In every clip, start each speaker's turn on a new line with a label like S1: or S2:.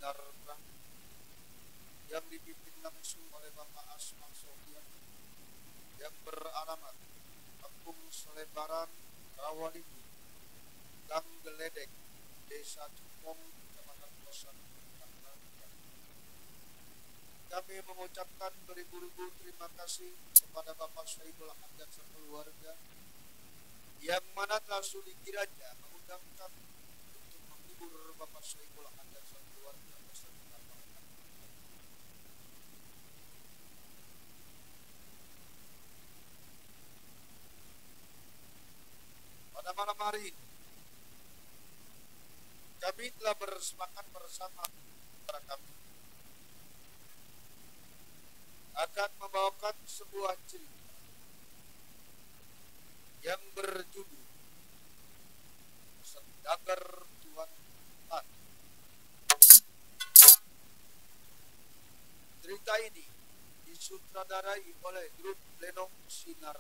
S1: Sinar yang dipimpin langsung oleh Bapak Asma Sofian yang beralamat Kampung Selebaran, Rawalindi, Gang Geledek, Desa Cipong, Kecamatan Kosan. Kami mengucapkan beribu-ribu terima kasih kepada Bapak Soebul Hamdan dan keluarga yang mana telah sudi kiranya mengundang kami untuk menghibur Bapak Soebul Hamdan dan keluarga beserta para. Pada malam hari ini kami telah bersepakat bersama para kami akan membawakan sebuah cerita yang berjudul Saudagar Tuan Tan. Cerita ini disutradarai oleh grup Lenong Sinar,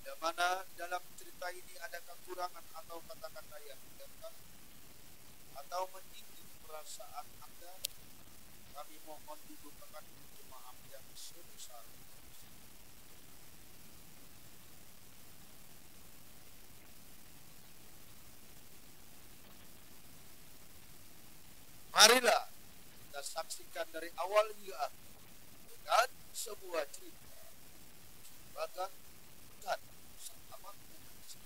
S1: di mana dalam cerita ini ada kekurangan atau kata-kata yang tidak atau menyinggung perasaan Anda. Kami mohon dibukakan pintu maaf yang sebesar-besarnya. Marilah kita saksikan dari awal hingga akhir dengan sebuah cerita Saudagar Tan sama Indonesia.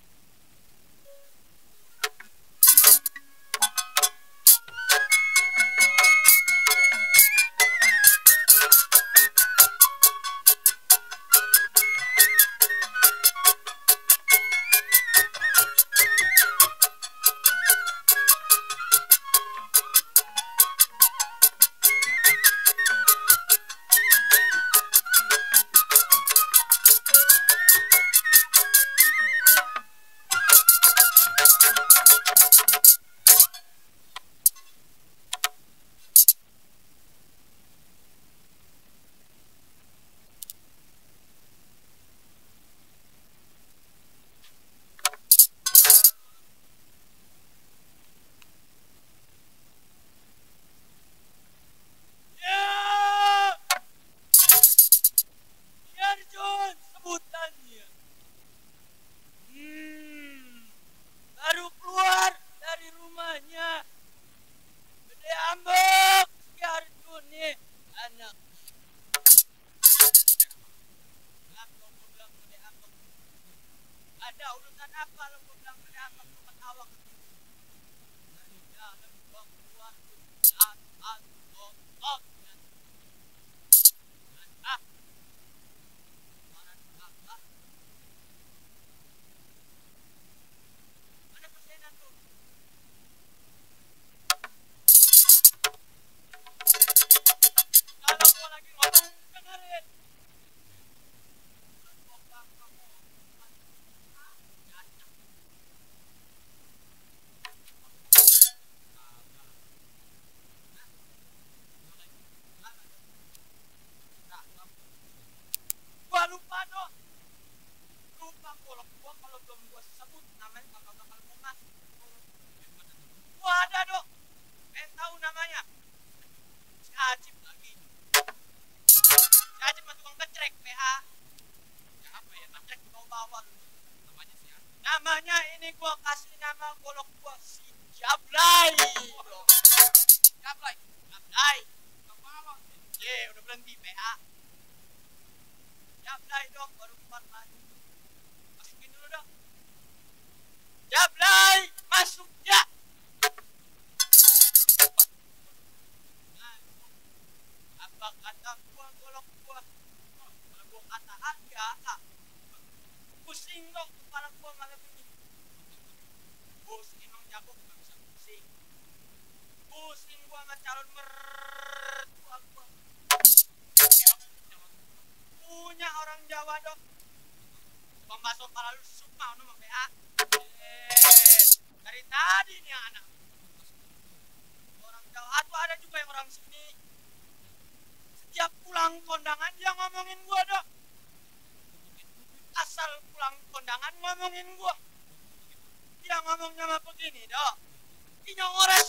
S2: Namanya ini gua kasih nama golok gua si Jablay. Jablay. Jablay. Ye, udah berhenti PA. Jablay dong, baru keluar lagi. Masukin dulu dong. Jablay, masuk ya. Apa kata gua golok gua? Kalau gua kata ya, pusing dong kepala gua malam ini. Bos emang jago gak bisa pusing. Pusing gua sama calon mertua gua. Punya orang Jawa dong. Pembasuh kepala lu sumpah sama PA. Dari tadi nih anak. Orang Jawa tuh ada juga yang orang sini. Setiap pulang kondangan dia ngomongin gua dong. Asal pulang kondangan ngomongin gua. Dia ngomongnya mah begini dok. Inyong orang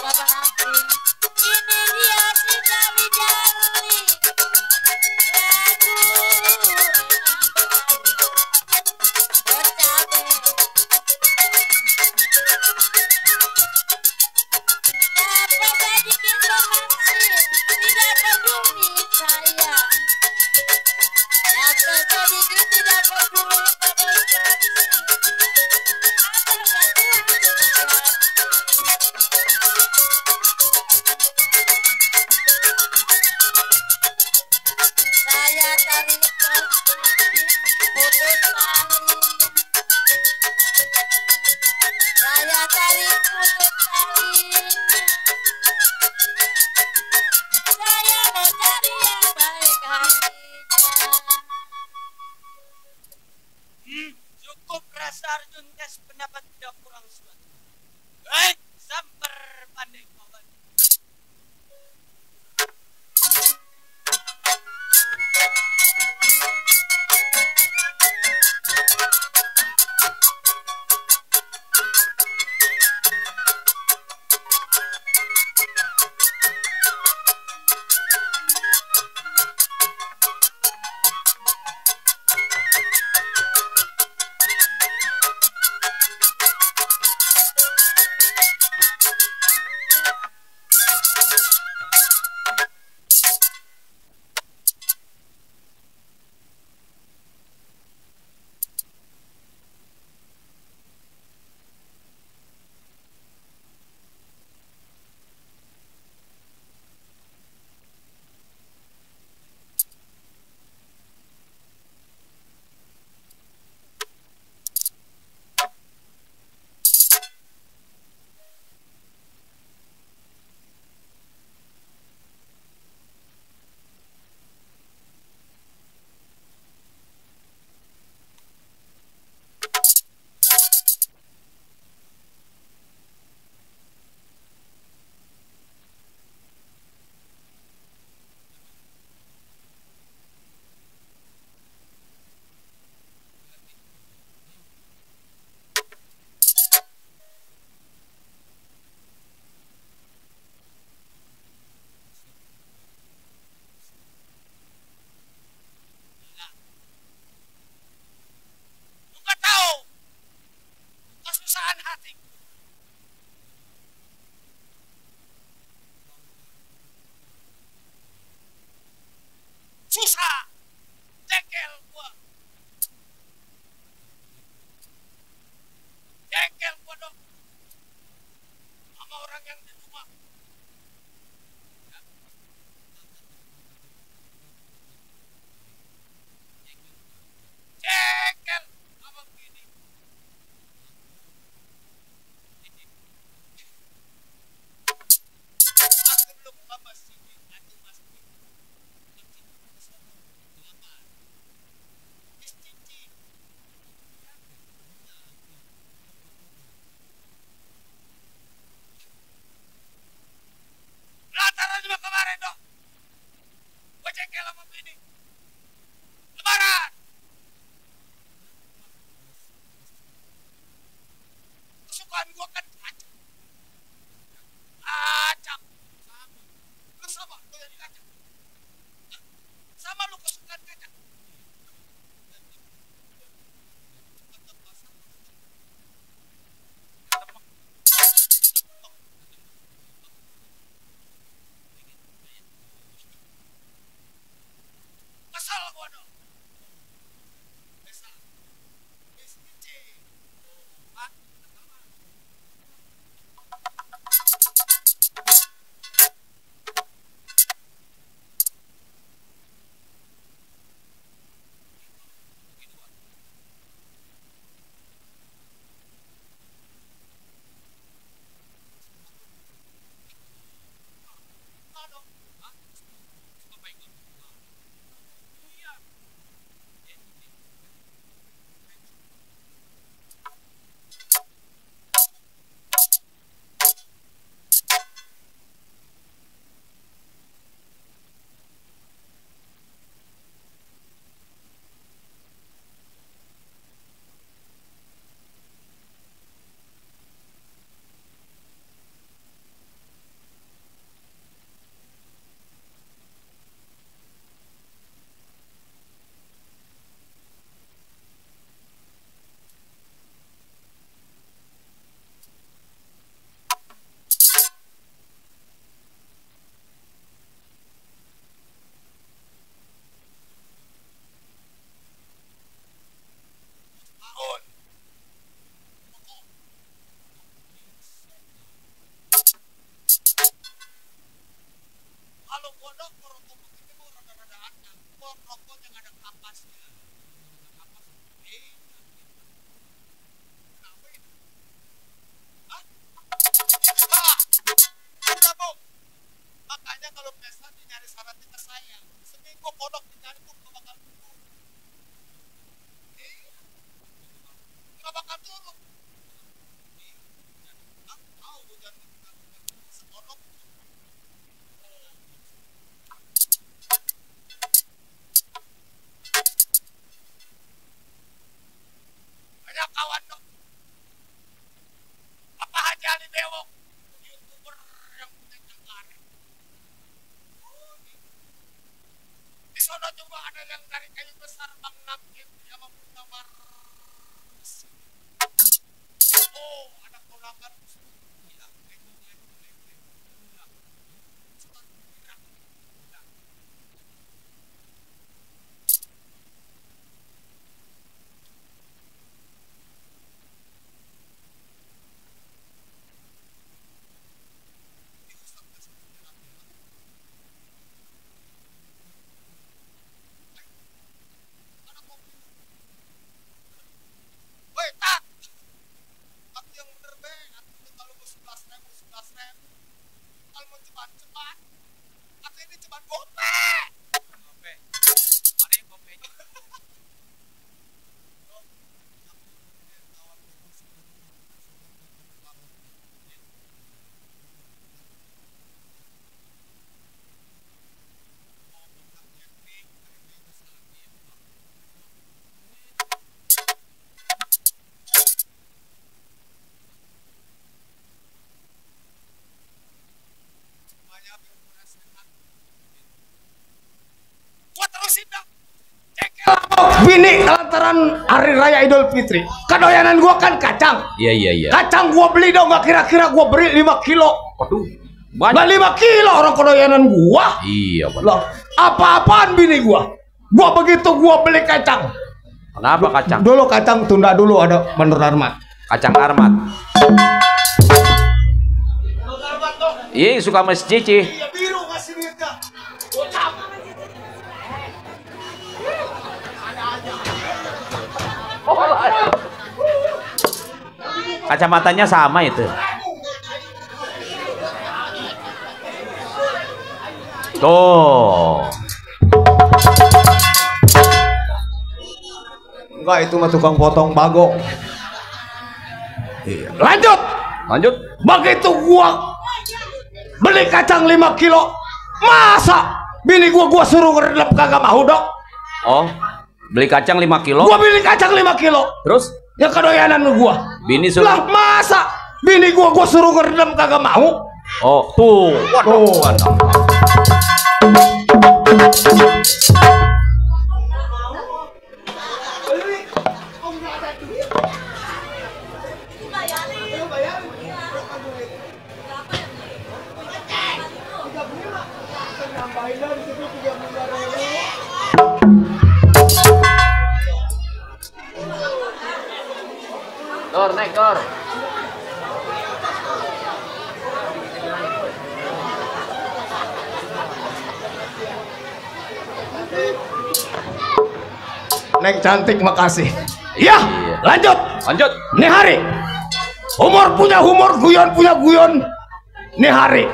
S3: Bapak nanti. Ini dia si jali-jali. Saya tarik putus tali. Saya tarik putus tali. Saya mau cari yang baik hatinya.
S2: Cukup rasa Arjun tes pendapat tidak kurang suatu. Samper pandai kawan. Juga tahu kesusahan hati. Susah, jengkel gua dong sama orang yang di rumah. Jengkel sama begini. Aku belum sama sini, aku masih Lantaran juga kemarin dong, gue jengkel sama begini. Lebaran, kesukaan gue kan acak. Acak, kesel.
S1: gua rokok begini gua rada-rada acak. Gua rokok yang ada kapasnya. Kapas. Kenapa itu? Hah? Udah, Bu. Makanya kalau pesta nyari syaratnya ke saya. Seminggu kodok dicari tuh gak bakal turun. Gak bakal turun. Tahu gue jangan sekodok. Banyak kawan dong. Apa Haji Ali Bewok? YouTuber yang punya jangkar. Di sana juga ada yang dari kayu besar Bang Nakim sama Muktamar. Oh, ada ponakan. Gila, woi, tak. Aku yang bener be, aku itu kalau mau 11.000. Kalau mau cepat. Aku ini cepat gope.
S2: Gope. Mana yang gope?
S1: Gua terusin dah.
S4: Bini lantaran hari raya Idul Fitri. Kadoyanan gua kan kacang.
S5: Iya.
S4: Kacang gua beli dong, nggak kira-kira gua beli 5 kilo.
S5: Waduh,
S4: Nggak
S5: banyak.
S4: 5 kilo orang kadoyanan gua.
S5: Iya, benar.
S4: Loh, apa-apaan bini gua? Gua begitu gua beli kacang.
S5: Kenapa kacang?
S4: Dulu kacang tunda dulu ada Menur Armat.
S5: Kacang Armat. Iya, suka Mas Cici.
S1: Iya biru ngasih duitnya.
S5: Kacamatanya sama itu. Tuh.
S4: Enggak, itu mah tukang potong bago. Iya. Lanjut. Begitu gua beli kacang 5 kilo, masa bini gua suruh ngeredep kagak mau dok?
S5: Oh, beli kacang 5 kilo.
S4: Gua beli kacang 5 kilo,
S5: Terus
S4: ya kadoyanan gua.
S5: bini
S4: Lah
S5: suruh.
S4: masa bini gua suruh ngeredep kagak mau?
S5: Oh, tuh. Waduh.
S4: Tuh.
S5: Dor, naik dor.
S4: Neng cantik, makasih. Ya,
S5: Iya.
S4: lanjut. Nih hari, humor punya humor, guyon punya guyon. Nih hari,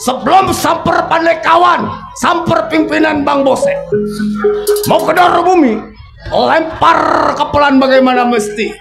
S4: sebelum samper pandai kawan, samper pimpinan Bang Bose, mau ke dor bumi, lempar kepelan bagaimana mesti.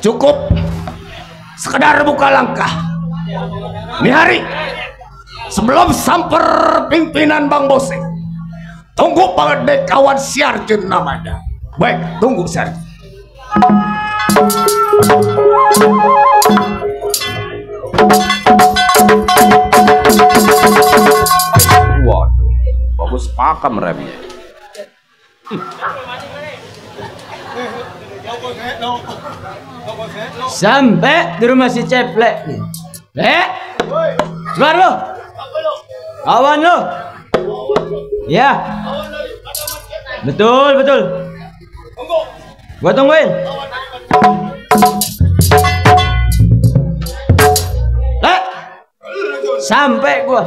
S4: cukup sekedar buka langkah. Ini hari sebelum samper pimpinan Bang Bose, tunggu pada kawan Siarjun namanya. Baik, tunggu Siarjun.
S5: Waduh, bagus pakam remnya.
S2: Sampai di rumah si Ceplek. Keluar lo. Awan lo. Ya. Betul, betul. Gua tungguin. Sampai gua.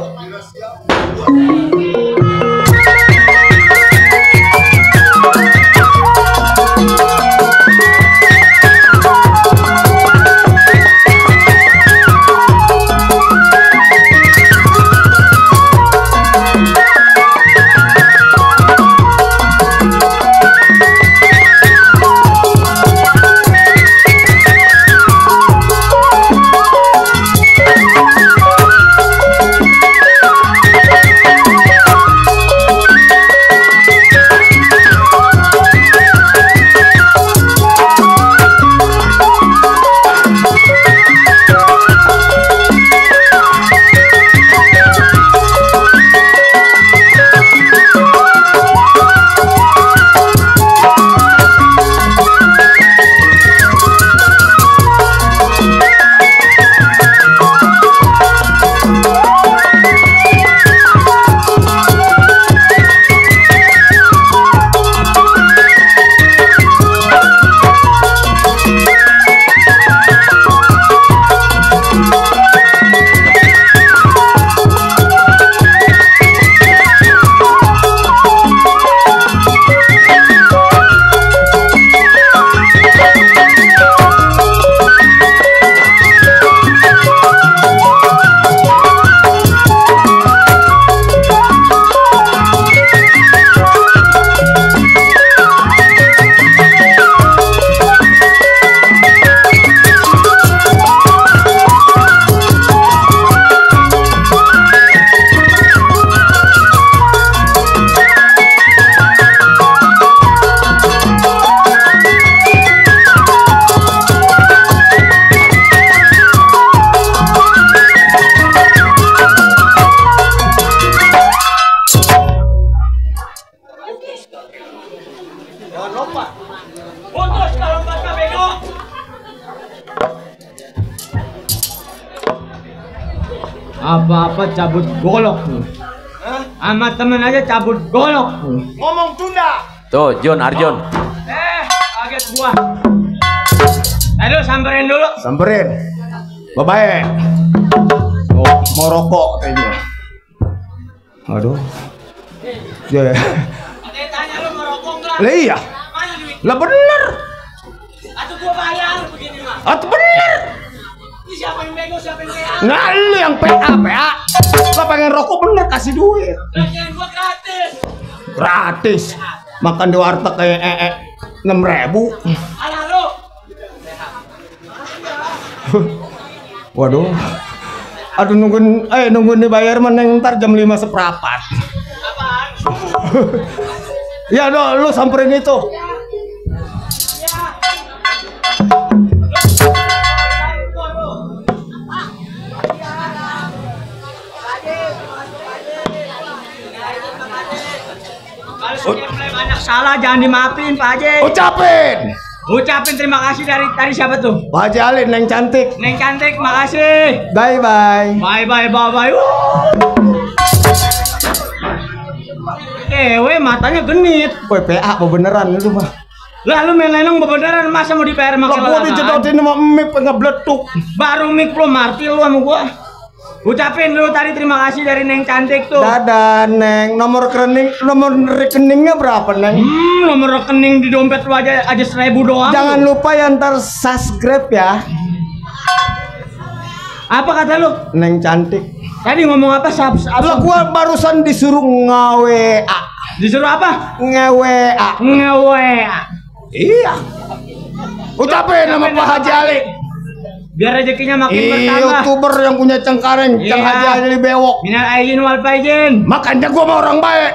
S2: Apa-apa cabut golok lu. Sama temen aja cabut golok lu.
S1: Ngomong tunda.
S5: Tuh, Jun, Arjun.
S2: Kaget gua. Aduh, samperin dulu.
S4: Samperin. Bye-bye. Oh, mau rokok kayaknya. Aduh. Ya.
S2: Katanya tanya lu mau rokok enggak?
S4: Lah iya.
S2: Mana duit?
S4: Lah bener.
S2: Atau gua bayar begini mah.
S4: Atau bener.
S2: Ini siapa yang bego, siapa yang kaya?
S4: Nah, lu yang PA. Lo pengen rokok bener kasih duit.
S2: Lagian gua gratis.
S4: Gratis. Makan di warteg kayak 6.000.
S2: Alah lu.
S4: Waduh. Aduh nungguin dibayar meneng ntar jam 5 seperempat.
S2: Apaan?
S4: Ya lu samperin itu.
S2: Banyak salah jangan dimaafin Pak Haji. Ucapin terima kasih dari tadi siapa tuh?
S4: Pak Haji Ali, Neng Cantik.
S2: Neng Cantik, makasih.
S4: Bye bye.
S2: Bye bye bye bye. Ewe matanya genit.
S4: Woi PA beneran itu mah.
S2: Lah lu main lenong beneran masa mau dibayar makin
S4: lama? Gua dicedotin sama mic ngebletuk.
S2: Baru mic lu martil lu sama gua. Ucapin dulu tadi terima kasih dari Neng Cantik tuh.
S4: Dadah Neng, nomor rekeningnya berapa Neng?
S2: Nomor rekening di dompet lu aja 1.000 doang.
S4: Jangan lupa ya ntar subscribe ya.
S2: Apa kata lu?
S4: Neng Cantik.
S2: Tadi ngomong apa?
S4: Lah gua barusan disuruh nge-WA.
S2: Disuruh apa?
S4: Nge-WA.
S2: Nge-WA.
S4: Iya. Ucapin nama Pak Haji Ali.
S2: Biar rezekinya makin bertambah.
S4: YouTuber yang punya Cengkareng, Ceng Haji Ali bewok.
S2: Minal aidin wal faizin.
S4: Makanya gua mau orang baik.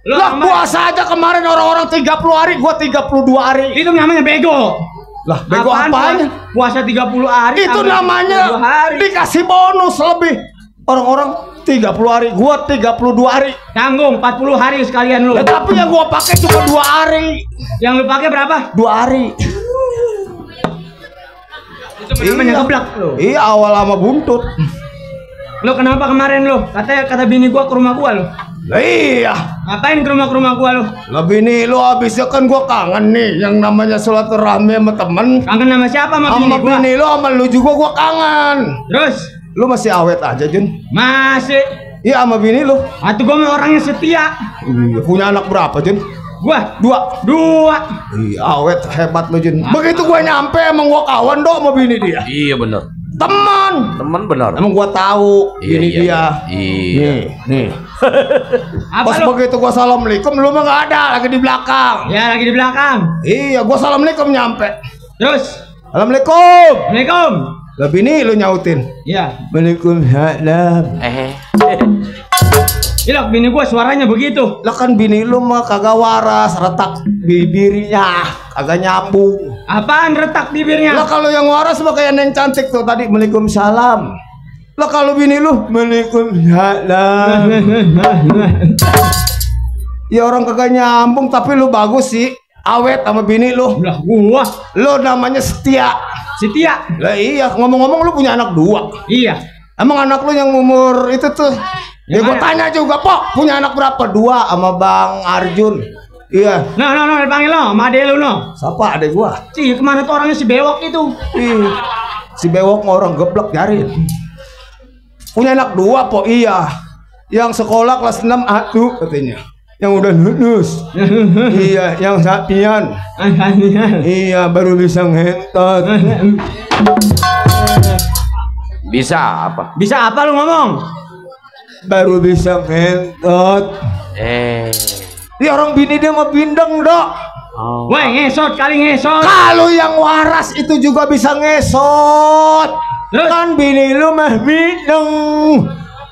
S4: Lah puasa aja kemarin orang-orang 30 hari, gua 32 hari.
S2: Itu namanya bego.
S4: Lah bego apanya?
S2: Puasa 30 hari.
S4: Itu namanya dikasih bonus lebih. Orang-orang 30 hari, gua 32 hari.
S2: Tanggung 40 hari sekalian lu.
S4: Ya, tapi yang gua pakai cuma 2 hari.
S2: Yang lu pakai berapa?
S4: 2 hari.
S2: Itu namanya geblak lu.
S4: Iya, awal sama buntut.
S2: Lu kenapa kemarin lu? Kata bini gua ke rumah gua lu.
S4: Lah iya.
S2: Ngapain ke rumah gua lu?
S4: Lebih nih lu habisnya kan gua kangen nih yang namanya silaturahmi sama temen.
S2: Kangen sama siapa sama bini gua?
S4: Bini lu sama lu juga gua kangen.
S2: Terus?
S4: Lu masih awet aja Jun?
S2: Masih.
S4: Iya sama bini lu.
S2: Atuh gua mah orangnya setia.
S4: Iya, punya anak berapa Jun?
S2: Gua
S4: 2. Iya awet hebat lu Jun. Begitu gua nyampe emang gua kawan dong sama bini dia.
S5: Iya bener.
S4: Teman
S5: bener.
S4: Emang gua tahu bini dia.
S5: Iya.
S4: Nih.
S2: Apa
S4: Pas
S2: lu?
S4: begitu gua assalamualaikum lu mah nggak ada, lagi di belakang.
S2: Ya lagi di belakang.
S4: Iya, gua assalamualaikum nyampe.
S2: Terus?
S4: Assalamualaikum.
S2: Assalamualaikum.
S4: Lah bini lu nyautin.
S2: Iya.
S4: Waalaikumsalam.
S2: Ilok bini gua suaranya begitu.
S4: Lah kan bini lu mah kagak waras, retak bibirnya, kagak nyambung.
S2: Apaan retak bibirnya?
S4: Lah kalau yang waras mah kayak neng cantik tuh tadi Waalaikumsalam. Lah kalau bini lu Waalaikumsalam. Ya orang kagak nyambung tapi lu bagus sih. Awet sama bini lu.
S2: Lah gua
S4: Lu namanya setia.
S2: setia.
S4: Lah iya, ngomong-ngomong lu punya anak 2.
S2: Iya.
S4: Emang anak lu yang umur itu tuh? Ya gua tanya juga, Pok, punya anak berapa? 2 sama Bang Arjun. Iya.
S2: No, dipanggil lo, sama adek lu no.
S4: Siapa adek gua?
S2: Cih, kemana tuh orangnya si bewok itu?
S4: Ih, si bewok mau orang geblek jarin. Punya anak 2, Pok, iya. Yang sekolah kelas 6 A1 katanya. Yang udah lulus. Iya, yang sapian. Iya, baru bisa ngentot.
S5: Bisa apa?
S2: Bisa apa lu ngomong?
S4: Baru bisa ngentot. Dia orang bini dia mau bindeng, Dok.
S2: Woi, ngesot kali ngesot.
S4: Kalau yang waras itu juga bisa ngesot.
S2: Terus?
S4: Kan bini lu mah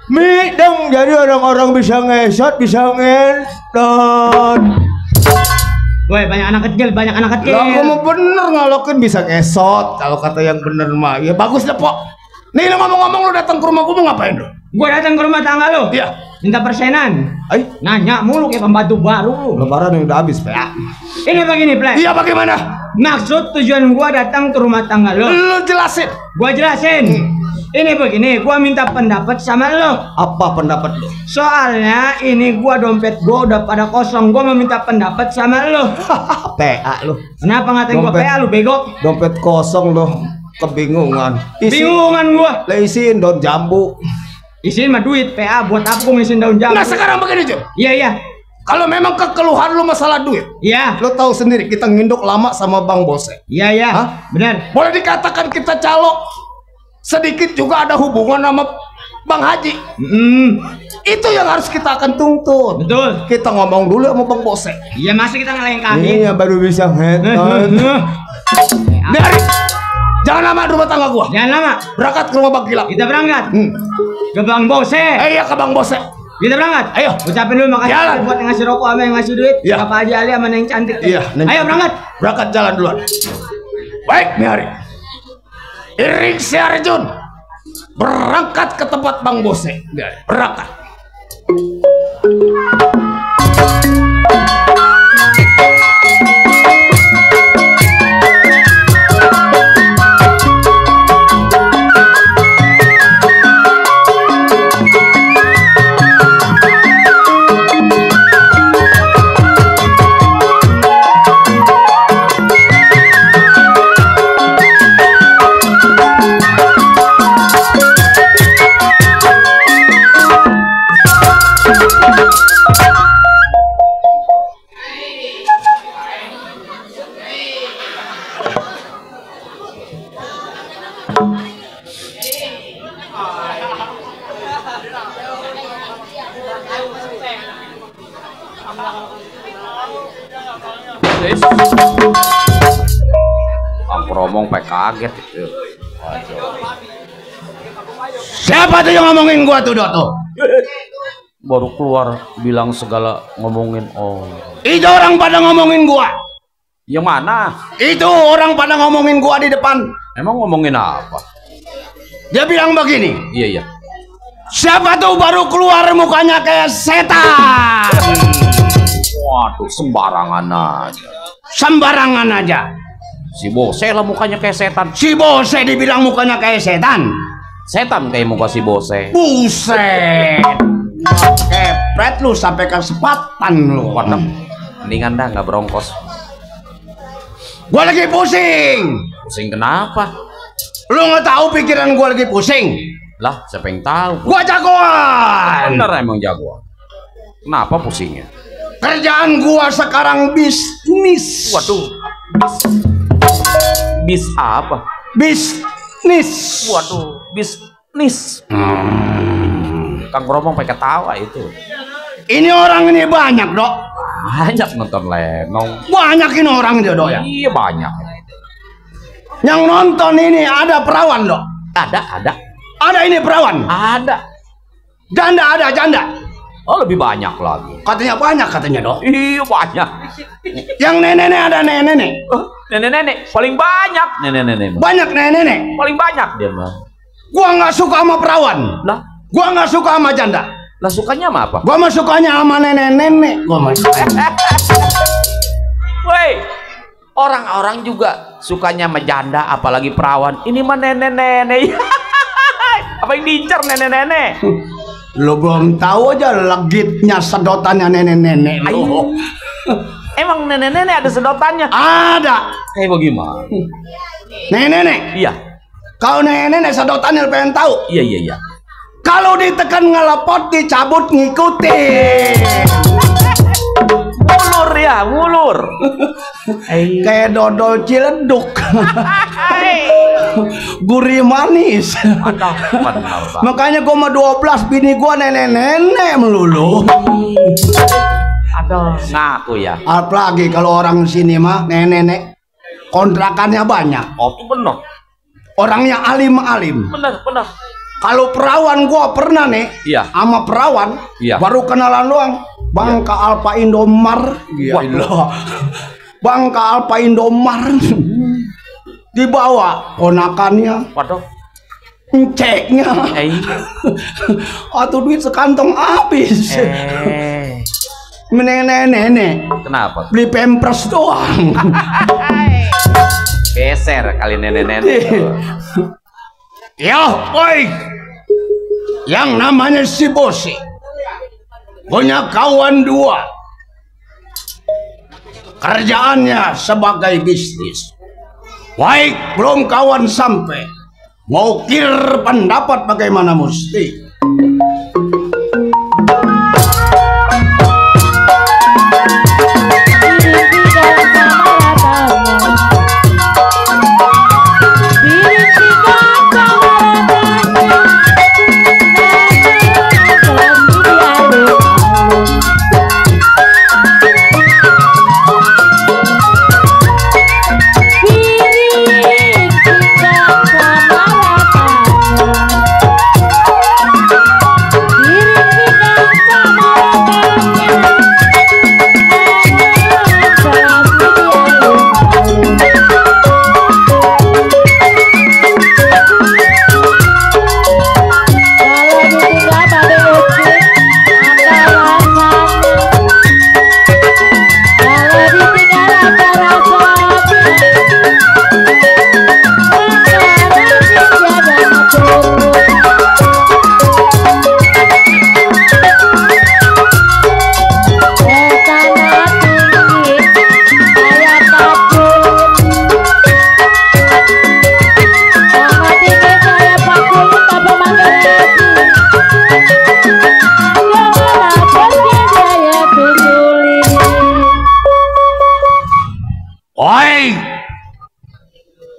S4: mideng, jadi orang-orang bisa ngesot, bisa ngentot.
S2: Woi, banyak anak kecil.
S4: Lah aku mau bener ngalokin bisa ngesot. Kalau kata yang bener mah, ya bagus deh, Pok. Nih lu ngomong-ngomong lu datang ke rumah gua mau ngapain lu?
S2: Gua datang ke rumah tangga lu.
S4: Iya.
S2: Minta persenan.
S4: Ay,
S2: Nanya mulu kayak pembantu baru lu.
S4: lebaran yang udah habis, Pak.
S2: Ini begini, Plek.
S4: Iya, bagaimana?
S2: Maksud tujuan gua datang ke rumah tangga lu.
S4: Lu jelasin.
S2: Gua jelasin. Ini begini, gua minta pendapat sama lo.
S4: Apa pendapat lu?
S2: Soalnya ini gua dompet gua udah pada kosong. Gua mau minta pendapat sama lo.
S4: PA lu.
S2: Kenapa ngatain gua
S4: Dompet.
S2: PA lu bego?
S4: Dompet kosong lu. Kebingungan.
S2: Bingungan gua.
S4: Lah isiin daun jambu.
S2: Isiin mah duit PA buat apa gua ngisiin daun jambu?
S4: Nah sekarang begini, Jun.
S2: Iya.
S4: Kalau memang kekeluhan lu masalah duit,
S2: Iya.
S4: lu tahu sendiri kita nginduk lama sama Bang Bose.
S2: Iya.
S4: Hah?
S2: Benar.
S4: Boleh dikatakan kita calok. Sedikit juga ada hubungan sama Bang Haji. Itu yang harus kita akan tuntut.
S2: Betul.
S4: Kita ngomong dulu sama Bang Bose.
S2: Iya, masih kita ngelengkahin.
S4: Iya baru bisa ngetot. Biarin. Jangan lama di rumah tangga gua.
S2: Jangan lama.
S4: Berangkat ke rumah Bang Gilang.
S2: Kita berangkat ke Bang Bose.
S4: Iya ke Bang Bose.
S2: Kita berangkat.
S4: Ayo.
S2: Ucapin dulu makasih
S4: Jalan.
S2: buat yang ngasih rokok sama yang ngasih duit.
S4: Iya.
S2: Bapak Haji Ali sama Neng cantik.
S4: Iya.
S2: Ayo berangkat.
S4: Berangkat jalan duluan. Baik, mari. Iring si Arjun berangkat ke tempat Bang Bose. Berangkat.
S5: ngeromong pakai kaget itu.
S4: Siapa tuh yang ngomongin gua tuh, Dok tuh?
S5: Baru keluar bilang segala ngomongin
S4: Itu orang pada ngomongin gua.
S5: Yang mana?
S4: Itu orang pada ngomongin gua di depan.
S5: Emang ngomongin apa?
S4: Dia bilang begini.
S5: Iya.
S4: Siapa tuh baru keluar mukanya kayak setan?
S5: Waduh, sembarangan aja.
S4: Sembarangan aja.
S5: Si Bose lah mukanya kayak setan.
S4: Si Bose dibilang mukanya kayak setan.
S5: Setan kayak muka si Bose.
S4: Buset. Kepret lu sampai kesempatan lu.
S5: Waduh, mendingan dah nggak berongkos.
S4: Gua lagi pusing.
S5: Pusing kenapa?
S4: Lu nggak tahu pikiran gua lagi pusing.
S5: Lah, siapa yang tahu?
S4: Gua jagoan.
S5: Bener emang jagoan. Kenapa pusingnya?
S4: Kerjaan gua sekarang bisnis.
S5: Waduh. Bis apa?
S4: Bisnis.
S5: Waduh, bisnis. Kang Romong pakai ketawa itu.
S4: Ini orang ini banyak, Dok.
S5: Banyak nonton Lenong.
S4: Banyak ini orang dia, Dok ya.
S5: Iya banyak.
S4: Yang nonton ini ada perawan, Dok.
S5: Ada.
S4: Ada ini perawan.
S5: Ada.
S4: Janda ada janda.
S5: Oh, lebih banyak lagi.
S4: Katanya banyak katanya, Dok.
S5: Iya banyak.
S4: Yang nenek-nenek ada nenek-nenek.
S5: Nenek-nenek paling banyak. Nenek-nenek
S4: Banyak nenek-nenek.
S5: paling banyak dia mah.
S4: Gua nggak suka sama perawan.
S5: Lah,
S4: Gua nggak suka sama janda.
S5: lah sukanya sama apa?
S4: Gua mah sukanya sama nenek-nenek. Gua mah suka.
S5: Woi, orang-orang juga sukanya sama janda, apalagi perawan. Ini mah nenek-nenek. Apa yang diincar nenek-nenek?
S4: Lo belum tahu aja legitnya sedotannya nenek-nenek lo.
S5: Emang nenek-nenek ada sedotannya?
S4: Ada.
S5: Kayak bagaimana?
S4: Nenek-nenek.
S5: Iya.
S4: Kalau nenek-nenek sedotannya lo pengen tahu.
S5: Iya.
S4: Kalau ditekan ngelepot dicabut ngikutin.
S5: Mulur ya, mulur.
S4: Kayak dodol ciledug. Gurih manis.
S5: Benar, Bang.
S4: Makanya gua mah 12 bini gua nenek-nenek melulu.
S5: Aduh, ngaku ya.
S4: Apalagi kalau orang sini mah nenek-nenek kontrakannya banyak.
S5: Oh, itu benar.
S4: Orangnya alim-alim.
S5: Benar.
S4: Kalau perawan gua pernah nih,
S5: Iya.
S4: sama perawan,
S5: Iya.
S4: baru kenalan doang. Bangka Alfa Indomar,
S5: Wah.
S4: Bangka Alfa Indomar, dibawa ponakannya,
S5: Waduh.
S4: ceknya, atau duit sekantong habis. Nenek-nenek,
S5: Kenapa?
S4: beli pampers doang.
S5: Geser kali nenek-nenek.
S4: Ya, boy, yang namanya si Bose punya kawan 2. Kerjaannya sebagai bisnis. Baik, belum kawan sampai. Mau kir pendapat bagaimana mesti.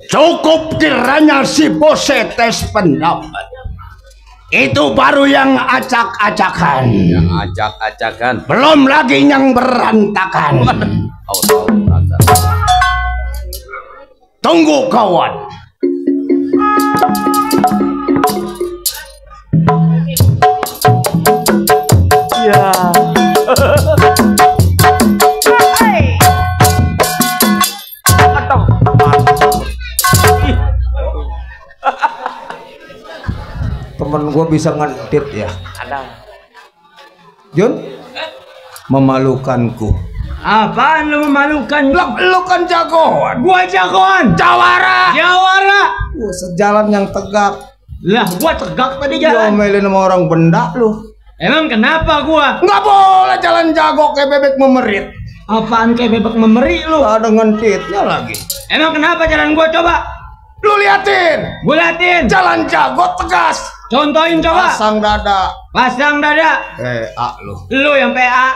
S4: Cukup kiranya si Bose tes pendapat. Itu baru yang acak-acakan.
S5: Yang acak-acakan.
S4: Belum lagi yang berantakan.
S5: Tahu.
S4: Tunggu kawan.
S5: Ya. Aduh.
S4: Temen gue bisa ngentit ya.
S5: Ada.
S4: Jun, memalukanku.
S2: Apaan lu memalukan?
S4: Lu kan jagoan.
S2: Gua jagoan.
S4: Jawara.
S2: Jawara.
S4: Sejalan yang tegak.
S2: Lah, gua tegak tadi jalan.
S4: Diomelin sama orang benda lu.
S2: Emang kenapa gua?
S4: Nggak boleh jalan jago kayak bebek memerit.
S2: Apaan kayak bebek memeri lu?
S4: Ada ngentitnya lagi.
S2: Emang kenapa jalan gua coba?
S4: Lu liatin.
S2: Gua liatin.
S4: Jalan jago tegas.
S2: Contohin coba.
S4: Pasang dada.
S2: Pasang dada.
S4: Lu.
S2: Lu yang PA.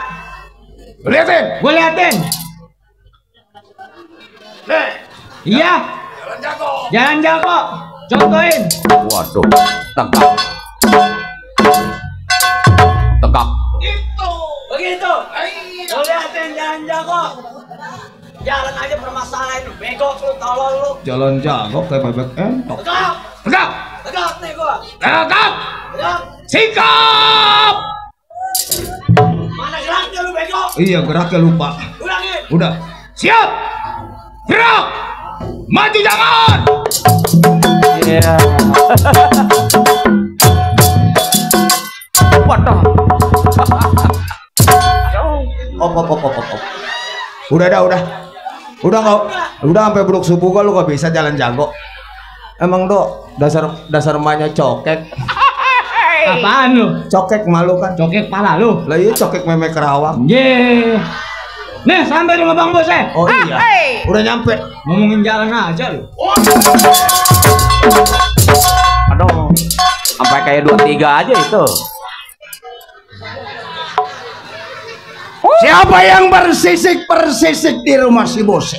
S4: Lu liatin.
S2: Gua liatin.
S4: Nih.
S2: Iya.
S4: Jalan jago.
S2: Jalan jago. Contohin.
S5: Waduh. Tegak. Tegak.
S2: Begitu. Lu liatin jalan jago. Jalan aja permasalahan lu. Bego lu, tolol lu.
S4: Jalan jago kayak bebek entok.
S2: Tegak.
S4: Tegak.
S2: Tegak nih gua.
S4: Tegak.
S2: Tegak.
S4: Sikap.
S2: Mana geraknya lu bego?
S4: Iya, geraknya lupa.
S2: Ulangin.
S4: Udah. Siap. Gerak. Maju jangan.
S5: Iya. Waduh.
S4: Op. Udah dah. Udah nggak. Udah sampai buruk subuh gua lu gak bisa jalan jago. Emang do dasar emaknya cokek.
S2: Apaan lu?
S4: Cokek malu kan?
S2: Cokek pala lu.
S4: Lah iya cokek meme Kerawang.
S2: Ye. Nih sampai rumah Bang Bos ya.
S4: Oh iya. Udah nyampe.
S2: Ngomongin jalan aja lu.
S5: Aduh. Sampai kayak 2-3 aja itu.
S4: Siapa yang bersisik di rumah si Bose?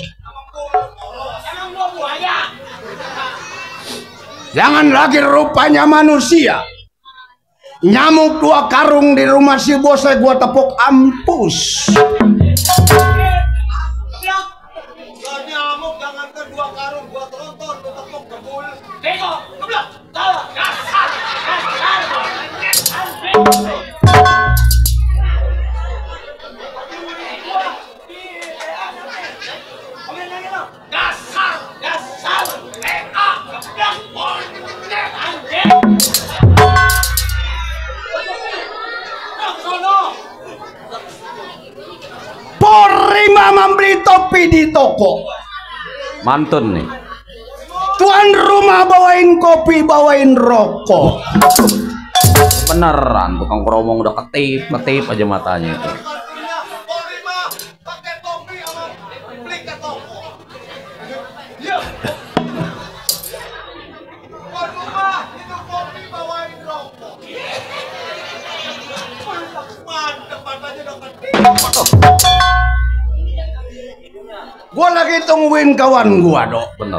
S2: Emang gua buaya.
S4: Jangan lagi rupanya manusia. Nyamuk 2 karung di rumah si Bose gua tepuk ampus.
S1: Nyamuk jangan ke 2 karung gua tonton lu tepuk kebul.
S2: Bego, goblok. Tahu. Dasar.
S4: Porima membeli topi di toko.
S5: Mantun nih.
S4: Tuan rumah bawain kopi, bawain rokok.
S5: Beneran tukang keromong udah ketip aja matanya itu.
S1: Porima pakai topi sama beli ke toko. Tuan rumah itu kopi bawain rokok. Mantep matanya udah ketip.
S4: Gua lagi tungguin kawan gua, Dok.
S5: Bener.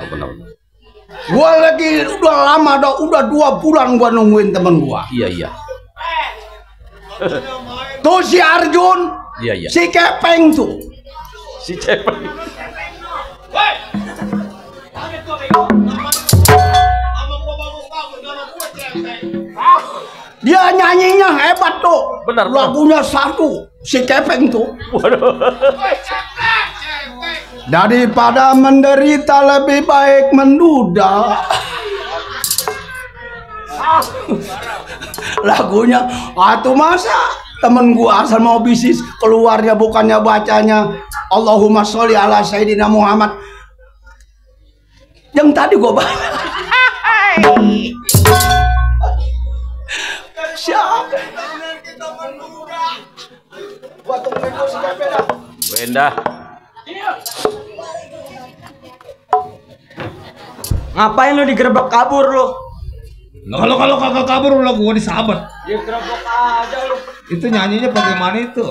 S4: Gua lagi udah lama, Dok. Udah 2 bulan gua nungguin temen gua.
S5: Iya.
S4: Tuh si Arjun.
S5: Iya.
S4: Si Kepeng tuh.
S5: Si Cepeng.
S2: Woi. Kaget gua bego.
S1: Sama gua bagus-bagus sama gua cewek.
S4: Dia nyanyinya hebat tuh.
S5: Bener.
S4: Lagunya satu. Si Kepeng tuh.
S5: Waduh.
S4: Daripada menderita lebih baik menduda. Lagunya atuh masa temen gua asal mau bisnis keluarnya bukannya bacanya Allahumma sholli ala Sayyidina Muhammad. Yang tadi gua baca. Siapa? Gua tungguin gua si Kepeng dah.
S5: Benda.
S2: Ngapain lu digerebek kabur lu?
S4: Kalau kagak kabur lah gua disabet.
S2: Digerebek aja lu.
S4: Itu nyanyinya bagaimana itu?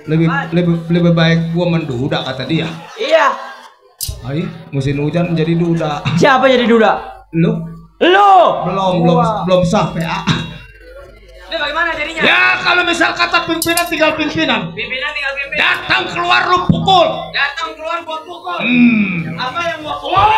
S4: Lebih baik gua menduda kata dia.
S2: Iya.
S4: Ayo, musim hujan jadi duda.
S2: Siapa jadi duda?
S4: Lu?
S2: Lu.
S4: Belum sah PA.
S2: Ini bagaimana jadinya?
S4: Ya kalau misal kata pimpinan tinggal pimpinan.
S2: Pimpinan tinggal pimpin.
S4: Datang keluar lu pukul.
S2: Datang keluar buat pukul.
S4: Hmm.
S2: Apa yang gua pukul?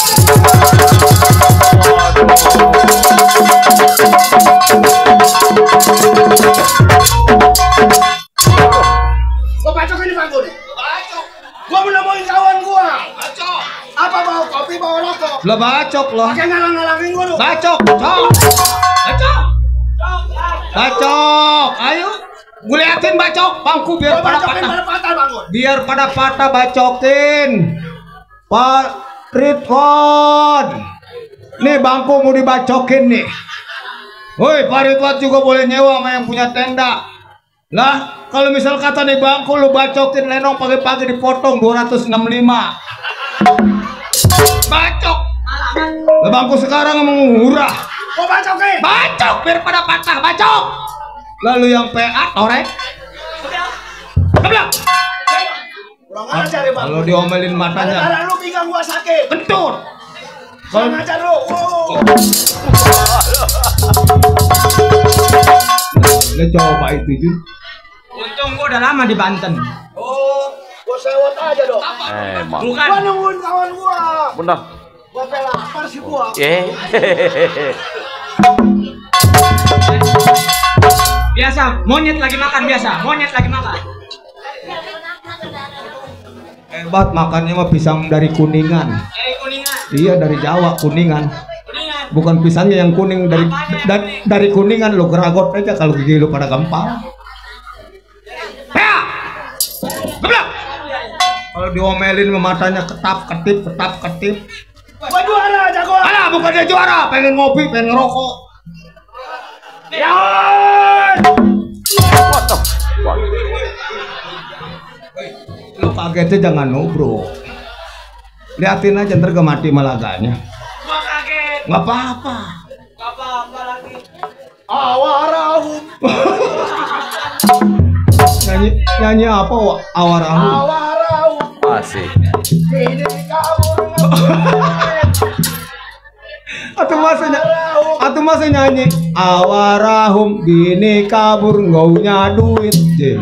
S1: lawan gua. Bacok. Apa bawa kopi, bawa rokok?
S4: Lo bacok lo.
S1: Pakai ngalang-ngalangin gua lu.
S4: Bacok, cok. Bacok. Bacok. Ayo. Gue liatin bacok bangku biar pada patah. Biar pada patah bacokin. Pak Ridwan. Nih bangku mau dibacokin nih. Woi, Pak Ridwan juga boleh nyewa sama yang punya tenda. Lah, kalau misal kata nih bangku lu bacokin lenong pagi-pagi dipotong 265. Bacok. Lah bangku sekarang emang murah.
S1: Gua bacokin.
S4: Bacok biar pada patah, bacok. Lalu yang PA torek. Keblak.
S1: Kurang ajar ya, Bang.
S4: Kalau diomelin matanya.
S1: Karena lu pinggang gua sakit.
S4: Kentut.
S1: Kurang ajar lu.
S4: Lu coba itu Jun.
S5: Untung gua udah lama di Banten.
S1: Oh, gua sewot aja dong.
S5: Bukan.
S1: Gua nungguin kawan gua.
S5: Bener.
S1: Gua lapar sih gua.
S5: Biasa, monyet lagi makan biasa. Monyet lagi makan.
S4: Hebat makannya mah pisang dari Kuningan.
S5: Kuningan.
S4: Iya dari Jawa Kuningan.
S5: Kuningan.
S4: Bukan pisangnya yang kuning dari Kuningan lo geragot aja kalau gigi lo pada gampang. Geblak. Kalau diomelin matanya ketap-ketip.
S1: Gua juara jagoan.
S4: Alah bukan dia juara, pengen ngopi, pengen ngerokok. Lu kagetnya jangan bro. Liatin aja ntar mati malaganya.
S5: Gua kaget.
S4: Nggak apa-apa.
S5: Gak apa-apa lagi.
S1: Awarahum.
S4: Nyanyi apa awarahum?
S1: Awarahum.
S5: Asik.
S1: Ini kabur.
S4: Atau masa nyanyi awarahum bini kabur ngaunya duit je.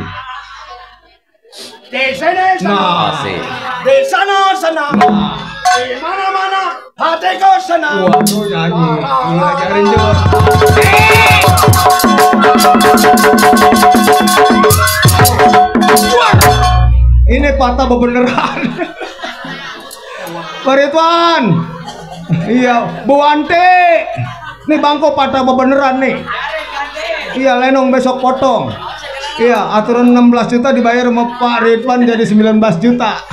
S1: Di sini
S4: Nah,
S5: Asik.
S1: di sana senang. Di mana-mana hatiku senang.
S4: waduh nyanyi, ngajarin juga. Ini patah beneran. Pak Ridwan. Iya, Bu Ante. Nih bangku patah beneran nih. Iya, lenong besok potong. Iya, aturan 16 juta dibayar sama Pak Ridwan jadi 19 juta.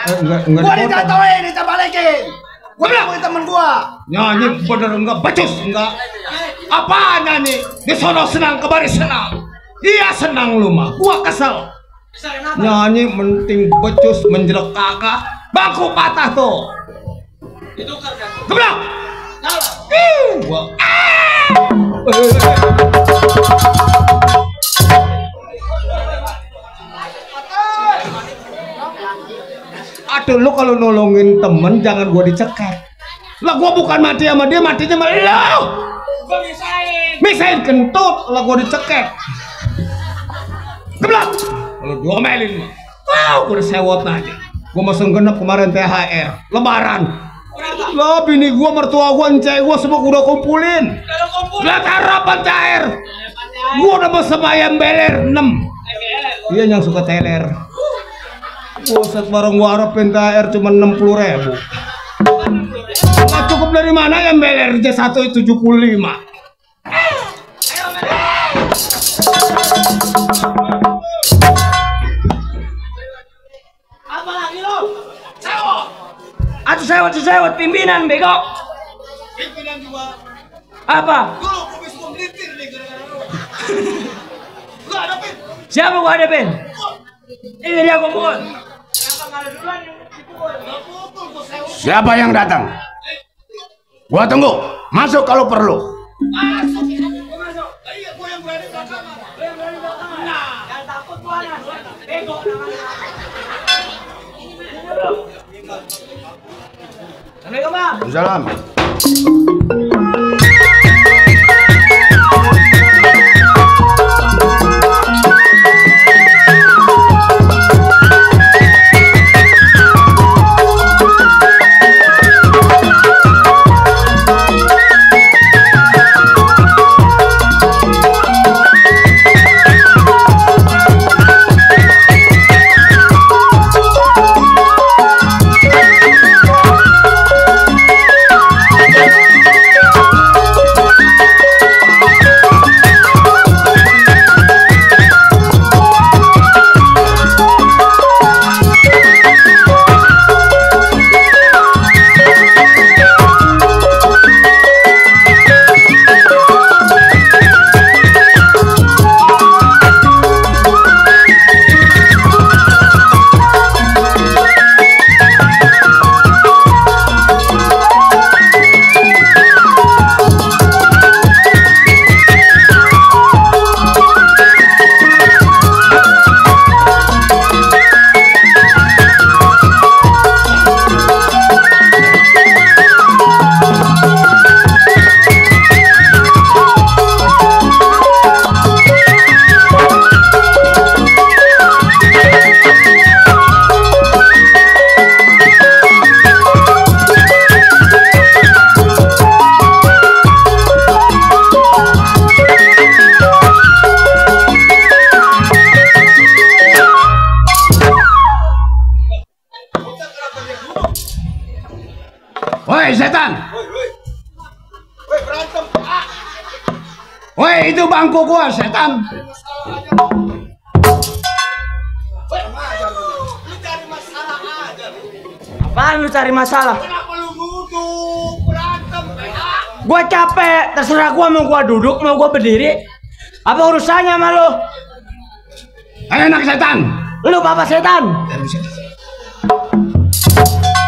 S4: Enggak
S1: Gua
S4: dipotong.
S1: dijatuhin, ditabalikin. Gua nemuin temen gua.
S4: Nyanyi bener enggak, becus enggak. Apa nyanyi? Di sono senang, kemari senang. Iya senang lu mah, gua kesel. Nyanyi menting becus menjelek kagak. Bangku patah tuh. Geblak. Gua. Aduh lu kalau nolongin temen jangan gua dicekek. Lah gua bukan mati sama dia, matinya sama lu.
S5: Gua
S4: Misain kentut lah gua dicekek. Geblak. Kalau diomelin mah. Gua udah sewot aja. Gua mesen genep kemarin THR Lebaran. Lah bini gua, mertua gua, encik gua semua udah kumpulin. Lihat harapan THR. Gua udah mesen ayam beler 6. Iya yang suka teler. Buset bareng gua harapin THR cuma 60.000. Nggak cukup dari mana yang beler J1 75.
S5: Apa lagi lo? Sewot. Atuh sewot pimpinan bego.
S1: Pimpinan juga.
S5: Apa?
S1: Dulu kubis gua melintir nih gara-gara lu. Lu hadapin.
S5: Siapa gua hadapin? Ini dia gua pukul.
S6: Siapa yang datang? Gua tunggu. Masuk kalau perlu.
S1: Masuk. Iya, gua yang berani belakangan.
S5: Nah, yang takut gua bego namanya. Assalamualaikum bang.
S6: Salam. Woi setan.
S1: Woi berantem.
S6: Woi itu bangku gua setan.
S1: Lu cari masalah aja.
S2: Apaan lu cari masalah?
S1: Kenapa lu nuduh berantem?
S2: Gua capek, terserah gua mau gua duduk, mau gua berdiri. Apa urusannya sama lu?
S6: Enak setan.
S2: Lu bapak setan.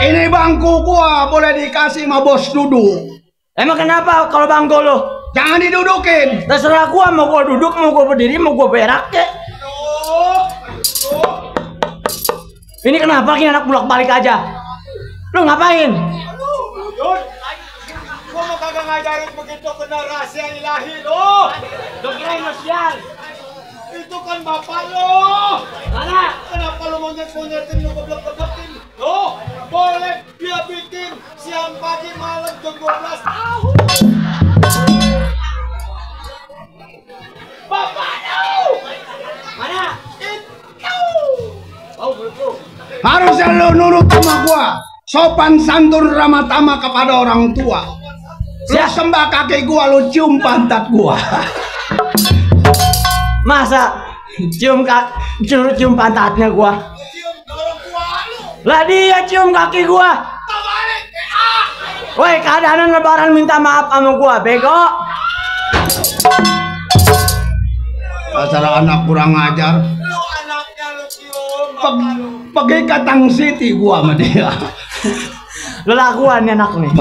S6: Ini bangku gua boleh dikasih sama bos duduk.
S2: Emang kenapa kalau bangku lu?
S6: Jangan didudukin.
S2: Terserah gua mau gua duduk, mau gua berdiri, mau gua berak kek. Ini kenapa ini anak bolak-balik aja? Lu ngapain?
S1: Gua mau kagak ngajarin begitu kenal rahasia ilahi lo.
S2: Lu kirain lu sial?
S1: Itu kan bapak lo.
S2: Mana?
S1: Kenapa lo monyet-monyetin lo goblok-goblokin? Lo boleh dia bikin siang pagi malam jam 12 tahun. Bapak lo.
S2: Mana? Oh, bro.
S6: Harusnya lu nurut sama gua. Sopan santun ramah tamah kepada orang tua. Lu sembah kaki gua, lu cium pantat gua.
S2: Masa cium pantatnya gua?
S1: Cium orang tua lo.
S2: Lah dia cium kaki gua.
S1: Kebalik.
S2: Woi, keadaan lebaran minta maaf sama gua, bego.
S6: Acara anak kurang ajar.
S1: Lu anaknya lu cium.
S6: Pergi ke Tang City gua sama dia.
S2: Lelakuan nih anak nih.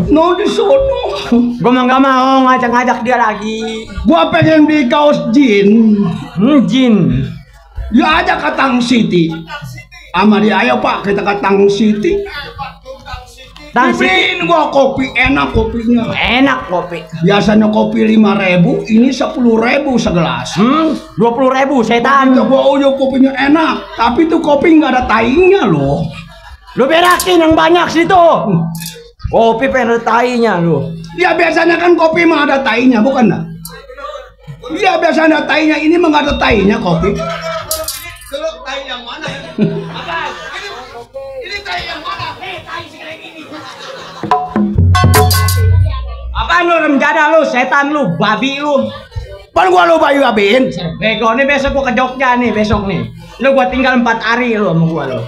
S6: No di sono.
S2: Gua mah gak mau ngajak-ngajak dia lagi.
S6: Gua pengen beli kaos jin.
S2: Jin.
S6: Dia ajak ke Tang City. Sama dia, ayo Pak kita ke Tang City. Dibeliin gua kopi, enak kopinya.
S2: Enak kopi.
S6: Biasanya kopi 5.000, ini 10.000 segelas.
S2: 20.000 setan.
S6: Kita gua kopinya enak, tapi tuh kopi nggak ada tainya loh.
S2: Lu berakin yang banyak situ. Kopi pengen ada tainya lu.
S6: Ya biasanya kan kopi mah ada tainya, bukan dah? Iya biasanya ada tainya, ini mah nggak ada tainya kopi.
S1: Dulu tai yang mana? Ini tai yang mana? Tai segede ini.
S2: Apaan lu remjada lu, setan lu, babi lu.
S6: Pan gua lu bayu-babiin.
S2: Bego nih besok gua ke Jogja nih besok nih. Lu gua tinggal 4 hari lu sama gua lu.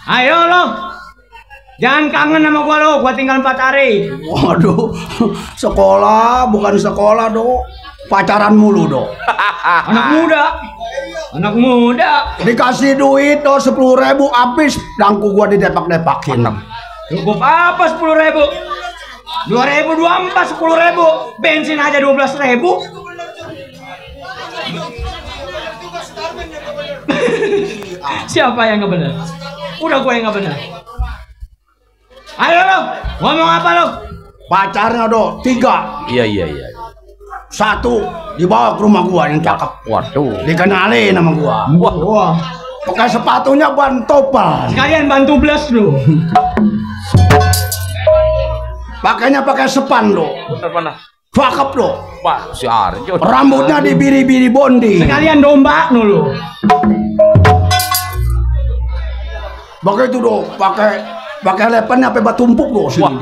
S2: Ayo lu. Jangan kangen sama gua tinggal 4 hari.
S6: Waduh, sekolah bukan sekolah dong. Pacaran mulu dong.
S2: Anak muda.
S6: Dikasih duit dong 10.000 habis, dangku gua didepak-depakin.
S2: Cukup apa 10.000? 2024 10.000. Bensin aja 12.000. Siapa yang nggak benar? Udah gue yang nggak benar. Ayo lo, ngomong apa lo?
S6: Pacarnya do 3.
S5: Iya.
S6: 1 dibawa ke rumah gua yang cakep.
S5: Waduh.
S6: Dikenalin sama gua.
S2: Wah,
S6: Pakai sepatunya ban topal.
S2: sekalian bantu bless lo.
S6: Pakainya pakai sepan do.
S5: Bener.
S6: Cakep do.
S5: Wah, si Arjo.
S6: Rambutnya dibiri-biri bonding.
S2: Sekalian domba lo.
S6: Begitu do, pakai lepennya sampai batumpuk do sini.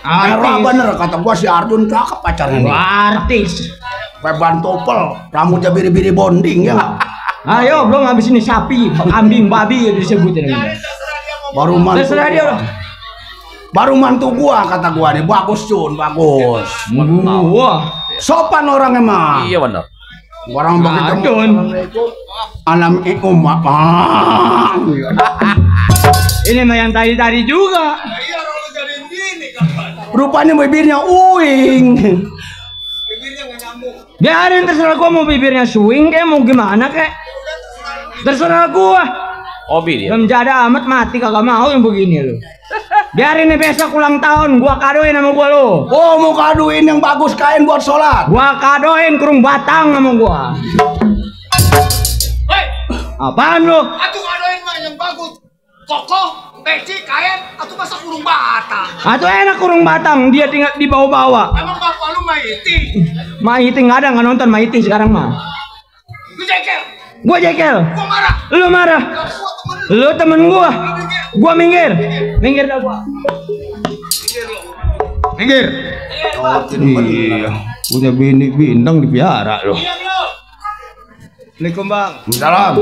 S6: Merah bener kata gua si Arjun cakep pacarnya nih.
S2: Artis.
S6: Pakai ban topel, rambutnya biri-biri bonding ya nggak?
S2: Ayo belum habis ini sapi, kambing, babi disebutin.
S6: Baru mantu.
S2: Terserah dia lo.
S6: Baru mantu gua kata gua nih bagus Jun, bagus.
S2: Wah,
S6: Sopan orang emang.
S5: Iya bener.
S6: Orang begitu. Alam umat.
S2: ini mah yang tadi juga.
S1: Iya orang lu jadiin gini kan.
S6: Rupanya bibirnya uing.
S1: Bibirnya nggak nyambung.
S2: Biarin terserah gua mau bibirnya swing kayak mau gimana kek. Terserah gua.
S5: Obi dia.
S2: Belum jada amat mati kagak mau yang begini lu. Biarin nih besok ulang tahun gua kadoin sama gua lu.
S6: Oh mau kaduin yang bagus kain buat sholat.
S2: Gua kadoin kurung batang sama gua.
S1: Hei,
S2: Apaan lu?
S1: atuh ngadoin mah yang bagus. Kokoh, peci, kain, atuh masa kurung batang.
S2: Atau enak kurung batang dia tinggal di bawah-bawah.
S1: Emang bapak lu maiti?
S2: Maiti nggak ada, nggak nonton Maiti sekarang mah.
S1: Lu jekel,
S2: Gua jekel.
S1: gua marah.
S2: Lu marah.
S1: Gua temen
S2: Lu temen gua.
S1: lu bikin
S6: Gua minggir. Minggir dah gua. Minggir. Iya, punya bini bintang dipiara loh. Assalamualaikum bang.
S4: Salam.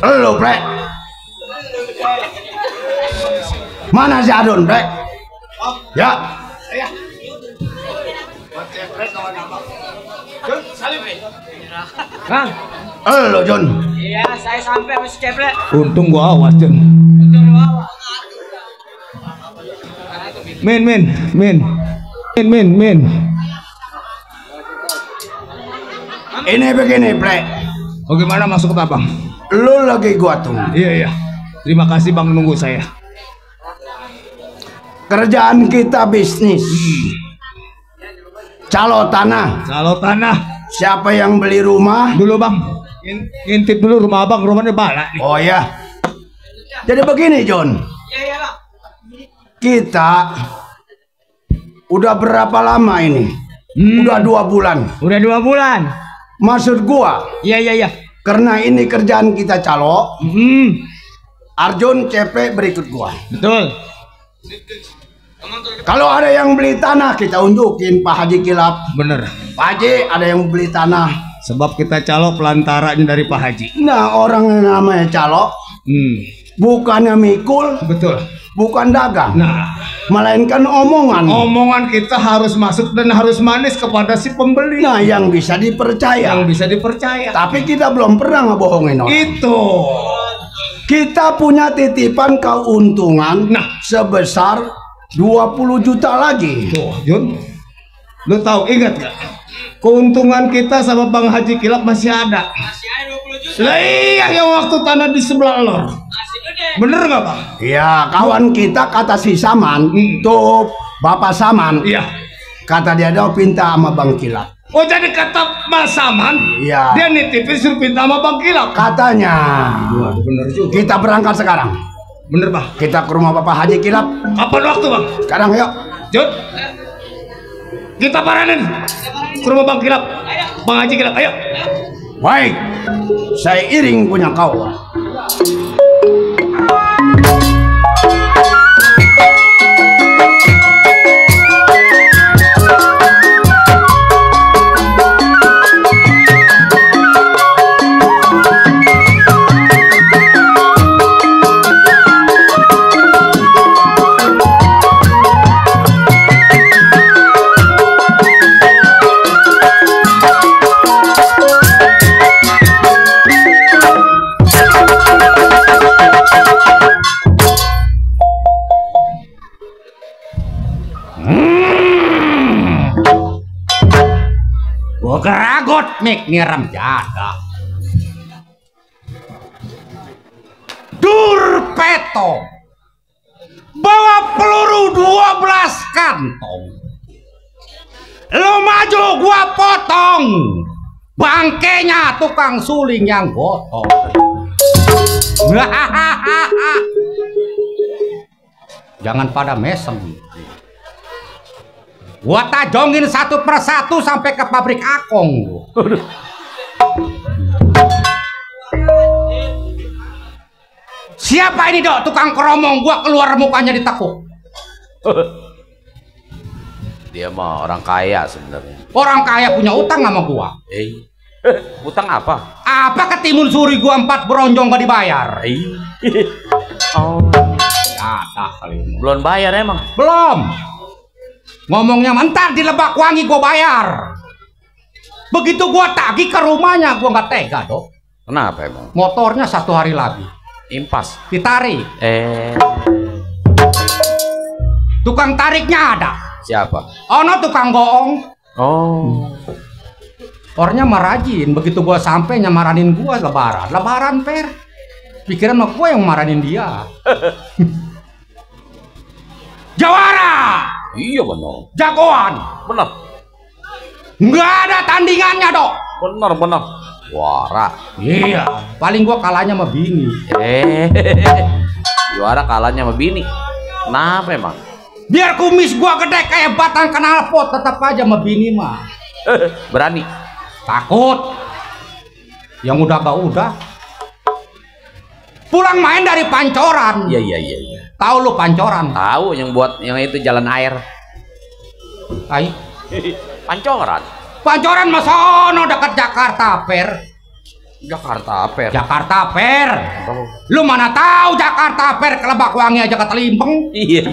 S4: Lo Bre. Mana si Adon Bre? Ya.
S6: Kang.
S4: Lo Jon.
S2: Iya, saya sampai sama si Ceple.
S6: Untung gua awas Jon. Min.
S4: Ini begini Bre.
S6: Bagaimana masuk ke Tabang?
S4: Lo lagi gua tunggu.
S6: Iya. Terima kasih bang nunggu saya.
S4: Kerjaan kita bisnis. Calo tanah. Siapa yang beli rumah?
S6: Dulu bang. Ngintip dulu rumah abang, rumahnya bala nih.
S4: Oh ya. Jadi begini Jon.
S2: Iya, Bang.
S4: Kita udah berapa lama ini? Udah 2 bulan.
S6: Udah 2 bulan.
S4: Maksud gua,
S6: Iya.
S4: karena ini kerjaan kita calo, Arjun Cepe berikut gua.
S6: Betul.
S4: Kalau ada yang beli tanah, kita unjukin Pak Haji Kilap.
S6: Bener.
S4: Pak Haji ada yang beli tanah.
S6: Sebab kita calo pelantaranya dari Pak Haji.
S4: Nah, orang yang namanya calo bukannya mikul,
S6: Betul.
S4: bukan dagang,
S6: Nah,
S4: melainkan omongan.
S6: omongan kita harus masuk dan harus manis kepada si pembeli.
S4: Nah, yang bisa dipercaya.
S6: Yang bisa dipercaya.
S4: Tapi kita belum pernah ngebohongin orang.
S6: Itu.
S4: Kita punya titipan keuntungan sebesar 20 juta lagi.
S6: Tuh, Jun. Lu tahu, ingat gak? Keuntungan kita sama Bang Haji Kilap masih ada.
S2: Masih ada 20 juta.
S6: Lah iya, yang waktu tanah di sebelah lo.
S2: Masih gede.
S6: Bener gak Bang?
S4: Iya, kawan kita kata si Saman, tuh Bapak Saman,
S6: Iya.
S4: kata dia pinta sama Bang Kilap.
S6: Oh, jadi kata Mas Saman,
S4: Iya.
S6: dia nitipin suruh pinta sama Bang Kilap.
S4: Katanya.
S6: Waduh, bener juga.
S4: Kita berangkat sekarang.
S6: Bener Bang.
S4: Kita ke rumah Bapak Haji Kilap.
S6: Kapan waktu Bang?
S4: Sekarang yuk.
S6: Jun. Kita paranin ke rumah Bang Kilap. Bang Haji Kilap, ayo.
S4: Baik. Saya iring punya kau. geragot mik ngiram jada. Durpeto bawa peluru 12 kantong. Lo maju gua potong bangkainya tukang suling yang gotong. Jangan pada mesem. Gua tajongin satu persatu sampai ke pabrik akong. Siapa ini dok tukang keromong? Gua keluar mukanya ditekuk.
S5: Dia mah orang kaya sebenarnya.
S4: Orang kaya punya utang sama gua.
S5: Utang apa?
S4: Apa ketimun suri gua 4 beronjong gak dibayar?
S5: Oh,
S4: ada kali ini.
S5: belum bayar emang.
S4: Belum. Ngomongnya mentar di Lebak Wangi gua bayar. Begitu gua tagih ke rumahnya gua nggak tega dok.
S5: Kenapa emang?
S4: Motornya 1 hari lagi.
S5: Impas.
S4: Ditarik. Tukang tariknya ada.
S5: Siapa?
S4: Ono tukang goong.
S5: Oh.
S4: Orangnya marajin. Begitu gua sampai nyamaranin gua lebaran per. Pikiran mah gua yang maranin dia. Jawara.
S5: Iya benar.
S4: Jagoan.
S5: Benar.
S4: Nggak ada tandingannya dok.
S5: Benar. Juara.
S4: Iya. Paling gua kalahnya sama bini.
S5: Juara kalahnya sama bini. Kenapa emang?
S4: Biar kumis gua gede kayak batang knalpot, tetap aja sama bini mah.
S5: Berani.
S4: Takut. Yang udah gak udah. Pulang main dari Pancoran.
S5: Iya.
S4: Tahu lu Pancoran?
S5: Tahu yang buat yang itu jalan air.
S4: Ai.
S5: Pancoran.
S4: Pancoran mah sono dekat Jakarta Fair.
S5: Jakarta Fair.
S4: Jakarta Fair.
S5: Oh.
S4: Lu mana tahu Jakarta Fair ke Lebak Wangi aja ke Telimpeng.
S5: Iya.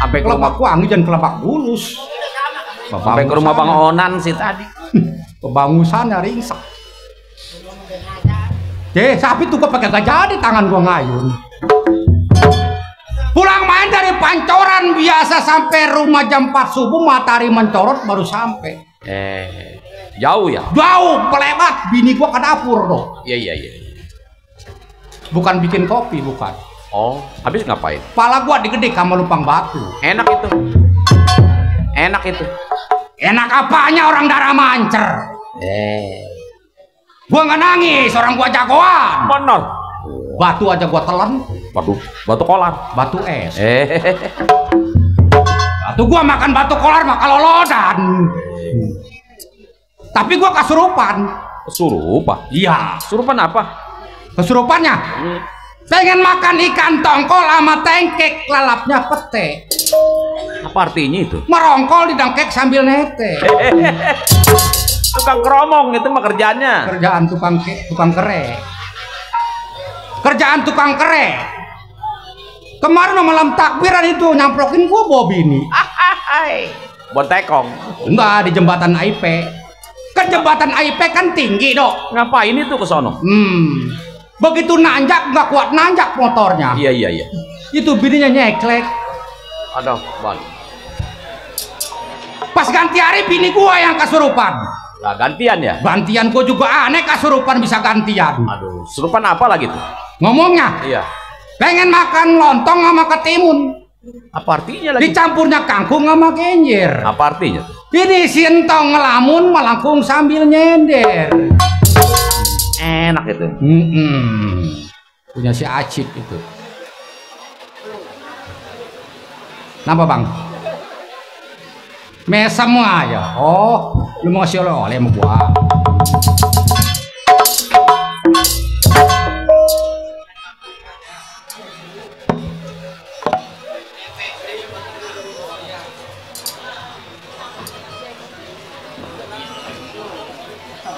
S5: Sampai
S4: Ke Lebak Wangi dan ke Lebak Bulus.
S5: Sampai ke rumah Bang Onan sih tadi.
S4: Kebangusannya ringsek. Sapi tuh pakai gak jadi tangan gua ngayun. Pulang main dari Pancoran biasa sampai rumah jam 4 subuh matahari mencorot baru sampai.
S5: Jauh ya?
S4: Jauh, pelebat. Bini gua ke dapur dong.
S5: Iya.
S4: Bukan bikin kopi, bukan.
S5: Oh, habis ngapain?
S4: Pala gua digedek sama lupang batu.
S5: Enak itu.
S4: Enak apanya orang darah mancer. Gua nggak nangis, orang gua jagoan.
S5: Benar.
S4: Batu aja gua telan.
S5: Waduh, batu kolar.
S4: Batu es. Batu gua makan batu kolar mah kalau lodan. Tapi gua kesurupan.
S5: Kesurupan?
S4: Iya.
S5: Kesurupan apa?
S4: Kesurupannya pengen makan ikan tongkol sama tengkek, lalapnya pete.
S5: Apa artinya itu?
S4: Merongkol di dengkek sambil nete.
S5: Tukang keromong itu mah kerjanya.
S4: Kerjaan tukang kere. Kerjaan tukang kere. Kemarin malam takbiran itu nyamprokin gua bawa bini.
S5: Bontekong.
S4: Enggak, di jembatan AIP. Kan jembatan AIP kan tinggi dok.
S5: Ngapain itu ke sono?
S4: Begitu nanjak nggak kuat nanjak motornya.
S5: Iya.
S4: Itu bininya nyeklek.
S5: Aduh, Bang.
S4: Pas ganti hari bini gua yang kesurupan.
S5: Lah gantian ya?
S4: Gantian gua juga aneh kesurupan bisa gantian.
S5: Aduh, surupan apa lagi tuh?
S4: Ngomongnya.
S5: Iya.
S4: Pengen makan lontong sama ketimun.
S5: Apa artinya lagi?
S4: Dicampurnya kangkung sama genjer.
S5: Apa artinya?
S4: Ini sintong ngelamun melengkung sambil nyender.
S5: Enak itu.
S4: Punya si Acik itu. Napa bang? Mesem aja. Oh, lu mau ngasih oleh-oleh sama gua.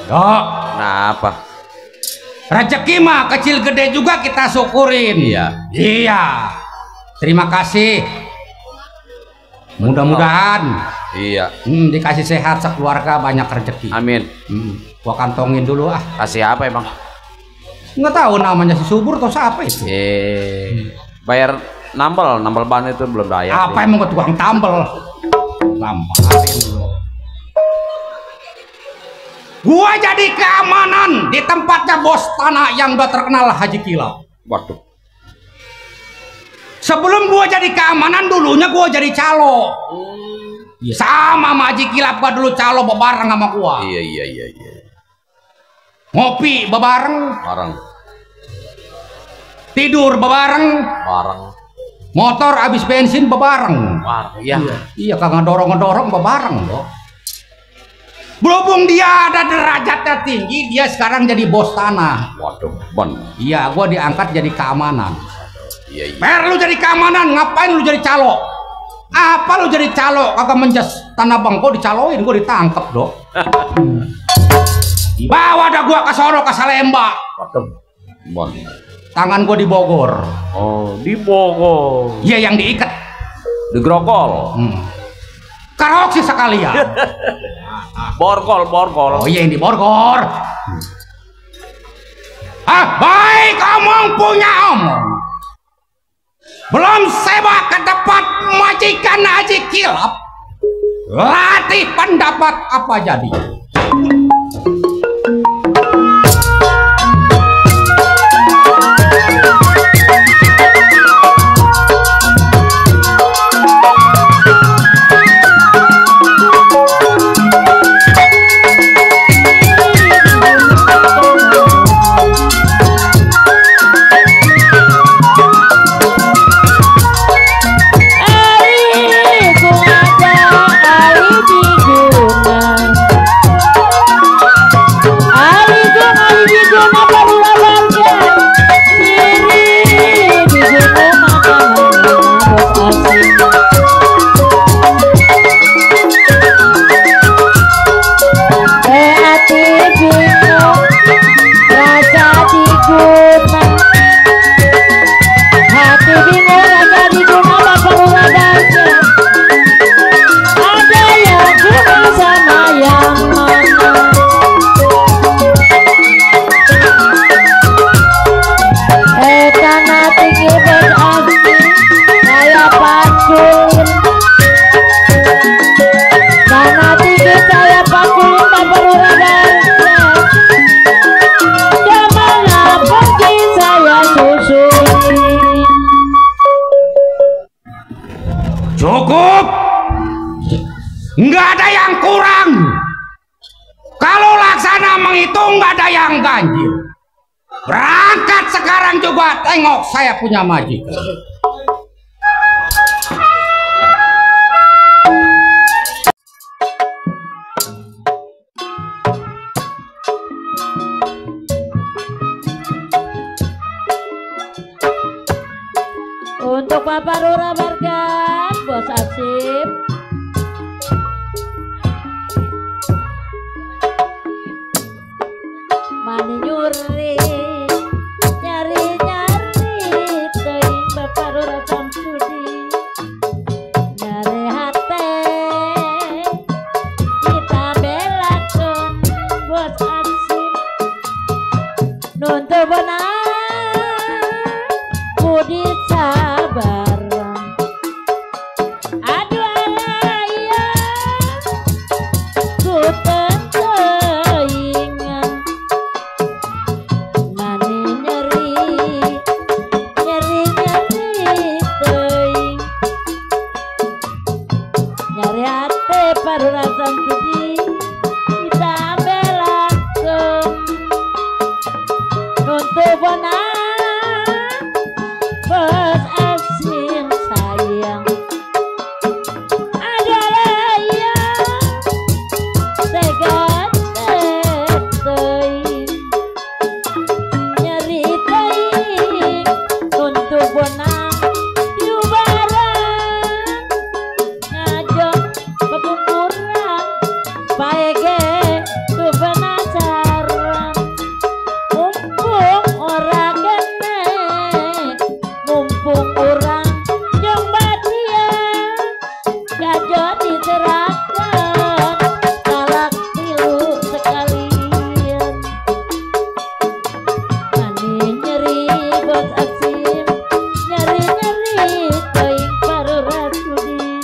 S5: Kenapa?
S4: Rezeki mah kecil gede juga kita syukurin. Iya. Terima kasih. Mudah-mudahan.
S5: Iya.
S4: Dikasih sehat sekeluarga banyak rezeki.
S5: Amin.
S4: Gua kantongin dulu ah.
S5: Kasih apa emang?
S4: Nggak tahu namanya si Subur atau siapa itu.
S5: Bayar nambel ban itu belum bayar.
S4: Apa emang ke tukang tambel? Lambarin dulu. Gua jadi keamanan di tempatnya bos tanah yang udah terkenal Haji Kilap.
S5: Waduh.
S4: Sebelum gua jadi keamanan dulunya gua jadi calo. Sama sama Haji Kilap gua dulu calo bebareng sama gua.
S5: Iya.
S4: Ngopi bebareng,
S5: Bareng.
S4: tidur bebareng,
S5: Bareng.
S4: motor habis bensin bebareng.
S5: Bareng. Iya.
S4: Iya kagak ngedorong bebareng loh. Berhubung dia ada derajatnya tinggi, dia sekarang jadi bos tanah.
S5: Waduh, bon.
S4: Iya, gua diangkat jadi keamanan.
S5: Iya.
S4: Per lu jadi keamanan, ngapain lu jadi calo? Apa lu jadi calo? Kagak menjas tanah bangko dicaloin, gua ditangkep dong. Bawa dah gua ke sono ke Salemba.
S5: Waduh, bon.
S4: Tangan gua di Bogor.
S5: Oh, di Bogor.
S4: Iya yang diikat.
S5: Di Grogol.
S4: Karaoke sekalian.
S5: Borgol.
S4: Oh iya yang di Bogor. Baik omong punya omong. Belum sewa ke depan majikan Haji Kilap. Latih pendapat apa jadi? Cukup, nggak ada yang kurang. Kalau laksana menghitung nggak ada yang ganjil. Berangkat sekarang juga, tengok saya punya majikan.
S3: Untuk Bapak Lurah Bargan, Bos Asip. Mani nyuri, nyari-nyari, teuing Bapak Lurah Samsudi. Nyari hate, kita belakeun Bos Asip. Nuntun beunang, budi sabaran. Aduh alaya, ku tenteingan. Mani nyeri, nyeri-nyeri teuing. Nyari hate Parurah Samsudi, kita belakeun. Nuntun beunang, Bos Asip sayang. Adalah yang tegat teuing. Nyeri teuing, untuk bonang diubaran. Ngajong pepungkuran, bae ge tu penasaran. Mumpung ora kene, mumpung urang jeung badian, gajo diserahkeun talak tilu sekalian. Mani nyeri Bos Asip, nyeri-nyeri teuing Parurah Sudi.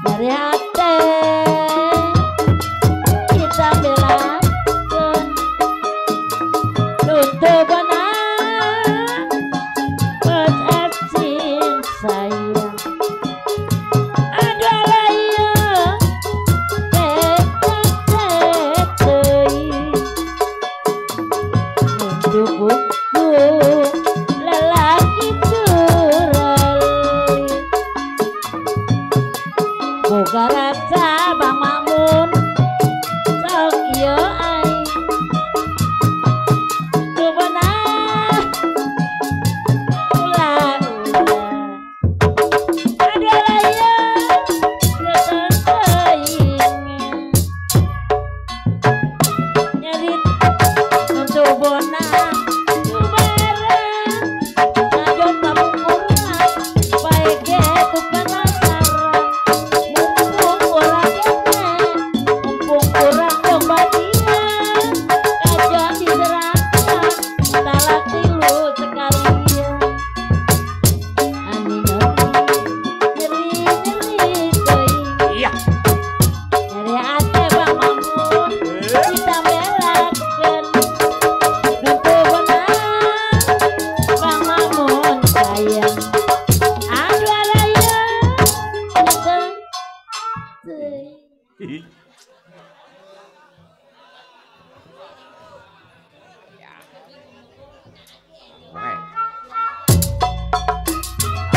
S3: Nyari hate, kita bela raksa Bang Mamun sok yo ai kubona ulah ada raya nyerit untuk bona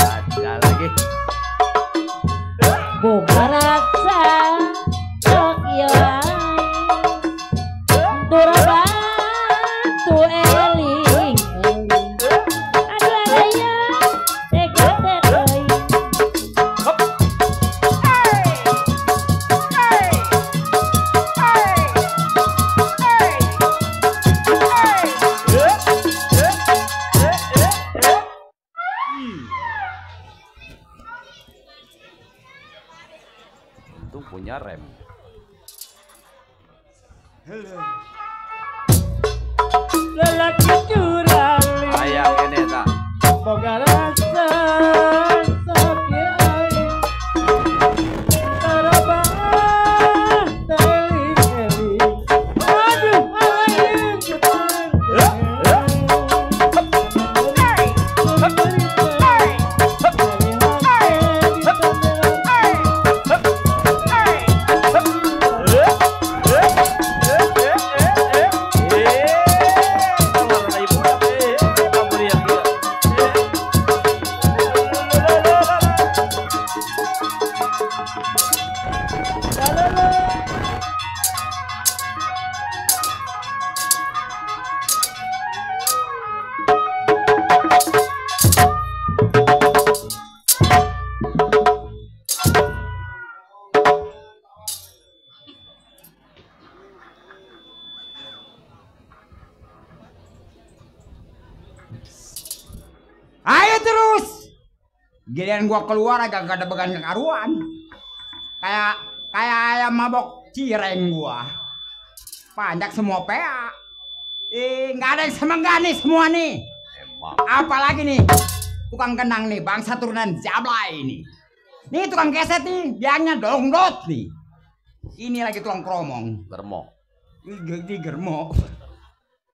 S5: Ada lagi.
S3: boga raksa sok yo ai duraba tu eling ada raya teka teuing
S5: Untung punya rem.
S3: lelaki curang
S5: Ayah ini tak.
S3: boga rasa sok yo ai duraba teuing aduh aing
S6: Ayo terus. Giliran gua keluar agak gak ada began kekaruan. Kayak ayam mabok cireng gua. Panjak semua PA. Nggak ada yang semenggani semua nih.
S5: Emang.
S6: Apalagi nih tukang kendang nih, bangsa turunan Jablay ini. Nih tukang keset nih, biangnya dongdot nih. Ini lagi tukang kromong.
S5: Germo.
S6: Di germo.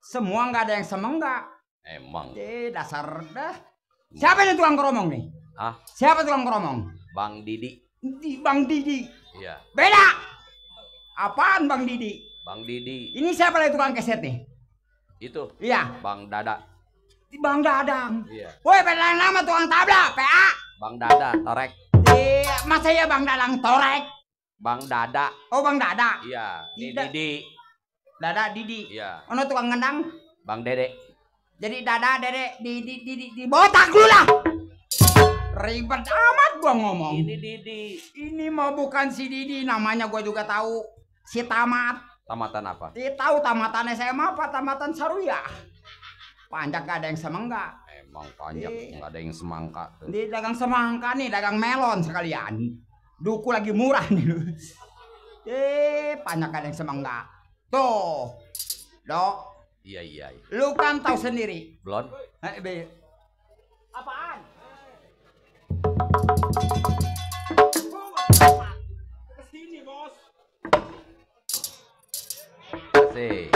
S6: Semua nggak ada yang semenggak.
S5: Emang.
S6: Dasar dah. Siapa ini tukang kromong nih?
S5: Ah,
S6: Siapa tukang kromong?
S5: Bang Didi.
S6: Bang Didi.
S5: Iya,
S6: Beda. Apaan Bang Didi?
S5: Bang Didi.
S6: Ini siapa lagi tukang keset nih?
S5: Itu
S6: Iya,
S5: Bang Dada.
S6: Bang Dadang.
S5: Iya.
S6: Woi, beda nama tukang tabla, PA.
S5: Bang Dada, Torek.
S6: Masa ya Bang Dadang torek?
S5: Bang Dada.
S6: Oh, Bang Dada.
S5: Iya, ini
S6: Tidak.
S5: Didi.
S6: Dada Didi.
S5: Iya,
S6: Ono tukang ngendang.
S5: Bang Dede.
S6: Jadi Dada Dede di botak lu lah. Ribet amat gua ngomong.
S5: Ini Didi.
S6: Ini mau bukan si Didi, namanya gua juga tahu. Si Tamat.
S5: Tamatan apa?
S6: Tahu tamatan SMA apa tamatan Saruya? Panjak gak ada yang semenggak.
S5: Emang panjang, nggak ada yang semangka tuh.
S6: Di dagang semangka nih, dagang melon sekalian. Duku lagi murah nih lu. Panjak gak ada yang semenggak. Tuh, Dok,
S5: Iya, iya.
S6: lu kan tahu sendiri.
S5: Blon.
S6: Apaan? Kesini bos.
S5: Asik.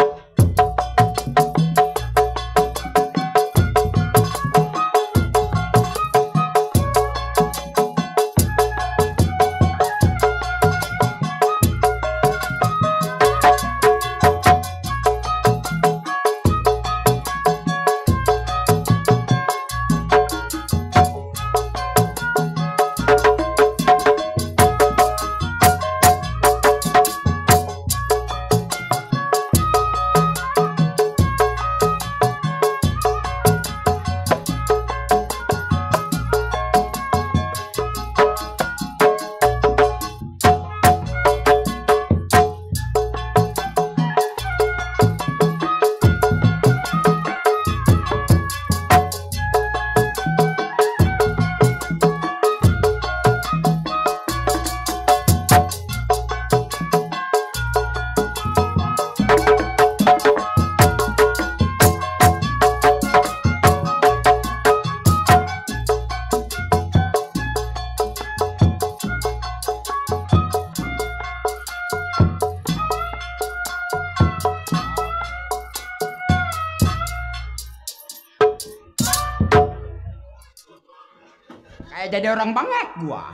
S6: jadi orang bangek gua.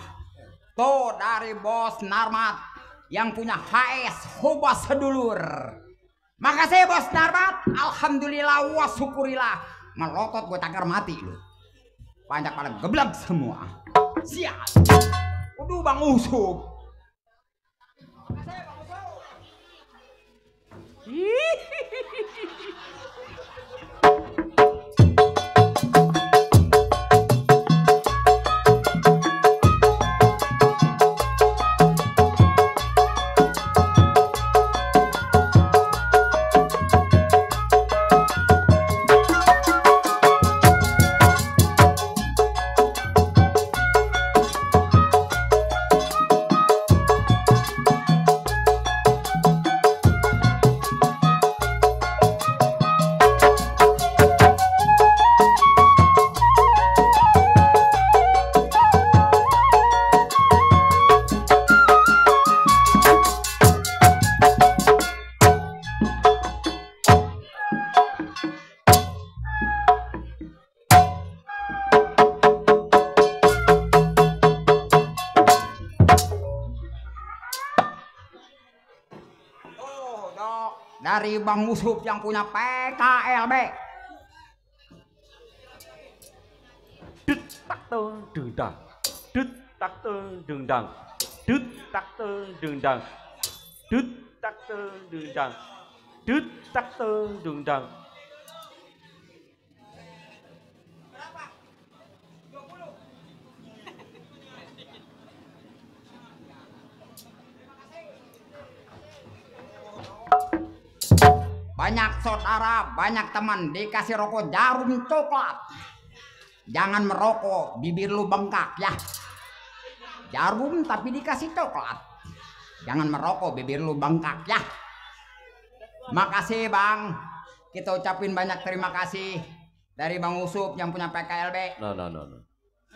S6: Tuh dari Bos Narmat yang punya HS Hoba Sedulur. Makasih Bos Narmat. Alhamdulillah wa syukurillah. Melotot gue takar mati lu. Banyak pada geblek semua. Siap. Udah Bang Usup. Makasih Bang Usup. Dari Bang Usup yang punya PKLB.
S5: Dut tak teng dendang. Dut tak teng dendang. Dut tak teng dendang. Dut tak teng dendang. Dut tak teng dendang.
S6: Berapa? 20. Banyak saudara, banyak teman dikasih rokok jarum coklat. Jangan merokok, bibir lu bengkak ya. Jarum tapi dikasih coklat. Jangan merokok, bibir lu bengkak ya. Makasih Bang. Kita ucapin banyak terima kasih dari Bang Usup yang punya PKLB.
S5: No.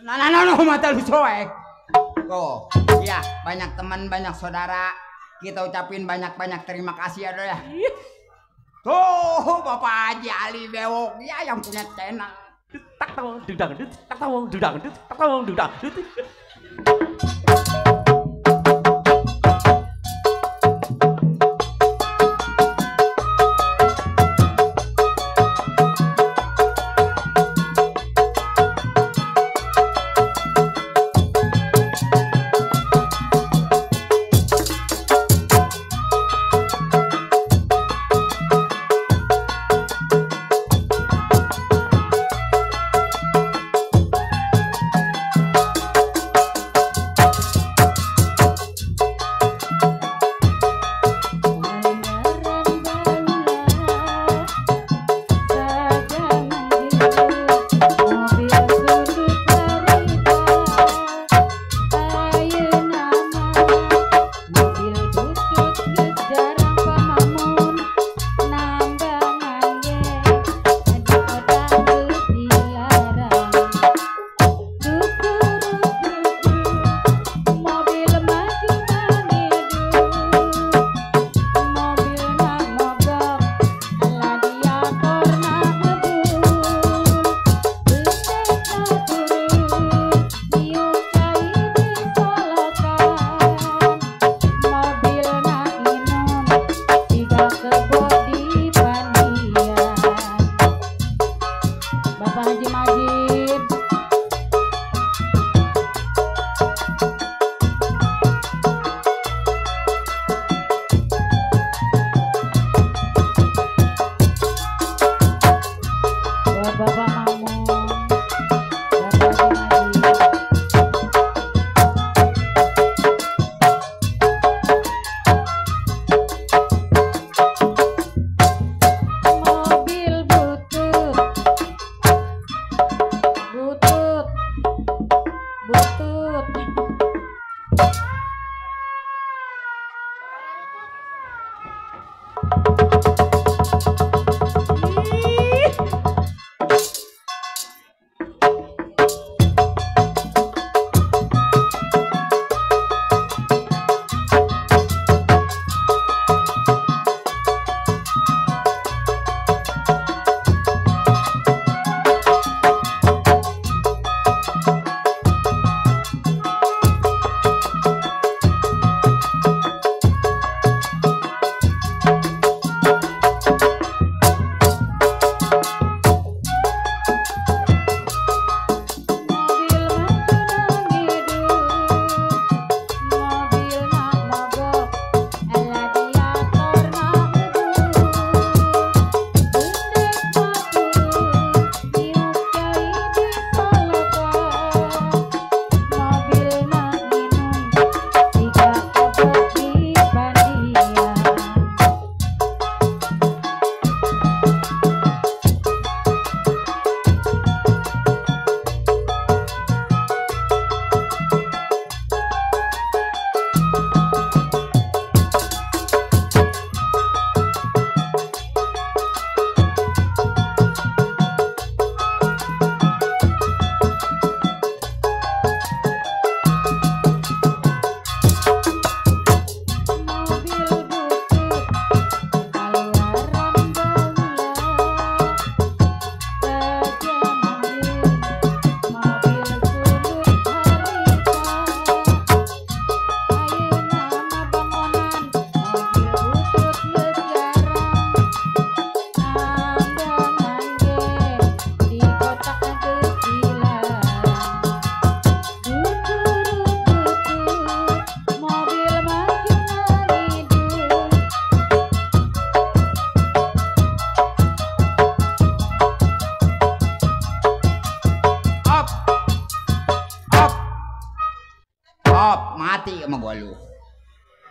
S6: Nah, mata lu soek. Tuh, ya banyak teman, banyak saudara. Kita ucapin banyak-banyak terima kasih ya. Tuh, Bapak Haji Ali Bewok ya yang punya channel.
S5: Tak tahu dudang, tak tahu dudang, tak tahu dudang.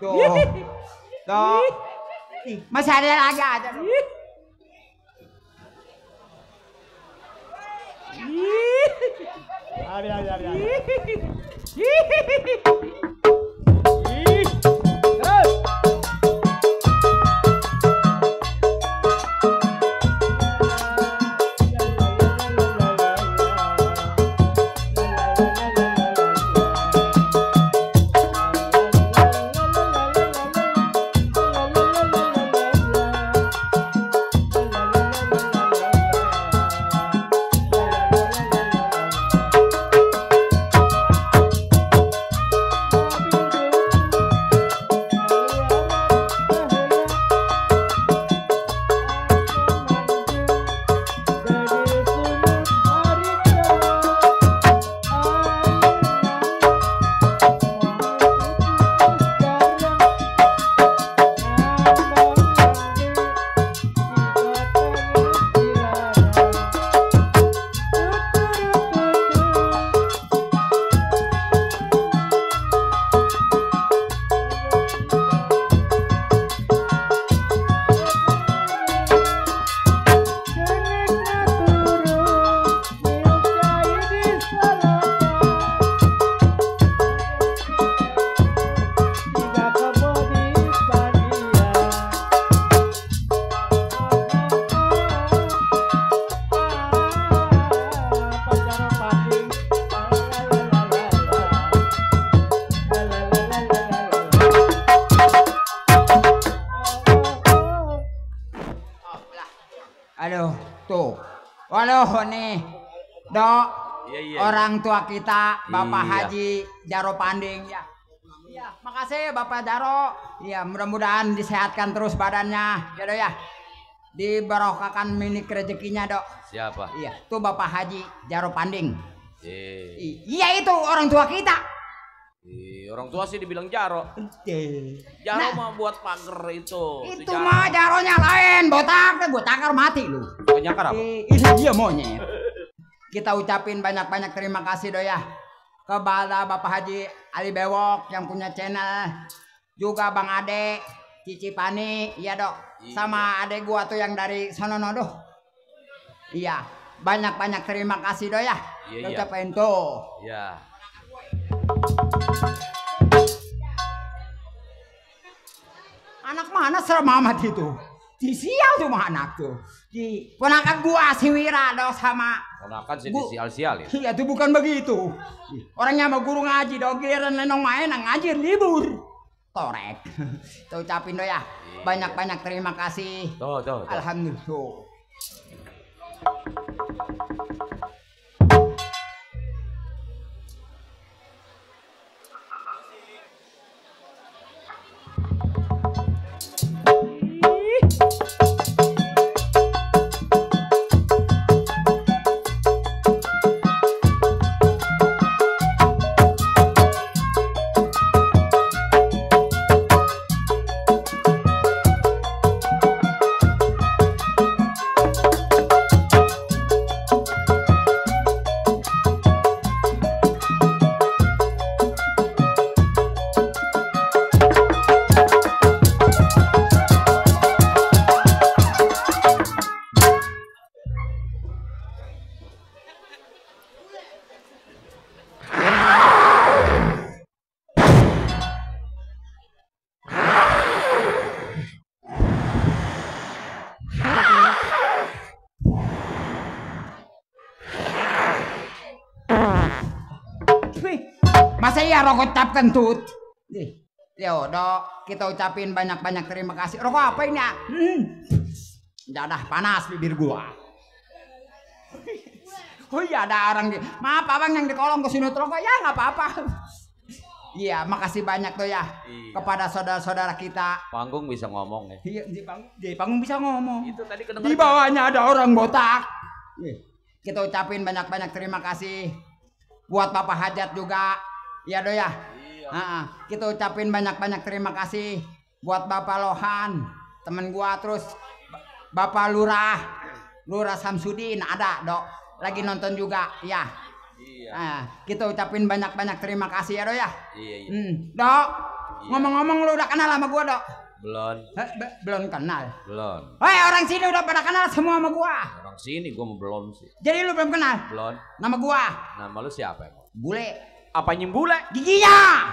S6: Tuh. Tuh. Ih, masih ada lagi aja. Aduh, tuh. Waduh nih. Dok. Orang tua kita Bapak Haji Jaro Panding ya. Iya, makasih Bapak Jaro. Iya, mudah-mudahan disehatkan terus badannya. Ya, Dok ya. Dibarokahkan minik rezekinya, Dok.
S7: Siapa?
S6: Iya, tuh Bapak Haji Jaro Panding. Iya, itu orang tua kita.
S7: Orang tua sih dibilang Jaro. Jaro mah buat pagar itu.
S6: Itu mah Jaronya lain, botak mati lu.
S7: Nyakar apa?
S6: Ini dia monyet. Kita ucapin banyak-banyak terima kasih Dok ya kepada Bapak Haji Ali Bewok yang punya channel, juga Bang Ade, Cici Pani, iya Dok, sama adek gua tuh yang dari sono doh. Iya, banyak-banyak terima kasih Dok ya. Kita ucapin tuh.
S7: Iya.
S6: Anak mana serem amat itu? Di sial tuh mah anak tuh. Di ponakan gua si Wira Dok sama.
S7: Ponakan sih di sial-sial ya.
S6: Iya tuh bukan begitu. Orangnya mau guru ngaji Dok, giliran lenong main ngaji libur. Torek. Tuh ucapin Dok ya. Banyak-banyak terima kasih.
S7: Tuh.
S6: Alhamdulillah. Masa iya rokok cap kentut? Yo, Dok, kita ucapin banyak-banyak terima kasih. Rokok apa ini ya? Dadah panas bibir gua. Oh iya ada orang di. Maaf abang yang di kolong kesinut rokok ya nggak apa-apa. Iya, makasih banyak tuh ya kepada saudara-saudara kita.
S7: Panggung bisa ngomong ya.
S6: Iya, di panggung bisa ngomong.
S7: Itu tadi kedengeran.
S6: Di bawahnya ada orang botak. Kita ucapin banyak-banyak terima kasih buat Bapak Hajat juga. Iya Dok ya. Kita ucapin banyak-banyak terima kasih buat Bapak Lohan, temen gua, terus Bapak Lurah Samsudin ada Dok, lagi nonton juga ya. Kita ucapin banyak-banyak terima kasih ya Dok ya.
S7: Iya.
S6: Dok, Ngomong-ngomong lu udah kenal sama gua, Dok?
S7: Belum.
S6: Belum kenal.
S7: Belum.
S6: Hei, orang sini udah pada kenal semua sama gua.
S7: Orang sini gua mau belum sih.
S6: Jadi lu belum kenal?
S7: Belum.
S6: Nama gua
S7: Nama lu siapa emang?
S6: Bule.
S7: Apa bule?
S6: Giginya.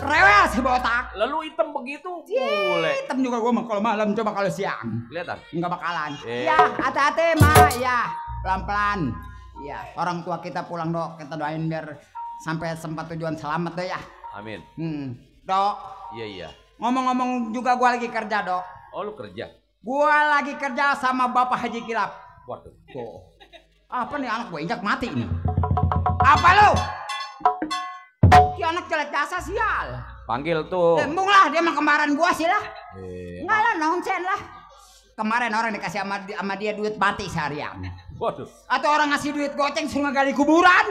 S6: Rewel si botak.
S7: Lalu hitam begitu bule.
S6: Hitam juga gua mah kalau malam, coba kalau siang.
S7: Kelihatan?
S6: Enggak bakalan.
S7: Eh.
S6: Ya, hati-hati, Ma. Ya, pelan-pelan. Ya, orang tua kita pulang, Dok. Kita doain biar sampai sempat tujuan selamat deh ya.
S7: Amin.
S6: Dok.
S7: Iya.
S6: Ngomong-ngomong juga gua lagi kerja, Dok.
S7: Oh, lu kerja?
S6: Gua lagi kerja sama Bapak Haji Kilap.
S7: Waduh.
S6: Tuh. Apa nih anak gua injak mati nih? Apa lu? Dia anak jelek jasa sial.
S7: Panggil tuh.
S6: Embung lah, dia mah kemarin gua sih lah. Enggak lah, nonsen lah. Kemarin orang dikasih sama dia duit mati seharian.
S7: Waduh.
S6: Atau orang ngasih duit goceng suruh ngegali kuburan.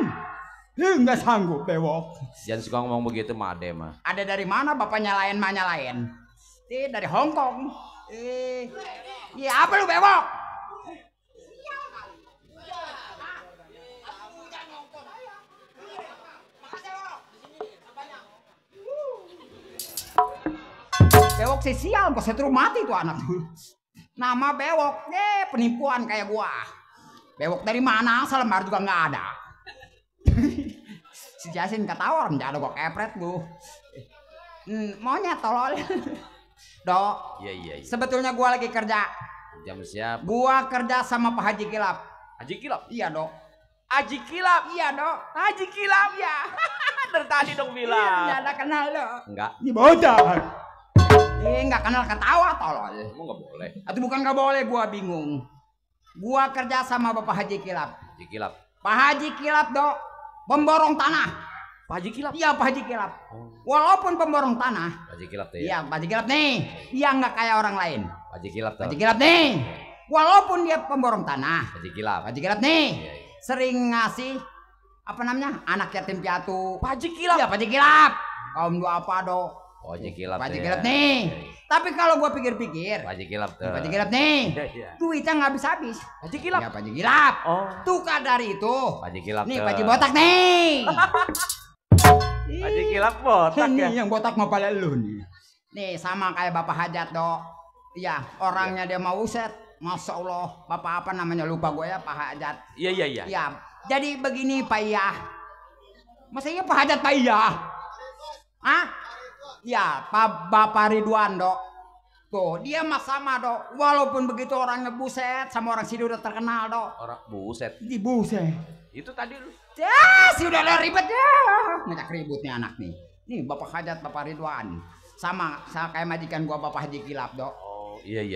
S6: Enggak sanggup, bewok.
S7: Jangan suka ngomong begitu, Made mah.
S6: Ada dari mana bapak nyalain mah nyalain? Dari Hong Kong. Ya apa lu bewok? Bewok sih sial, gua setru mati tuh anak tuh. Nama bewok, penipuan kayak gua. Bewok dari mana? Asal lembar juga nggak ada. Si Jasin ketawa orang jatuh gua kepret gua. Maunya tolol. Dok.
S7: Iya.
S6: Sebetulnya gua lagi kerja.
S7: Jam siap.
S6: Gua kerja sama Pak Haji Kilap.
S7: Haji Kilap?
S6: Iya, Dok.
S7: Haji Kilap?
S6: Iya, Dok.
S7: Haji Kilap?
S6: Iya.
S7: Dari tadi dong bilang.
S6: Iya, ada kenal, Dok.
S7: Enggak.
S6: Ini bocah. Nggak kenal ketawa tolol.
S7: Emang nggak boleh?
S6: Atau bukan nggak boleh, gua bingung. Gua kerja sama Bapak Haji Kilap.
S7: Haji Kilap?
S6: Pak Haji Kilap, Dok. Pemborong tanah.
S7: Pak Haji Kilap?
S6: Iya, Pak Haji Kilap. Walaupun pemborong tanah.
S7: Pak Haji Kilap tuh ya?
S6: Iya, Pak Haji Kilap nih. Iya, nggak kayak orang lain.
S7: Pak Haji Kilap tuh?
S6: Pak Haji Kilap nih. Walaupun dia pemborong tanah.
S7: Pak Haji Kilap?
S6: Pak Haji Kilap nih.
S7: Iya.
S6: Sering ngasih apa namanya? Anak yatim piatu.
S7: Pak Haji Kilap?
S6: Iya, Pak Haji Kilap. Kaum dua apa, Dok?
S7: Pak Haji Kilap.
S6: Pak Haji Kilap nih. Tapi kalau gua pikir-pikir,
S7: Pak Haji Kilap tuh.
S6: Pak Haji Kilap nih.
S7: Iya.
S6: Duitnya nggak habis-habis.
S7: Pak Haji Kilap?
S6: Ya, Pak Haji Kilap.
S7: Oh.
S6: Tukar dari itu.
S7: Pak Haji Kilap
S6: Nih,
S7: tuh.
S6: Pak Haji Botak nih.
S7: Pak Haji Kilap botak ya?
S6: Nih yang botak mau pada lu nih. Nih sama kayak Bapak Hajat, Dok. Iya, orangnya dia mau uset. Masya Allah, Bapak apa namanya lupa gue ya, Pak Hajat.
S7: Iya.
S6: Iya, jadi begini Pak Iya. Masa iya Pak Hajat Pak Iya? Hah? Ya, Bapak Ridwan, Dok. Tuh, dia mah sama, Dok. Walaupun begitu orangnya buset, sama orang sini udah terkenal, Dok.
S7: Orang buset.
S6: Di buset.
S7: Itu tadi lu.
S6: Ya, sih udah ada ribet ya. Ngajak ribut nih anak nih. Nih Bapak Hajat, Bapak Ridwan. Sama kayak majikan gua Bapak Haji Kilap, Dok.
S7: Oh, iya.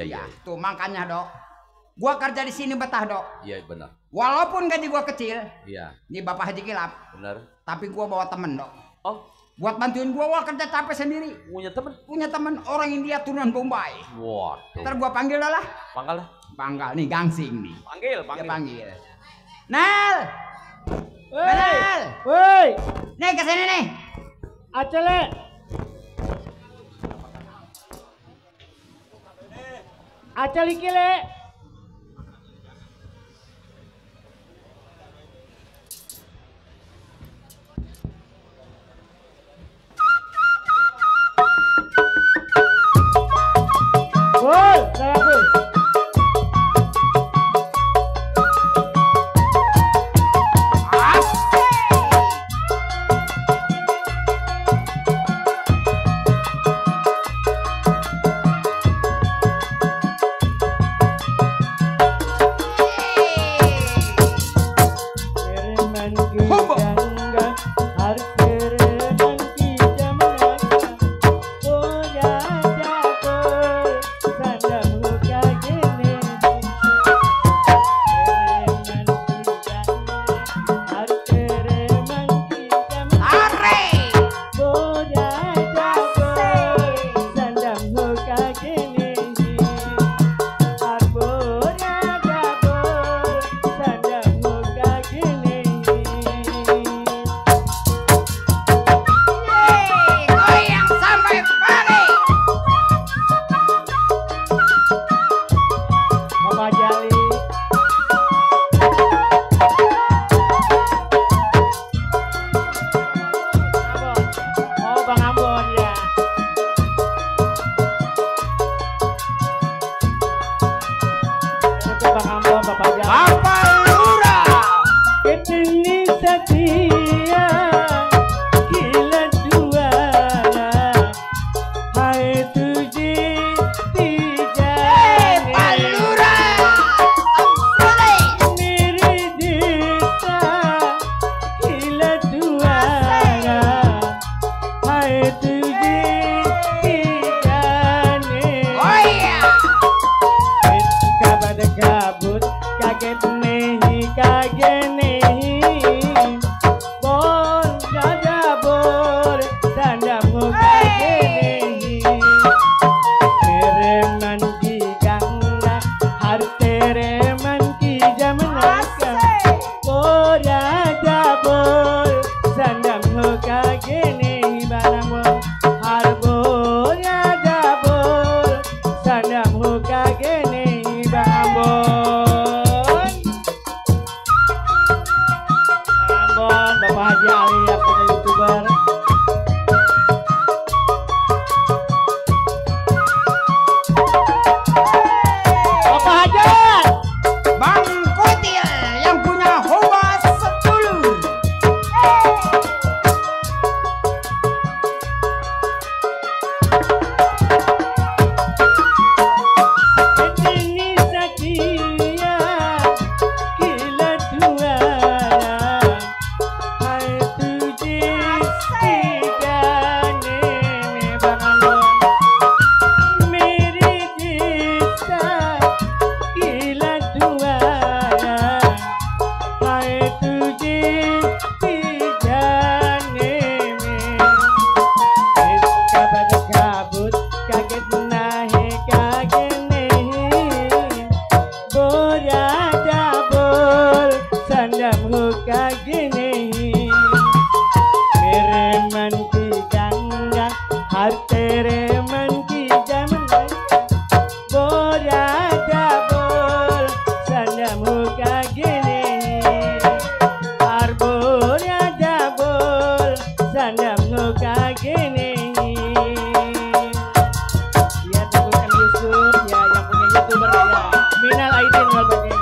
S6: Tuh makanya, Dok. Gua kerja di sini betah, Dok.
S7: Iya, benar.
S6: Walaupun gaji gua kecil,
S7: Iya.
S6: nih Bapak Haji Kilap.
S7: Benar.
S6: Tapi gua bawa temen, Dok.
S7: Oh,
S6: Buat bantuin gua kerja capek sendiri.
S7: punya temen?
S6: Punya temen orang India turunan Bombay.
S7: Waduh.
S6: Ntar gua panggil dah lah.
S7: Panggal lah.
S6: Panggal nih gangsing nih.
S7: Panggil.
S6: Dia panggil. Nel. Nel.
S2: Woi,
S6: Nih kesini nih.
S2: acele. Acele kile. Woi, saya
S8: kaget nahe kagene borada bol sandamu kagene mereman ki gangga hartere man ki jamna borada bol sandamu kagene borada bol sandamu kagene. Lihat bukan YouTube ya, yang punya YouTuber ya. Minal aidin wal faizin.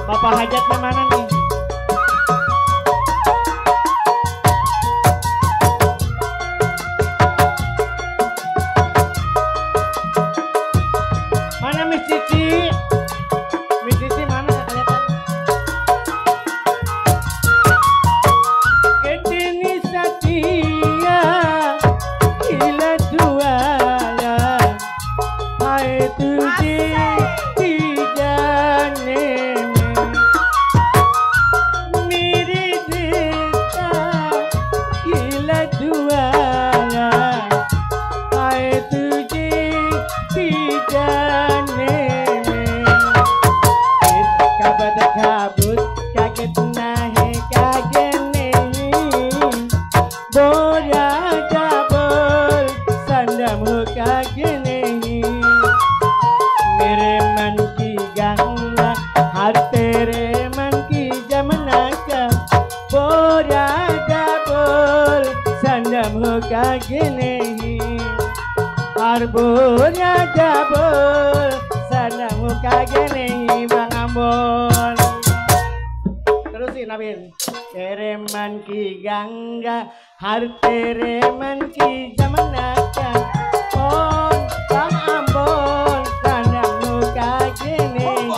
S8: Bapak hajatnya mana nih? Mana Miss Cici? Miss Cici mana kelihatan? Kedini Satya gila duala hai tujhe dijane mere deta gila duala hai tujhe dijane kabad kabut kaget nahe kagene borada bol sandamu kagene mere man ki gangga hartere man ki jamnaka borada bol sandamu kagene har borada bol sandamu kagene Bang Ambon. Terusin Nabil. Tereman ki gangga hartereman ki jamanaka on Bang Ambon sandamu kagene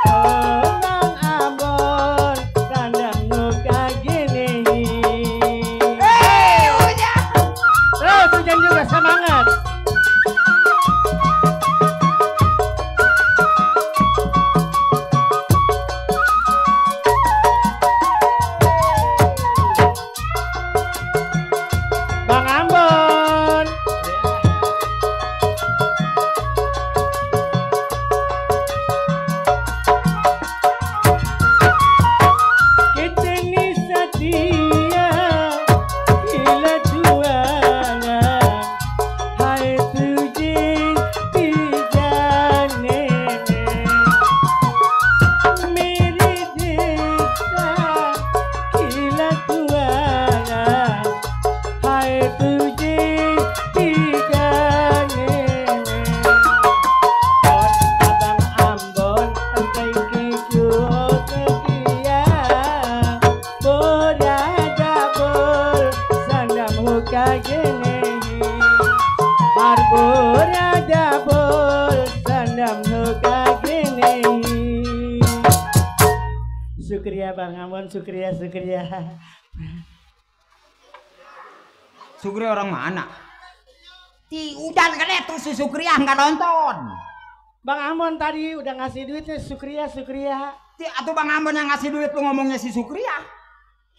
S8: oh Bang Ambon sandamu kagene. Hujan terus hujan juga semangat. Bang Ambon. Keteni Satya gila duala hai tujhe dijane mere deta gila duala hai tujhe dijane on Abang Ambon sampai kiku sekia borada bol sandamu kagene har borada bol sandamu kagene. Syukriya Bang Ambon, syukriya.
S6: Sukri orang mana? Ti udan kan itu si Sukriah nggak nonton.
S8: Bang Ambon tadi udah ngasih duitnya syukriya.
S6: Ti atau Bang Ambon yang ngasih duit lu ngomongnya si Sukriah.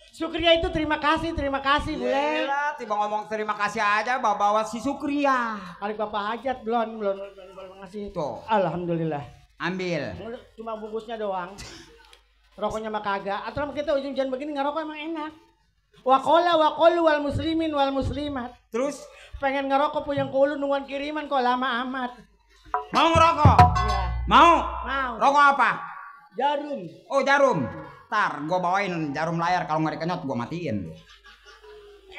S8: Syukriya itu terima kasih boleh.
S6: Gila, tiba ngomong terima kasih aja bawa si Sukriah.
S8: Hari Bapak hajat belum ngasih.
S6: Tuh.
S8: Alhamdulillah.
S6: Ambil.
S8: Cuma bungkusnya doang. Rokoknya mah kagak. Atau kita hujan begini ngerokok emang enak. Wakolu wal muslimin wal muslimat.
S6: Terus
S8: pengen ngerokok puyeng kulu nungguan kiriman kok lama amat.
S6: mau ngerokok?
S8: Iya.
S6: Mau?
S8: Mau.
S6: Rokok apa?
S8: Jarum.
S6: Oh jarum. Ntar gue bawain jarum layar, kalau nggak dikenyot gue matiin.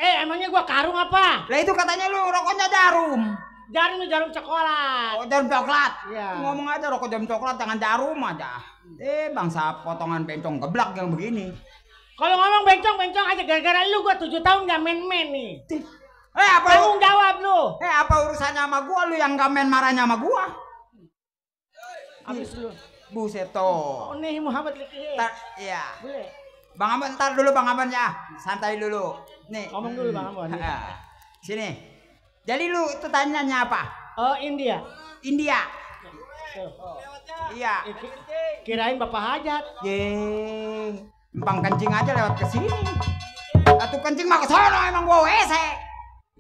S8: Emangnya gua karung apa?
S6: Lah itu katanya lu rokoknya jarum.
S8: Jarum jarum coklat.
S6: Oh jarum coklat.
S8: Iya.
S6: Ngomong aja rokok jarum coklat, jangan jarum aja. Bangsa potongan bencong geblak yang begini.
S8: Kalau ngomong bencong aja, gara-gara lu gua 7 tahun gak main-main nih.
S6: Apa
S8: tanggung jawab lu?
S6: Apa urusannya sama gua, lu yang gak main marahnya sama gua?
S8: Habis lu.
S6: Buset toh.
S8: Oh nih Muhammad Liki.
S6: Iya.
S8: Boleh.
S6: Bang Ambon, ntar dulu Bang Ambon ya. Santai dulu. Nih.
S8: Ngomong dulu Bang Ambon.
S6: Sini. Jadi lu itu tanyanya apa?
S8: Oh India.
S6: India. Iya.
S8: Kirain Bapak hajat.
S6: Empang kencing aja lewat ke sini. Atuh kencing mah ke sono emang gua WC.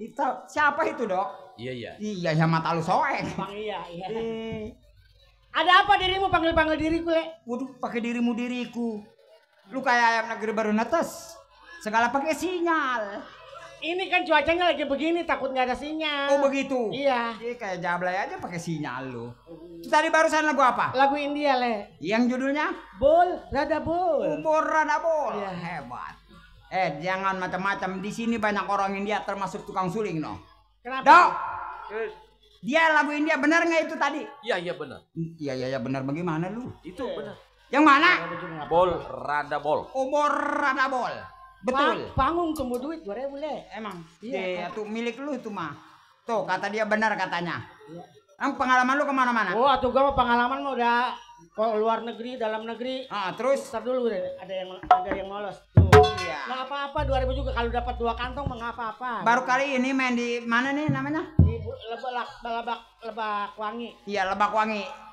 S6: Itu siapa itu, Dok?
S7: Iya.
S6: Iya, ya mata lu soek.
S8: Bang iya. Ada apa dirimu panggil-panggil diriku, Le?
S6: Waduh, pakai diriku. Lu kayak ayam negeri baru netes. Segala pakai sinyal.
S8: Ini kan cuacanya lagi begini, takut nggak ada sinyal.
S6: Oh begitu?
S8: Iya.
S6: Kayak jablay aja pakai sinyal lu. Tadi barusan lagu apa?
S8: Lagu India, Le.
S6: Yang judulnya?
S8: Bol, rada bol.
S6: Umur rada bol.
S8: Iya.
S6: Hebat. Jangan macam-macam. Di sini banyak orang India termasuk tukang suling, no.
S8: Kenapa?
S6: Dok. Dia lagu India benar nggak itu tadi?
S7: Iya benar.
S6: Iya benar. Bagaimana lu?
S7: Itu benar.
S6: Yang mana?
S7: Bol rada bol.
S6: Umur rada bol. Betul.
S8: Panggung tunggu duit 2.000, Le.
S6: Emang?
S8: Iya.
S6: Itu milik lu itu mah. Tuh kata dia benar katanya. Pengalaman lu kemana-mana?
S8: Oh, atuh gua mah pengalaman mah udah luar negeri, dalam negeri.
S6: Terus?
S8: Ntar dulu ada yang lolos. Tuh.
S6: Iya.
S8: Nggak apa-apa 2.000 juga kalau dapat 2 kantong mah nggak apa-apa.
S6: Baru kali ini main di mana nih namanya?
S8: Di Lebak Wangi.
S6: Iya, Lebak Wangi.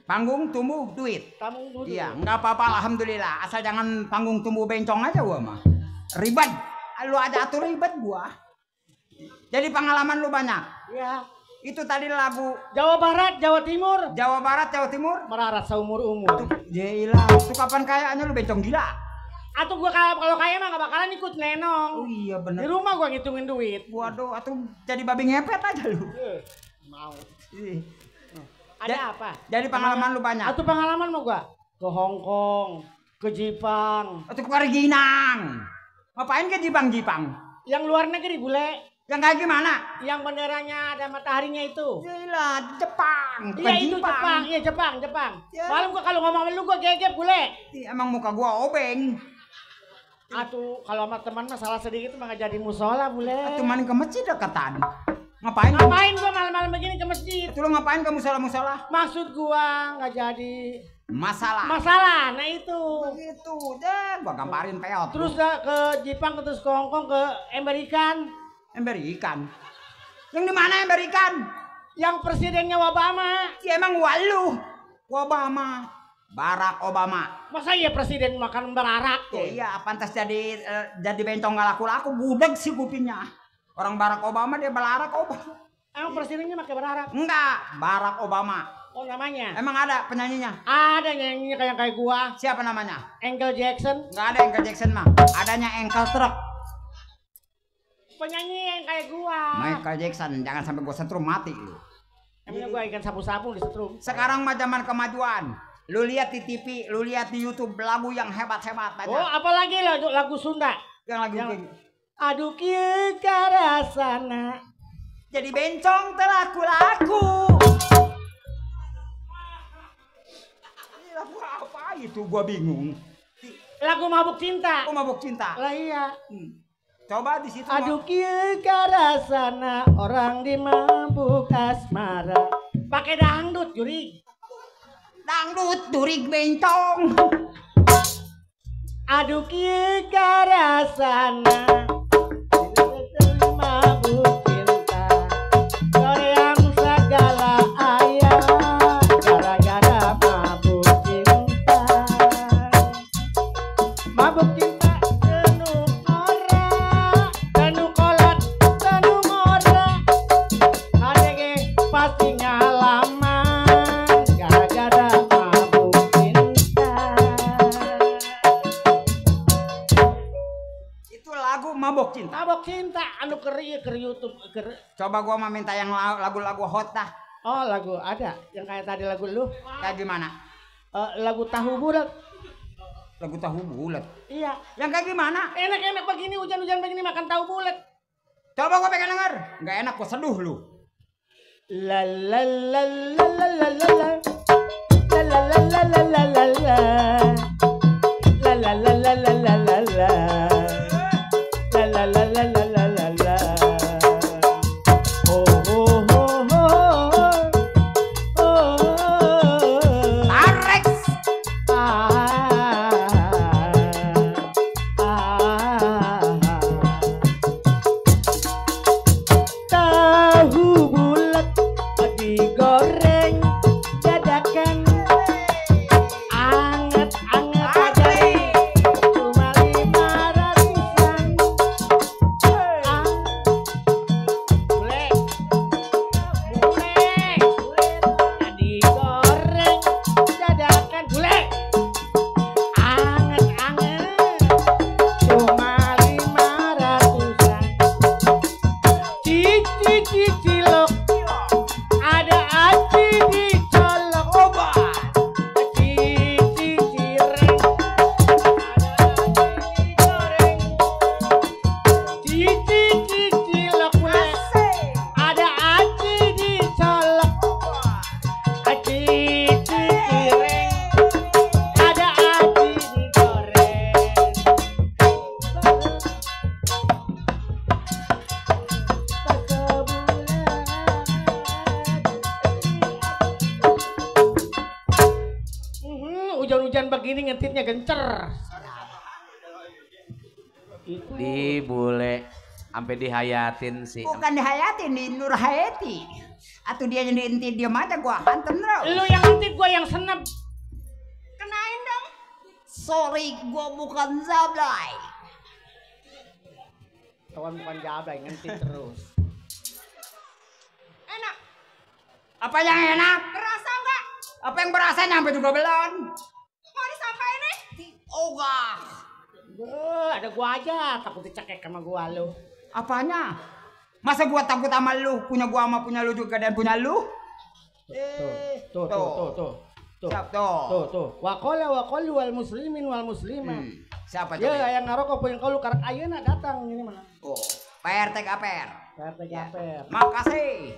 S6: Panggung tumbuh duit.
S8: Panggung dulu.
S6: Iya, nggak apa-apa alhamdulillah. Asal jangan panggung tumbuh bencong aja gua mah. Ribet. Lu aja atur ribet gua. Jadi pengalaman lu banyak.
S8: Iya.
S6: Itu tadi lagu
S8: Jawa Barat, Jawa Timur.
S6: Jawa Barat, Jawa Timur.
S8: Merarat seumur-umur.
S6: Gila, itu kapan kayaknya lu bencong gila?
S8: Atau gua kalau kaya mah gak bakalan ikut nenong.
S6: Oh iya bener.
S8: Di rumah gua ngitungin duit.
S6: Waduh, atau jadi babi ngepet aja lu.
S8: Mau.
S6: Ih.
S8: Ada apa?
S6: Jadi pengalaman lu banyak.
S8: Atau pengalaman mau gua ke Hong Kong, ke Jepang.
S6: Atau ke Ginang. Ngapain ke Jepang?
S8: Yang luar negeri, Bule.
S6: Yang kayak gimana?
S8: Yang benderanya ada mataharinya itu.
S6: Gila, Jepang.
S8: Iya itu Jepang. Iya Jepang.
S6: Ya.
S8: Malam gua kalau ngomong sama lu gua gegep, Bule.
S6: Emang muka gua obeng.
S8: Atuh kalau sama teman mah salah sedikit mah gak jadi musola, Bule.
S6: Atuh main ke masjid deketan. Ngapain
S8: gua malam-malam begini ke masjid?
S6: Itu lu ngapain ke musola-musola?
S8: Maksud gua nggak jadi
S6: masalah.
S8: Nah itu.
S6: Begitu deh, gua gamparin peot.
S8: Terus ke Jepang, terus ke Hong Kong, ke Amerikan.
S6: Yang di mana Amerikan?
S8: Yang presidennya Obama.
S6: Ya emang walu. Obama. Barack Obama.
S8: Masa iya presiden makan berarak tuh?
S6: Iya, pantas jadi bencong gak laku-laku, budeg sih kupingnya. Orang Barack Obama dia belarak Obama.
S8: Emang presidennya pakai berarak?
S6: Enggak, Barack Obama.
S8: Oh namanya?
S6: Emang ada penyanyinya?
S8: Ada nyanyinya kayak gua.
S6: Siapa namanya?
S8: Angel Jackson.
S6: Enggak ada Angel Jackson mah. Adanya Angel Truck.
S8: Penyanyi yang kayak gua.
S6: Michael Jackson, jangan sampai gua setrum mati lu.
S8: Emangnya gua ikan sapu-sapu di setrum.
S6: Sekarang mah zaman kemajuan. Lu lihat di TV, lu lihat di YouTube lagu yang hebat-hebat banyak.
S8: Oh, apalagi lagu Sunda.
S6: Yang
S8: aduh kieu karasana.
S6: Jadi bencong telaku-laku. Ini lagu apa itu gua bingung.
S8: Lagu Mabuk Cinta.
S6: Oh, Mabuk Cinta.
S8: Lah iya.
S6: Coba di situ.
S8: Aduh kieu karasana orang di mabuk asmara. Pakai dangdut, Juri.
S6: Dangdut durig bencong.
S8: Aduh kieu karasana mabuk cinta goyang segala ayah gara-gara mabuk cinta. Mabuk cinta penuh ora, penuh kolat, penuh mora. Adege pasti ngalaman gara-gara mabuk cinta.
S6: Itu lagu Mabuk Cinta.
S8: Mabuk cinta anu ke YouTube.
S6: Coba gua mau minta yang lagu-lagu hot dah.
S8: Oh lagu ada yang kayak tadi lagu lu.
S6: Kayak gimana?
S8: Lagu tahu bulat.
S6: Lagu tahu bulat.
S8: Iya.
S6: Yang kayak gimana?
S8: Enak-enak begini hujan-hujan begini makan tahu bulat.
S6: Coba gua pengen denger. Nggak enak gua seduh lu.
S8: La la la la la la la la. La la la la la la la la. La la la la la la la la. La la la la la la la la. Oh oh oh oh. Oh.
S6: Tarex.
S8: Tahu bulat digoreng dadakan, anget gini ngentitnya gencer. Itu.
S7: Di bule sampai dihayatin sih.
S6: Bukan dihayatin, di Nur Hayati. Atau dia yang diinti diam aja gua hantem terus.
S8: Lu yang ngentit gua yang senep.
S6: Kenain dong. Sorry, gua bukan Zablay.
S8: Kawan bukan jablay ngentit terus.
S6: Enak. Apa yang enak? Berasa enggak? Apa yang berasa nyampe juga belum? Mau disampaikan nih? Ogah.
S8: Ada gua aja takut dicekek sama gua lu.
S6: Apanya? Masa gua takut sama lu? Punya gua sama punya lu juga dan punya lu?
S8: Tuh.
S6: Siap tuh.
S8: Tuh. Waqala wal muslimin wal muslimat.
S6: Siapa tuh?
S8: Ya yang ngarok punya kalau karak ayeuna datang ini mana?
S6: Oh, PRT KPR.
S8: PRT KPR.
S6: Makasih.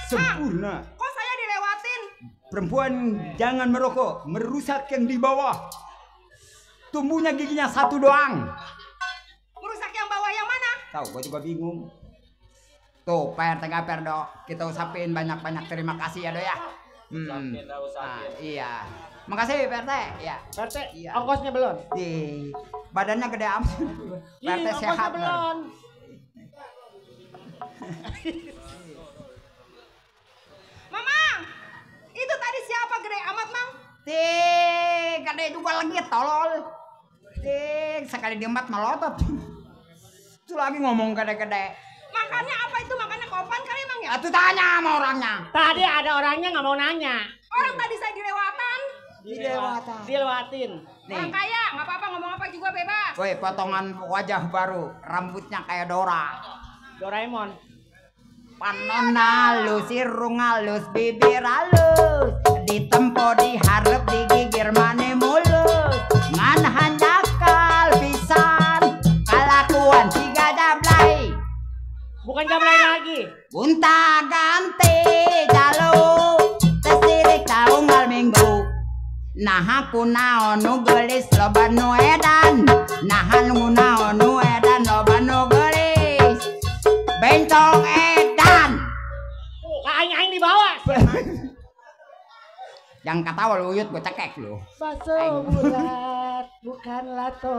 S6: Sempurna.
S3: Kok saya dilewatin?
S6: Perempuan jangan merokok, merusak yang di bawah. Tumbuhnya giginya satu doang.
S3: Merusak yang bawah yang mana?
S6: Tahu, gua juga bingung. Tuh, PRT KPR dok. Kita usapin banyak-banyak terima kasih ya dok ya. Iya. Makasih PRT. Ya.
S8: PRT,
S6: Iya.
S8: ongkosnya belum?
S6: Badannya gede amat. PRT sehat.
S8: Belum.
S3: Mamang, itu tadi siapa gede amat, Mang?
S6: Gede juga lagi tolol. Sekali diembat melotot. Itu lagi ngomong gede-gede.
S3: Makannya apa itu? Makannya kopan kali Mang ya?
S6: Atuh tanya sama orangnya.
S8: Tadi ada orangnya nggak mau nanya.
S3: Orang tadi saya dilewatan.
S8: Dilewatin.
S3: Orang kaya, nggak apa-apa ngomong apa juga bebas.
S6: Woi, potongan wajah baru, rambutnya kayak Dora.
S8: Doraemon.
S6: Panon halus, irung halus, bibir halus, ditempo, diharap, digigir mane mulus. Ngan handakal pisan, kalakuan tiga jablay.
S8: Bukan jablay lagi.
S6: Gunta ganti jalo, tesirik taunggal minggu. Nah aku naon nu gelis loba nu edan, nahan nu naon nu edan loba nu gelis. Bencong edan.
S8: Aing di bawah.
S6: Yang ketawa lu Uyut, gue cekek lu.
S8: Bakso bulat bukan lato.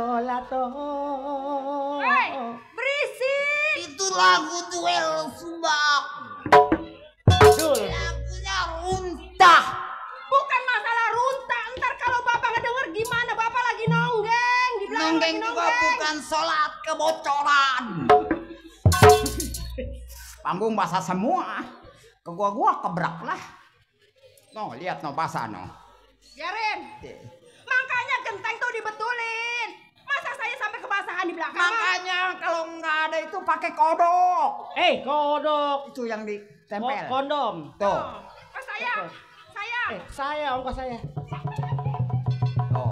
S3: Hei, berisik.
S6: Itu lagu duel subak.
S8: Dul.
S6: Lagunya runtah.
S3: Bukan masalah runta. Ntar kalau bapak ngedenger gimana? Bapak lagi nonggeng. Di belakang
S6: Nonggeng
S3: lagi
S6: juga
S3: nonggeng.
S6: bukan sholat kebocoran. Panggung basah semua. Ke gua kebrak lah. No, lihat no basah no.
S3: Biarin. Makanya genteng tuh dibetulin. Masa saya sampai kebasahan di belakang? Mang?
S6: Makanya kalau nggak ada itu pakai kodok.
S8: Kodok.
S6: Itu yang ditempel.
S8: Kondom.
S6: Tuh.
S3: Oh, saya.
S8: Saya ongkos saya.
S6: Tuh.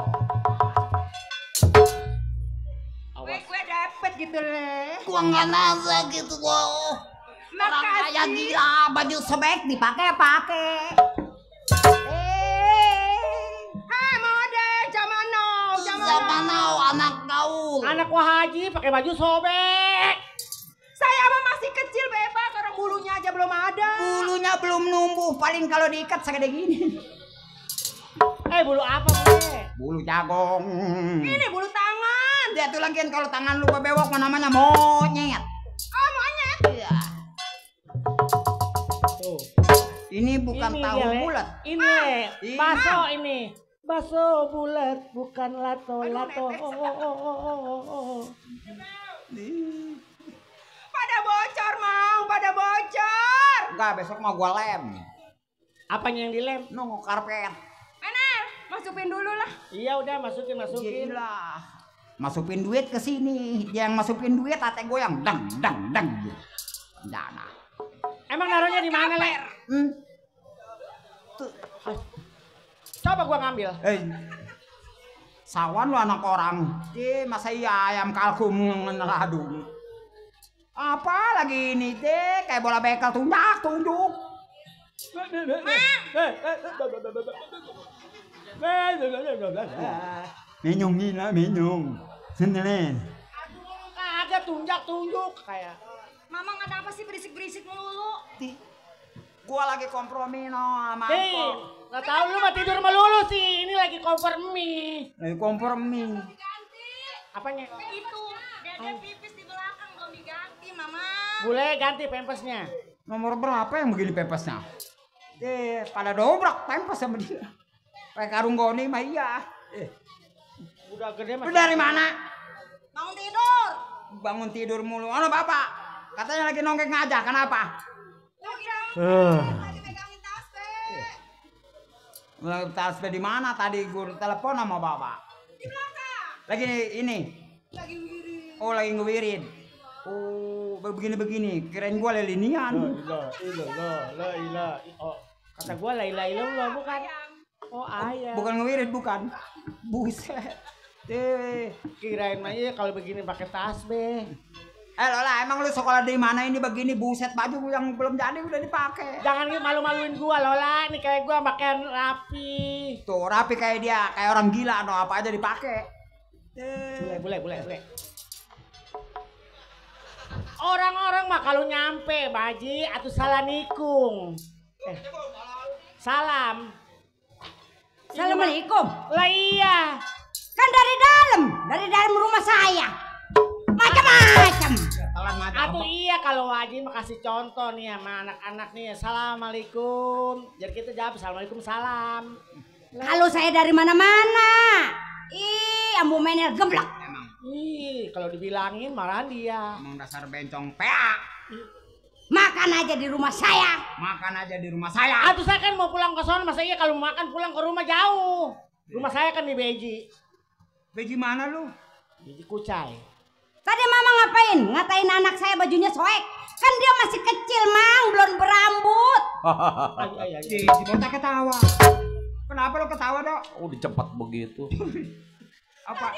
S3: Gue dapet gitu leh.
S6: Gua nggak nasa gitu loh. Orang kaya
S3: Makasih.
S6: gila, baju sobek dipakai.
S3: Hai mode, zaman now.
S6: Zaman now anak gaul.
S8: Anak wahaji pakai baju sobek.
S3: Saya mah masih kecil bebas, orang bulunya aja belum ada.
S6: Bulunya belum numbuh, paling kalau diikat segede gini.
S8: Bulu apa boleh?
S6: Bulu jagong.
S3: Ini bulu tangan.
S6: Dia tuh lagian kalau tangan lu bebewok mah namanya monyet.
S3: Oh monyet.
S6: Iya.
S8: Tuh.
S6: Ini bukan
S8: Ini
S6: tahu
S8: dia, Le.
S6: bulat.
S8: Ini
S6: Ini.
S8: bakso ini. Bakso bulat bukan lato.
S3: Pada bocor Mang, pada bocor.
S6: Enggak, besok mau gua lem.
S8: Apanya yang dilem?
S6: Nunggu karpet.
S3: Mener, masukin dulu lah.
S8: Iya udah masukin.
S6: Gila. Masukin duit ke sini. Dia yang masukin duit, ate goyang dang. Dana.
S8: Emang naruhnya di mana, Le? Coba gua ngambil.
S6: Sawan lu anak orang. Masa iya ayam kalkum ngeladung. Apa lagi ini teh? Kayak bola bekel tunjuk. Menyong. Senelen.
S8: Kagak tunjuk kayak.
S3: Mama ada apa sih berisik-berisik melulu?
S6: Gua lagi kompromi no sama
S8: Hei,
S6: Eko.
S8: Nggak tahu lu mah tidur melulu sih. Ini lagi kompor mie.
S6: Lagi kompor mie.
S8: Apanya?
S3: Itu, dede pipis di belakang belum diganti, Mama.
S8: Boleh ganti pempesnya.
S6: Nomor berapa yang begini pempesnya? Pada dobrak pempes sama dia. Kayak karung goni mah iya.
S8: Udah gede
S6: Lu
S8: mas.
S6: dari mana?
S3: Bangun tidur.
S6: Bangun tidur mulu. Ono bapak. Katanya lagi nongkrong aja. Kenapa?
S3: Lagi megangin tas, Be.
S6: Tas di mana? Tadi gue telepon sama bapak.
S3: Di belakang.
S6: Lagi ini.
S3: Lagi wirid.
S6: Oh lagi ngewirid. Oh begini. Kirain gue lelinian.
S8: Oh, kata gua la ilaha illallah bukan. Oh ayam.
S6: Bukan ngewirid bukan. Buset.
S8: Kirain mah iya kalau begini pakai tas be.
S6: Lola, emang lu sekolah di mana ini begini buset baju yang belum jadi udah dipakai.
S8: Jangan malu-maluin gua Lola, nih kayak gua pakaian rapi.
S6: Tuh rapi kayak dia, kayak orang gila no apa aja dipakai.
S8: Boleh. Orang-orang mah kalau nyampe baji atau salah nikung. Salam.
S3: Assalamualaikum.
S8: Lah iya.
S3: Kan dari dalam rumah saya. Macam-macam.
S8: Atau iya kalau wajib mau kasih contoh nih sama anak-anak nih. Assalamualaikum. Jadi kita jawab assalamualaikum salam.
S3: Kalau saya dari mana-mana. Ih, ambu menel geblek.
S6: Emang.
S8: Ih, kalau dibilangin marahan dia.
S6: Emang dasar bencong PA.
S3: Makan aja di rumah saya.
S6: Makan aja di rumah saya.
S8: Aduh saya kan mau pulang ke sana, masa iya kalau makan pulang ke rumah jauh. Rumah saya kan di Beji.
S6: Beji mana lu?
S8: Beji Kucai.
S3: Tadi mama ngapain? Ngatain anak saya bajunya soek. Kan dia masih kecil, Mang, belum berambut.
S6: Si bocah ketawa. Kenapa lu ketawa, Dok?
S7: Oh, dicepat begitu.
S6: Apa?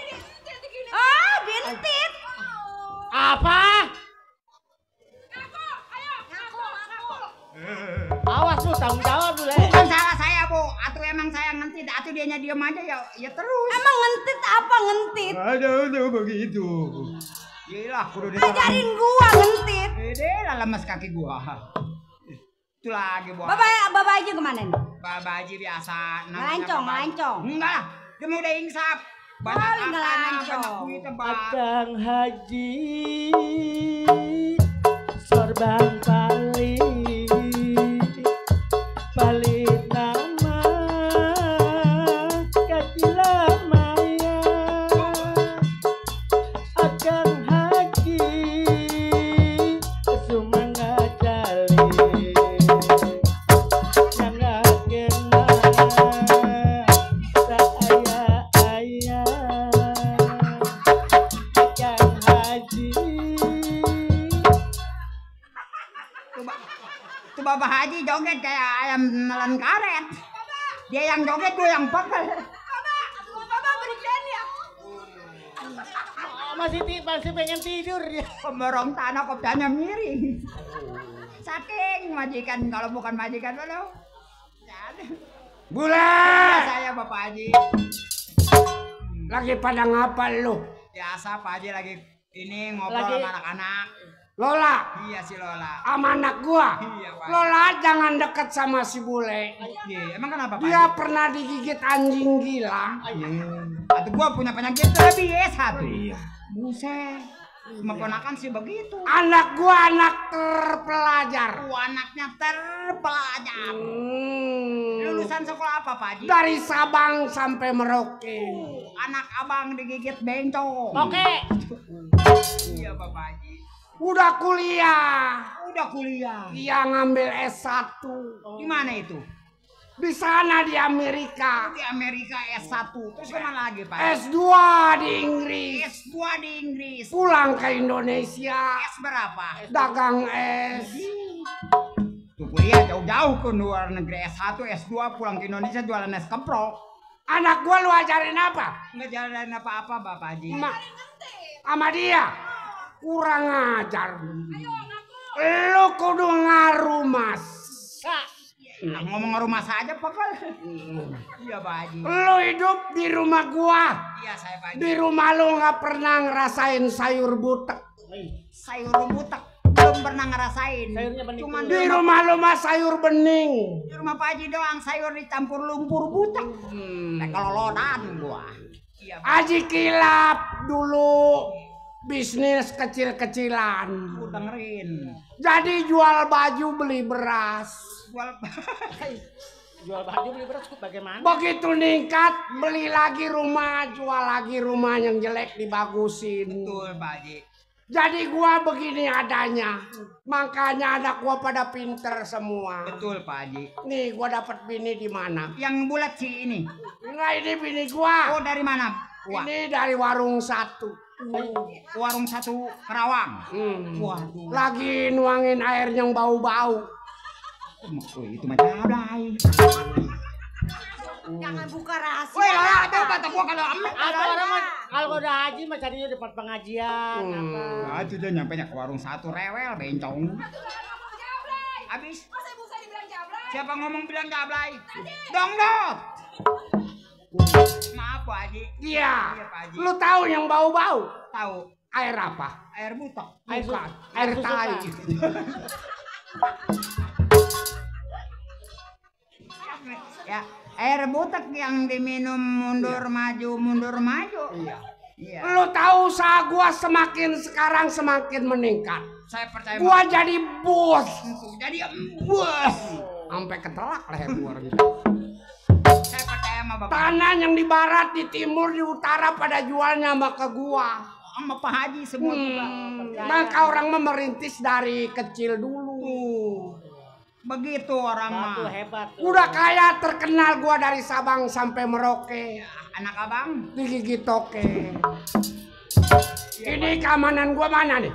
S3: Ah, bintit.
S8: Apa? Awas lu tanggung jawab dulu.
S6: Bukan salah saya, Bu. Atau emang saya ngentit, atau dianya diam aja ya terus.
S3: Emang ngentit apa ngentit?
S6: Aduh, begitu. Gila, kudu
S3: Ajarin gua ngentit.
S6: Lah lemes kaki gua. Itu lagi, Bu.
S3: Baba aja kemana nih?
S6: Babaji biasa.
S3: Ngelancong.
S6: Enggak lah, dia mau udah insap.
S3: Paling ngelancong.
S6: banyak duit tebak.
S8: Akang Haji sorban paling nama kacila maya Akang Haji semangat cali nyangakeun saya ayah Akang Haji.
S6: Tuh Bapak Haji joget kayak ayam nelen karet. Dia yang joget, gue yang pegel.
S3: Baba berikan ya.
S8: Masih pengen tidur ya.
S6: Pemborong tanah kopdanya miring. Saking majikan, kalau bukan majikan lo.
S4: Bule,
S6: Saya Bapak Haji.
S4: lagi pada ngapa lu?
S6: Biasa Pak Haji lagi ini ngobrol
S8: Lagi-
S6: sama anak-anak.
S4: Lola,
S6: Iya si Lola.
S4: sama anak gua.
S6: Iya, Pak.
S4: Lola jangan deket sama si bule.
S6: Iya, emang kenapa Pak
S4: Dia
S6: Haji?
S4: pernah digigit anjing gila.
S6: Atau gua punya penyakit rabies satu. Iya. Buset. Sama ponakan sih begitu.
S4: Anak gua anak terpelajar.
S6: Anaknya terpelajar.
S4: Hmm.
S6: Lulusan sekolah apa Pak Haji?
S4: Dari Sabang sampai Merauke.
S6: Anak abang digigit bencong.
S8: Oke.
S6: Iya Bapak Haji.
S4: Udah kuliah.
S6: Udah kuliah.
S4: Dia ngambil S1.
S6: Di mana itu?
S4: Di sana di Amerika.
S6: Di Amerika S1. Terus kemana lagi Pak?
S4: S2 di Inggris.
S6: S2 di Inggris.
S4: Pulang ke Indonesia.
S6: S berapa?
S4: Dagang es.
S6: Tuh kuliah jauh-jauh ke luar negeri S1, S2 pulang ke Indonesia jualan es keprok.
S4: Anak gua lu ajarin apa?
S6: Nggak jalan apa-apa Bapak Haji.
S4: Sama dia. Kurang ajar. Lu kudu ngarumas.
S6: Nah, ngomong rumah saja Pak. Iya Pak Haji.
S4: Lu hidup di rumah gua.
S6: Iya saya Pak Haji.
S4: Di rumah lu nggak pernah ngerasain sayur butek.
S6: Sayur butek belum pernah ngerasain.
S8: Sayurnya bening.
S6: Cuman
S4: Di rumah lu mah sayur bening.
S6: di rumah Pak Haji doang sayur dicampur lumpur butek. Kelolodan gua. Iya.
S4: Haji Kilap dulu bisnis kecil-kecilan.
S6: Gua dengerin.
S4: Jadi jual baju beli beras.
S8: Jual baju beli beras bagaimana?
S4: Begitu ningkat beli lagi rumah, jual lagi rumah yang jelek dibagusin.
S6: Betul Pak Haji.
S4: Jadi gua begini adanya. Makanya anak gua pada pinter semua.
S6: Betul Pak Haji.
S4: Nih gua dapat bini di mana?
S6: Yang bulat sih ini.
S4: Enggak, ini bini gua.
S6: Oh dari mana? Wah.
S4: Ini dari warung satu.
S6: Warung satu Kerawang.
S4: Waduh. Lagi nuangin air yang bau-bau.
S6: Oh, itu mah cabai.
S3: Jangan buka rahasia.
S6: Woi, lah ada kata gua kalau
S8: Ada orang mah kalau udah haji mah carinya di tempat pengajian. Apa?
S6: Nah, itu dia nyampe ke warung satu rewel bencong. Habis
S3: Masa ibu saya dibilang jablay?
S6: siapa ngomong bilang jablay? Dongdot. Maaf Pak Haji.
S4: Iya.
S6: Iya, Pak Haji.
S4: Lu tahu yang bau-bau?
S6: Tahu
S4: Air apa?
S6: air butok.
S4: Bukan. Air tai.
S6: Ya, air butek yang diminum mundur maju mundur maju.
S4: Iya.
S6: Iya.
S4: Lu tahu usaha gua semakin sekarang semakin meningkat.
S6: Saya percaya.
S4: Gua jadi bos.
S6: Jadi bos.
S4: Sampai ketelak leher gua gitu.
S6: Saya percaya sama Bapak.
S4: Tanah yang di barat, di timur, di utara pada jualnya sama ke gua.
S6: Sama Pak Haji semua juga.
S4: Maka orang memerintis dari kecil dulu.
S6: Begitu orang mah.
S8: Batu hebat.
S4: Udah kaya terkenal gua dari Sabang sampai Merauke.
S6: Anak abang.
S4: Digigit toke. Ini keamanan gua mana nih?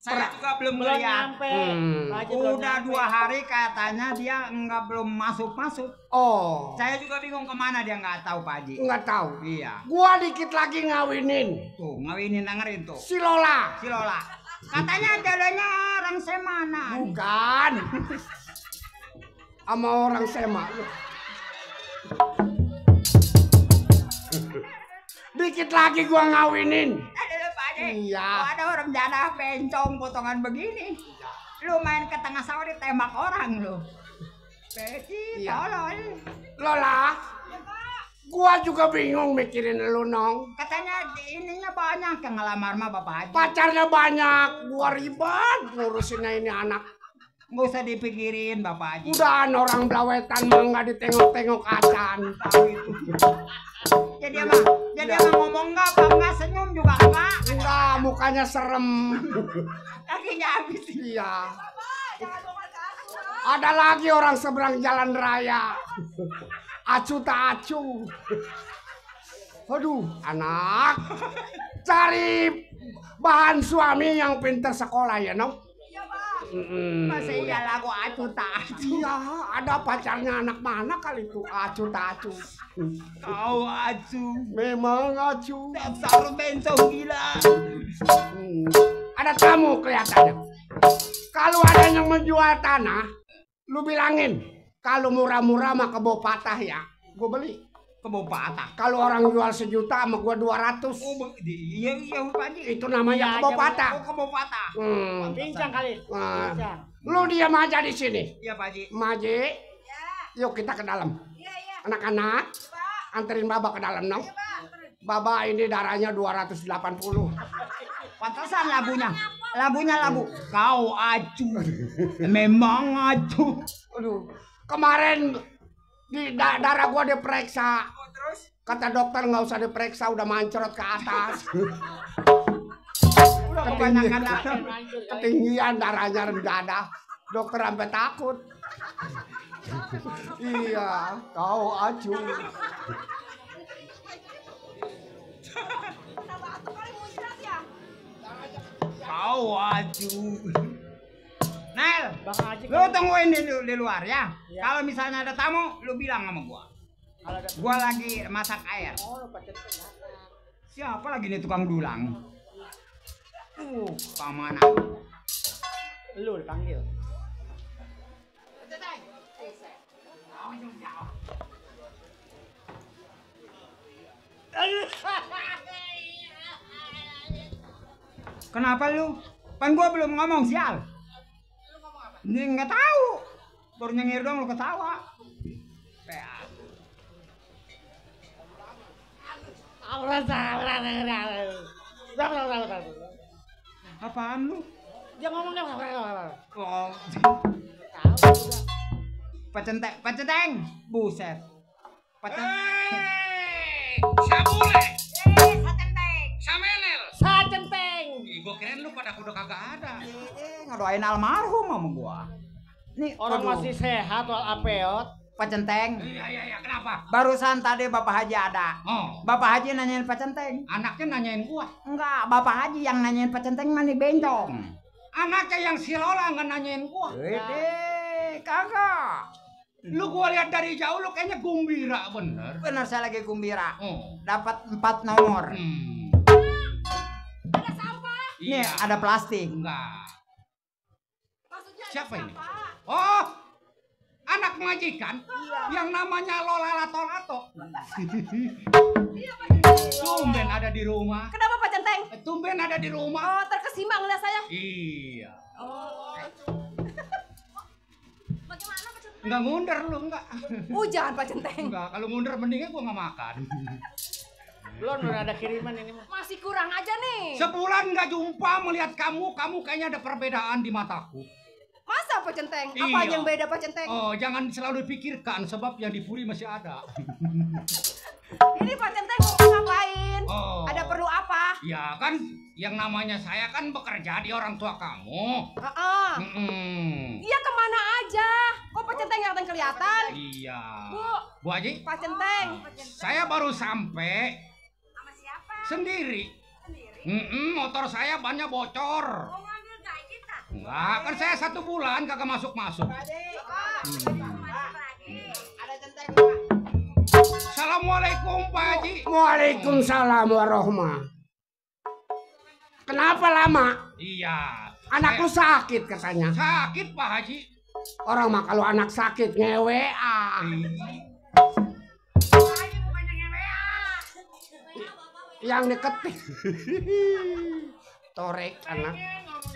S6: Saya juga belum
S8: Belum
S6: melihat.
S8: nyampe. Pak Haji belum
S6: Udah
S8: nyampe.
S6: 2 hari katanya dia belum masuk.
S4: Oh,
S6: Saya juga bingung kemana dia nggak tahu Pak Haji.
S4: nggak tahu.
S6: Iya.
S4: Gua dikit lagi ngawinin
S6: Tuh ngawinin dengerin tuh.
S4: si Lola.
S6: Si Lola. Katanya jodohnya orang semana.
S4: Bukan. Sama orang Sema. Dikit lagi gua ngawinin.
S6: Aduh Pak Haji.
S4: Iya.
S6: Kalau ada orang jadah bencong potongan begini. Lu main ke tengah sawah ditembak orang lu. Beci,
S4: Iya.
S6: tolol.
S4: Lola, gua juga bingung mikirin lu nong.
S6: Katanya ininya banyak yang ngelamar mah Bapak Haji.
S4: Pacarnya banyak, gua ribet ngurusinnya ini anak.
S6: Nggak usah dipikirin Bapak Haji.
S4: Udah orang belawetan mah nggak ditengok-tengok acan.
S6: Tahu itu. Jadi emang ngomong nggak senyum juga enggak.
S4: Enggak, mukanya serem.
S6: Kakinya habis.
S4: Iya.
S3: Jangan bongkar ke aku.
S4: Ada lagi orang seberang jalan raya. Acu tak acu. Aduh, anak. Cari bahan suami yang pintar sekolah ya, Nong.
S3: Iya, Pak.
S6: Masa iya lagu acu tak acu.
S4: Iya, ada pacarnya anak mana kali itu? Acu tak acu.
S6: Kau acu.
S4: Memang acu.
S6: Dasar bencong gila.
S4: Ada tamu kelihatannya. Kalau ada yang menjual tanah, lu bilangin. Kalau murah-murah mah kebo patah ya, gue beli.
S6: Kebo patah.
S4: Kalau orang jual 1 juta sama gua 200.
S6: Iya Pak Haji.
S4: Itu namanya kebo patah.
S6: Oh kebo patah.
S8: Pincang kali.
S4: Nah,
S8: Pincang.
S4: lu diam aja di sini.
S6: Iya Pak Haji.
S4: Maji,
S3: Ya.
S4: yuk kita ke dalam.
S3: Iya, iya.
S4: Anak-anak,
S3: Pak.
S4: anterin Baba ke dalam, Nong.
S3: Iya, Pak.
S4: Baba ini darahnya 280.
S6: Pantesan lagunya lagu. Kau acu. Memang acu.
S4: Aduh, kemarin di darah gua diperiksa.
S6: Terus
S4: Kata dokter nggak usah diperiksa, udah mancrot ke atas.
S6: udah kebanyakan
S4: Ketinggian darahnya rendah. Dokter sampai takut. Iya, kau acu.
S3: Kenapa aku kali mau istirahat ya?
S6: kau acu. Nel,
S8: Bang Haji
S6: lu tungguin di luar ya.
S8: Iya.
S6: Kalau misalnya ada tamu, lu bilang sama gua.
S8: kalau ada
S6: Gua lagi masak air.
S8: oh pacet enggak.
S6: Siapa lagi nih tukang dulang? Pamana.
S8: Lu dipanggil.
S6: Kenapa lu? Kan gua belum ngomong sial. Ini nggak tahu. Baru nyengir doang lu ketawa. Apaan lu?
S8: Dia ngomongnya
S6: Oh. Pacenteng. Buset. Pacenteng.
S9: Sabule.
S3: Satenteng.
S9: Samenel.
S8: Sacenteng.
S9: Ih, gua kirain lu pada udah kagak ada.
S6: Ngedoain almarhum sama gua. Nih
S8: Orang
S6: waduh.
S8: masih sehat wal apeot.
S6: Pacenteng.
S9: Iya, kenapa?
S6: Barusan tadi Bapak Haji ada.
S9: Oh,
S6: Bapak Haji nanyain Pacenteng.
S9: anaknya nanyain gua.
S6: Enggak, Bapak Haji yang nanyain Pacenteng mani bencong.
S9: Anaknya yang si Lola nggak nanyain gua.
S6: Kagak.
S9: Lu gua lihat dari jauh lu kayaknya gembira bener.
S6: Bener saya lagi gembira.
S9: Oh.
S6: Dapat 4 nomor.
S3: Ada sampah.
S6: Nih
S9: Iya.
S6: ada plastik.
S9: Enggak.
S3: Maksudnya ada
S9: Siapa ini?
S3: sampah.
S9: Oh, anak majikan yang namanya Lola Lato-Lato. Tumben ada di rumah.
S3: Kenapa Pak Centeng?
S9: Tumben ada di rumah.
S3: Oh, terkesima ngeliat saya.
S9: Iya.
S3: Oh. Bagaimana Pak Centeng?
S9: Enggak ngunder lu, enggak.
S3: Jangan Pak Centeng.
S9: Enggak, kalau ngunder mendingan gua nggak makan.
S8: Belum ada kiriman ini mah.
S3: Masih kurang aja nih.
S9: Sebulan nggak jumpa melihat kamu kayaknya ada perbedaan di mataku.
S3: Masa Pak Centeng? Apa
S9: Iya.
S3: aja yang beda Pak Centeng?
S9: Oh, jangan selalu dipikirkan sebab yang dipuri masih ada.
S3: Ini Pak Centeng mau ngapain?
S9: Oh.
S3: Ada perlu apa?
S9: Ya kan, yang namanya saya kan bekerja di orang tua kamu.
S3: Iya kemana aja? Kok Pak Centeng yang kelihatan?
S9: Iya.
S3: Bu,
S9: Bu Haji,
S3: Pak Centeng.
S9: saya baru sampai
S3: Sama siapa?
S9: sendiri.
S3: Sendiri.
S9: Motor saya bannya bocor.
S3: Mau ngambil gaji tak?
S9: Enggak, kan saya 1 bulan kagak masuk-masuk.
S6: Ada centeng.
S9: Assalamualaikum Pak Haji.
S4: Waalaikumsalam warahmah. Kenapa lama?
S9: Iya.
S4: Anakku sakit katanya.
S9: Sakit Pak Haji.
S4: Orang mah kalau anak sakit ngewe yang deketin. Torek anak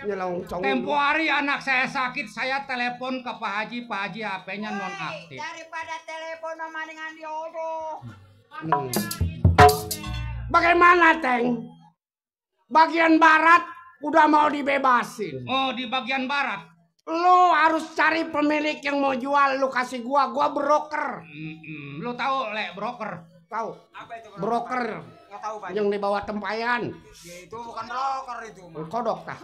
S4: nyelongcong.
S9: Tempo hari anak saya sakit, saya telepon ke Pak Haji HP-nya nonaktif.
S6: Daripada telepon sama dengan diodoh.
S4: Bagaimana, Teng? Bagian barat udah mau dibebasin.
S9: Oh, di bagian barat.
S4: Lu harus cari pemilik yang mau jual, lu kasih gua broker.
S9: Lu tahu Le broker?
S4: Tahu?
S6: Apa itu
S4: Broker
S6: Nggak tahu Pak.
S4: yang di bawah tempayan.
S6: Ya, itu bukan broker itu.
S4: Kodok tah.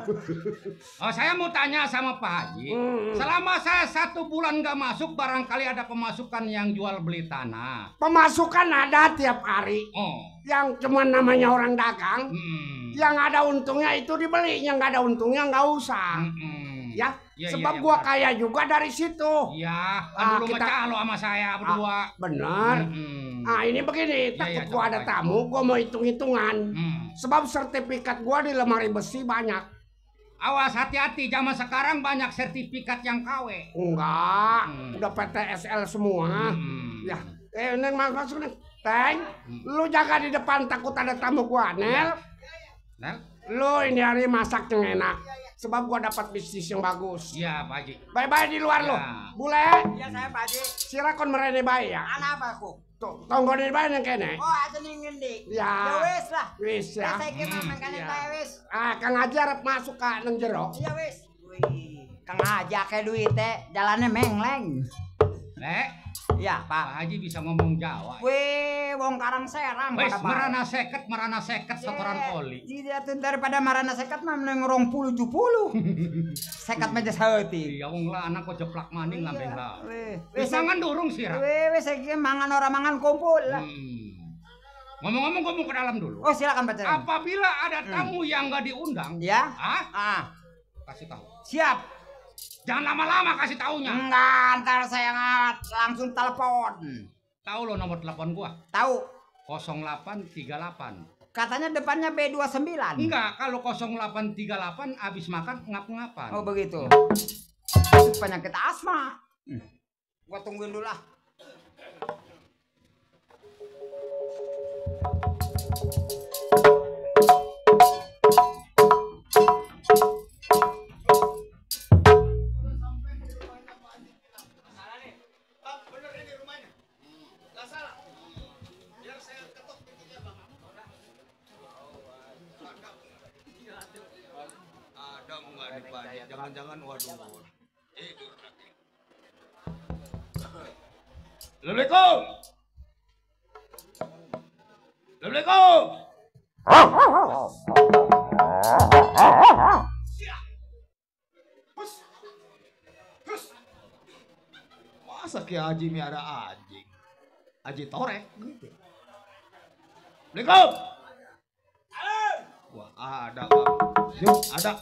S9: Oh, saya mau tanya sama Pak Haji. Selama saya 1 bulan nggak masuk, barangkali ada pemasukan yang jual beli tanah.
S4: Pemasukan ada tiap hari.
S9: Oh.
S4: Yang cuma namanya orang dagang. Yang ada untungnya itu dibeli, yang nggak ada untungnya nggak usah. Ya,
S9: Ya,
S4: sebab
S9: ya,
S4: gua
S9: benar.
S4: kaya juga dari situ.
S9: Iya, kan dulu
S4: kita-
S9: macalo sama saya berdua.
S4: Benar. Nah, ini begini, takut
S9: ya,
S4: gua
S9: coba,
S4: ada
S9: Pak.
S4: tamu, gua mau hitung-hitungan. Sebab sertifikat gua di lemari besi banyak.
S9: Awas hati-hati, zaman sekarang banyak sertifikat yang KW.
S4: Enggak, udah PTSL semua. Ya, Neng masuk Neng. Teng, lu jaga di depan takut ada tamu gua, Nel.
S9: Nel?
S4: Lu ini hari masak yang enak. Sebab gua dapat bisnis yang bagus.
S9: Iya, Pak Haji.
S4: Bye-bye di luar
S9: Ya.
S4: lu. Bule,
S6: Iya saya Pak Haji.
S4: sirakon merene bae ya.
S6: Anak apa aku?
S4: Tuh, tonggo di bae yang kene.
S6: Oh, ada nih ngendi.
S4: Ya.
S6: Ya wis lah.
S4: Wis ya.
S6: Saya kira makanan
S4: Ya.
S6: saya wis.
S4: Kang Haji arep masuk ka nang jero.
S6: Iya wis. Wih, Kang aja kayak duit teh jalannya mengleng.
S9: Le,
S6: Iya,
S9: Pak
S6: Pak.
S9: Haji bisa ngomong Jawa.
S6: Wih, wong Karang Serang
S9: Wes,
S6: pada
S9: marana seket setoran oli.
S6: Jadi tuh daripada marana sekat mah mending 20-70. Sekat meja sauti.
S9: Iya, wong lah anak kok jeplak maning lambeng lah.
S6: Wih,
S9: Wis mangan durung sih, Ra.
S6: wih, saya mangan orang mangan kumpul lah.
S9: Ngomong-ngomong, gue mau ke dalam dulu.
S6: Oh, silakan Pak Ceren.
S9: Apabila ada tamu yang nggak diundang,
S6: Ya?
S9: ah, kasih tahu.
S6: Siap.
S9: Jangan lama-lama kasih taunya.
S6: Enggak, ntar saya langsung telepon.
S9: Tahu lo nomor telepon gua?
S6: Tahu.
S9: 0838.
S6: Katanya depannya B29.
S9: Enggak, kalau 0838 habis makan ngap-ngapan.
S6: Oh, begitu. Penyakit asma. Gua tungguin dulu lah.
S1: juga nih Pak Haji. Jangan-jangan waduh.
S4: Assalamualaikum. Assalamualaikum.
S1: Masa Ki Haji miara anjing? Haji Torek gitu.
S4: Assalamualaikum.
S1: Wah, ada Bang. Ada.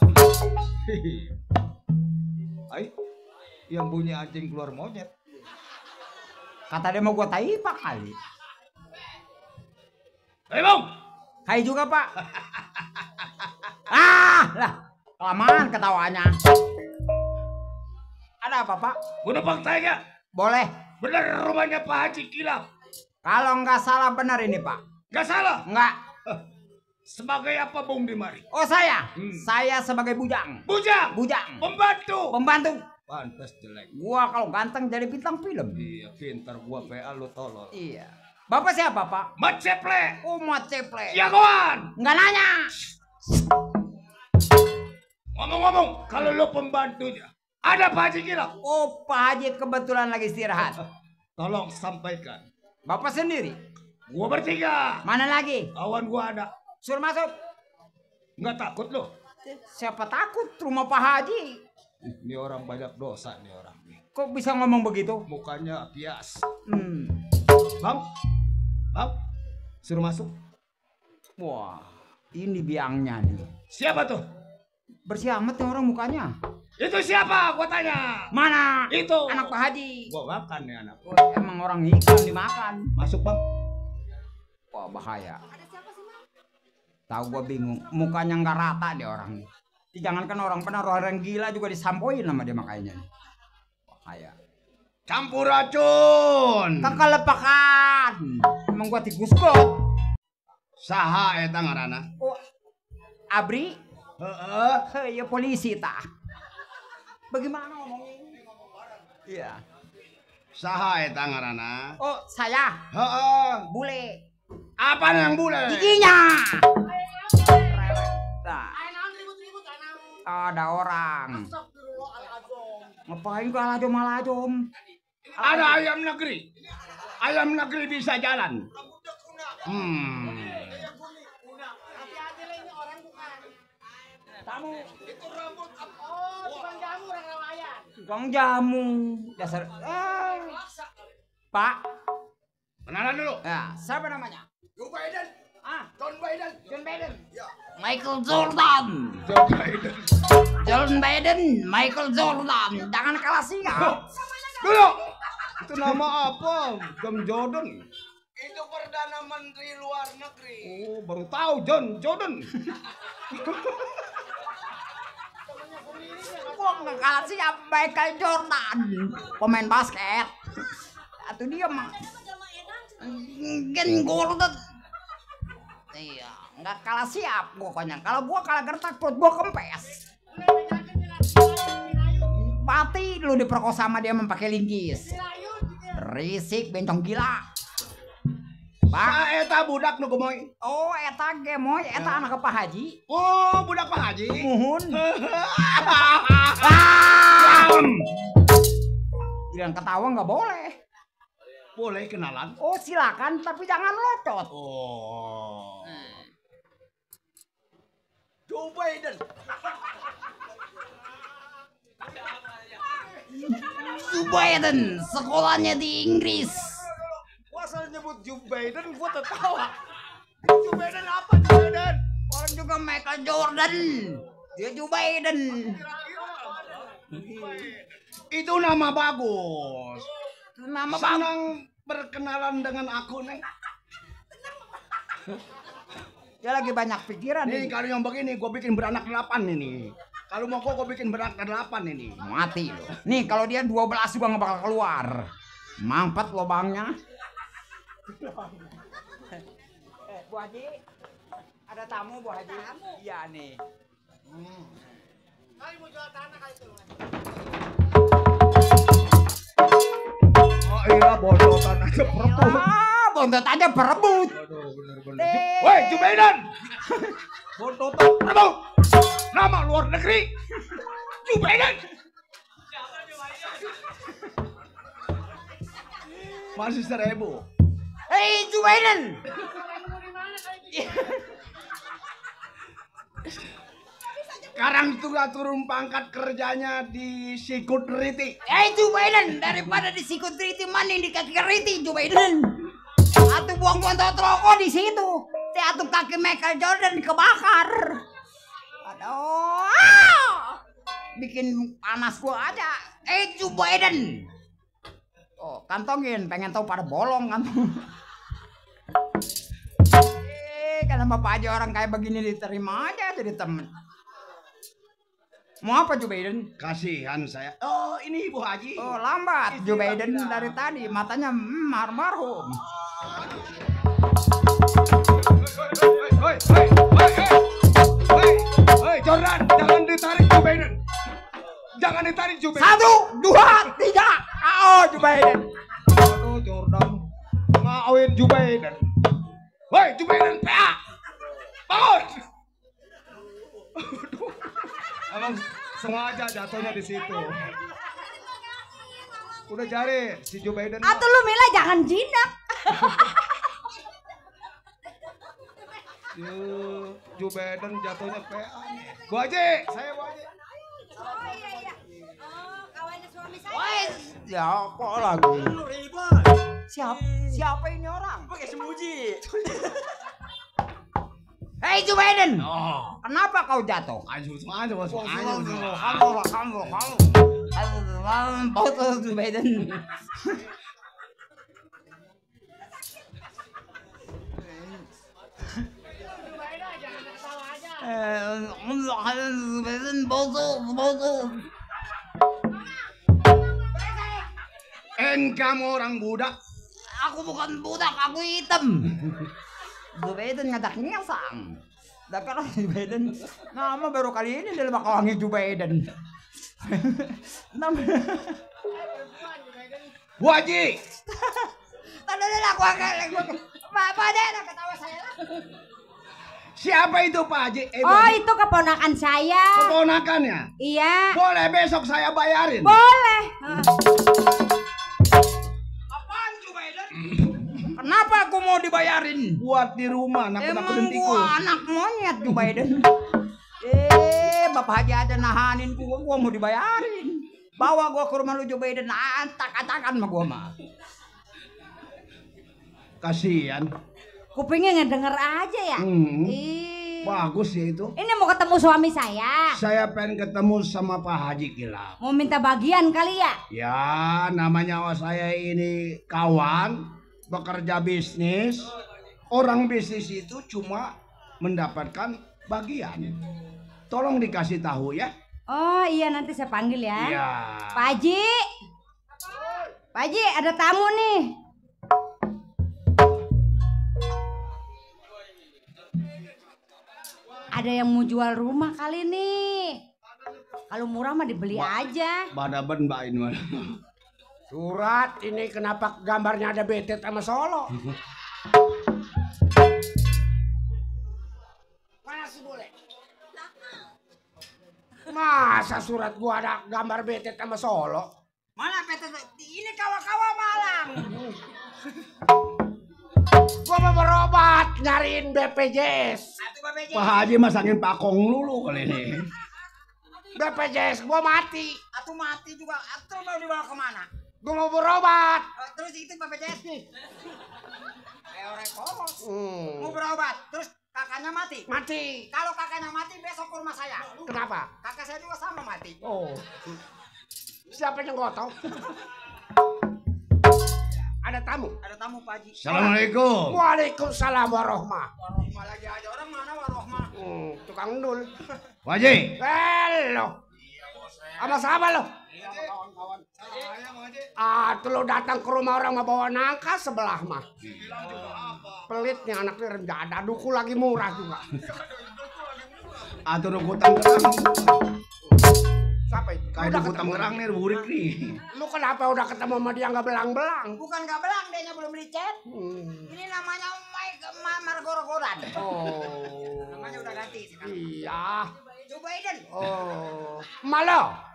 S1: Ai, yang bunyi anjing keluar monyet.
S6: Kata dia mau gua taipak kali.
S4: Assalamualaikum.
S6: Hai juga Pak. Ah lah, kelamaan ketawanya. Ada apa Pak?
S4: Gua numpang tanya.
S6: Boleh.
S4: Benar rumahnya Pak Haji Kilap?
S6: Kalau nggak salah benar ini Pak.
S4: Gak salah.
S6: Nggak.
S4: Sebagai apa Bung Dimari?
S6: Oh saya. Saya sebagai bujang.
S4: Bujang.
S6: Bujang.
S4: Pembantu.
S6: Pembantu.
S1: Pantes jelek.
S6: Gua kalau ganteng jadi bintang film.
S1: Iya, pintar gua PA lu tolol.
S6: Iya. Bapak siapa Pak?
S4: Mat Ceple.
S6: Oh Mat Ceple.
S4: Jagoan.
S6: Nggak nanya.
S4: Ngomong-ngomong, kalau lu pembantunya, ada Pak Haji Kilap?
S6: Oh Pak Haji kebetulan lagi istirahat.
S1: Tolong sampaikan.
S6: Bapak sendiri.
S4: Gua bertiga.
S6: Mana lagi?
S4: Kawan gua ada.
S6: Suruh masuk.
S4: Nggak takut lu?
S6: Siapa takut rumah Pak Haji?
S1: Ini orang banyak dosa nih orang.
S6: Kok bisa ngomong begitu?
S1: Mukanya bias.
S6: Bang,
S1: Suruh masuk.
S6: Wah, ini biangnya nih.
S4: Siapa tuh?
S6: Bersih amat nih orang mukanya.
S4: Itu siapa? Gua tanya.
S6: Mana?
S4: Itu.
S6: Anak Pak Haji.
S1: Gua makan nih anak.
S6: Oh, emang orang ikan dimakan.
S1: Masuk Bang.
S6: Wah bahaya. Tahu gua bingung. Mukanya nggak rata deh orang nih. Jangankan orang gila juga disampoin sama dia makanya. Bahaya.
S4: Campur racun.
S6: Kekelepakan. Emang gua tikus got.
S4: Saha eta ngaranna?
S6: Oh, Abri? Heeh. Ya polisi tah. Bagaimana ngomongnya? Iya.
S4: Saha eta ngaranna?
S6: Oh, saya.
S4: Heeh.
S6: Bule.
S4: Apa yang bule?
S6: Giginya. Nah. Ada orang. Ngapain ke alajom?
S4: Ada ayam negeri. Ayam negeri bisa jalan.
S3: Tamu. Itu rambut. Oh, tukang jamu orang nelayan.
S6: Tukang jamu. Dasar. Pak.
S4: Kenalan dulu.
S6: Ya, siapa namanya?
S4: Joe Biden.
S6: John Biden. John Biden.
S4: Ya.
S6: Michael Jordan.
S4: Joe Biden.
S6: John Biden. Michael Jordan. Jangan kalah siap.
S4: Dulu.
S1: Itu nama apa? John Jordan.
S4: Itu Perdana Menteri Luar Negeri.
S1: Oh, baru tahu John Jordan.
S6: Gua nggak kalah siap Michael Jordan. Pemain basket. Atau dia mah. Gen Gordon. Iya, nggak kalah siap pokoknya. Kalau gua kalah gertak perut gua kempes. Mati lu diperkosa sama dia memakai linggis. Risik bencong gila. Pak,
S4: Eta budak nu gemoy.
S6: oh eta gemoy, eta anak Pak Haji.
S4: Oh, budak Pak Haji.
S6: Muhun. Jangan ketawa nggak boleh.
S4: Boleh kenalan?
S6: Oh silakan, tapi jangan locot.
S4: Oh. Joe Biden.
S6: Joe Biden, sekolahnya di Inggris.
S4: Asal nyebut Joe Biden, gua tertawa. Joe Biden apa Joe Biden?
S6: Orang juga Michael Jordan. Dia Joe Biden.
S4: Itu nama bagus.
S6: Nama
S4: Senang berkenalan dengan aku, Neng.
S6: dia lagi banyak pikiran
S4: Nih,
S6: nih.
S4: kalau yang begini, gua bikin beranak 8 ini. Kalau mau gua bikin beranak 8 ini.
S6: Mati loh. Nih kalau dia 12 juga nggak bakal keluar. Mampet lubangnya. Bu Haji, ada tamu Bu Haji. Iya nih.
S3: Kali mau jual tanah kali itu.
S4: Oh iya, bondotan aja perebut.
S6: Ah, bontot aja berebut.
S4: Aduh, bener-bener. Woi, Joe Biden. Bondotan perebut. Nama luar negeri.
S9: Joe Biden. Masih 1000.
S6: Hei Joe Biden.
S9: Sekarang juga turun pangkat kerjanya di security.
S6: Joe Biden, daripada di security mana di kaki keriti Joe Biden. Atuh buang-buang rokok di situ. Atuh kaki Michael Jordan kebakar. Aduh. Bikin panas gua aja. Joe Biden. Oh, kantongin, pengen tahu pada bolong kantong. Kenapa Pak Haji orang kayak begini diterima aja jadi temen. Mau apa Joe Biden?
S9: Kasihan saya. Oh, ini Ibu Haji.
S6: Oh, lambat. Joe Biden dari tadi matanya marmarhum.
S9: Hei, Jordan, jangan ditarik Joe Biden. Jangan ditarik Joe Biden.
S6: 1, 2, 3. Joe Biden.
S9: Aduh, Jordan. Ngawin Joe Biden. Woi, Joe Biden, PA. Bangun. Emang sengaja jatuhnya di situ. Udah cari si Joe Biden.
S3: Atau lu Mila jangan jinak.
S9: Joe Biden jatuhnya PA. Bu Haji, saya Bu Haji.
S3: Oh iya. Oh, kawannya suami saya.
S6: Wes, siapa lagi? Siapa ini orang?
S2: Pakai semuji.
S6: Hei Joe Biden. Kenapa kau jatuh?
S9: Ayo.
S6: Kamu. Foto Joe Biden.
S9: Kamu orang budak.
S6: Aku bukan budak, aku hitam. Joe Biden ngadak ngesang. Dakar Joe Biden. Nama baru kali ini dia bakal wangi Joe Biden.
S9: Bu Haji.
S6: Tadi aku Pak deh ketawa saya lah.
S9: Siapa itu Pak Haji?
S3: Oh, itu keponakan saya.
S9: Keponakannya?
S3: Iya.
S9: Boleh besok saya bayarin.
S3: Boleh.
S6: Apaan Joe Biden? Kenapa aku mau dibayarin?
S9: Buat di rumah, nakut-nakutin tikus.
S6: Emang gua anak monyet Joe Biden. Bapak Haji aja nahanin gua mau dibayarin. Bawa gua ke rumah lu Joe Biden, antak-antakan sama gua mah.
S9: Kasihan.
S3: Kupingnya ngedenger aja ya.
S9: Bagus ya itu.
S3: Ini mau ketemu suami saya.
S9: Saya pengen ketemu sama Pak Haji Kilap.
S3: Mau minta bagian kali ya?
S9: Ya, namanya saya ini kawan, bekerja bisnis. Orang bisnis itu cuma mendapatkan bagian. Tolong dikasih tahu ya.
S3: Oh iya, nanti saya panggil ya.
S9: Iya.
S3: Pak Haji. Pak Haji, ada tamu nih. Ada yang mau jual rumah kali nih. Kalau murah mah dibeli aja.
S9: Badaban Mbak ini.
S4: Surat ini kenapa gambarnya ada betet sama Solo? Mana sih boleh? Masa surat gua ada gambar betet sama Solo?
S6: Mana betet? Ini kawa-kawa Malang.
S4: Gua mau berobat nyariin BPJS.
S9: Pak Haji masangin pakong lulu kali ini.
S4: BPJS gua mati.
S6: Atuh mati juga. Atuh mau dibawa kemana?
S4: Gua mau berobat.
S6: Terus itu BPJS nih. Orang kolos. Mau berobat. Terus kakaknya mati.
S4: Mati.
S6: Kalau kakaknya mati besok ke rumah saya.
S4: Kenapa?
S6: Kakak saya juga sama mati.
S4: Oh. Siapa yang gotong? Ada tamu.
S6: Ada tamu Pak Haji.
S9: Assalamualaikum.
S4: Waalaikumsalam warahmah.
S6: Warohmah lagi aja orang mana warohmah?
S4: Tukang ndul.
S9: Pak Haji.
S4: Halo. Sama siapa lo? Tuh lo datang ke rumah orang mau bawa nangka sebelah mah. Pelit nih anaknya rendah. Ada duku lagi murah juga.
S9: Atau hutang terang.
S4: Siapa itu?
S9: Kayak hutang terang nih burik nih.
S4: Lu kenapa udah ketemu sama dia nggak belang-belang?
S6: Bukan gak belang, dia belum dicet. Ini namanya Margorogoran.
S4: Oh.
S6: Namanya udah ganti sekarang.
S4: Iya.
S6: Joe Biden.
S4: Oh. Malo.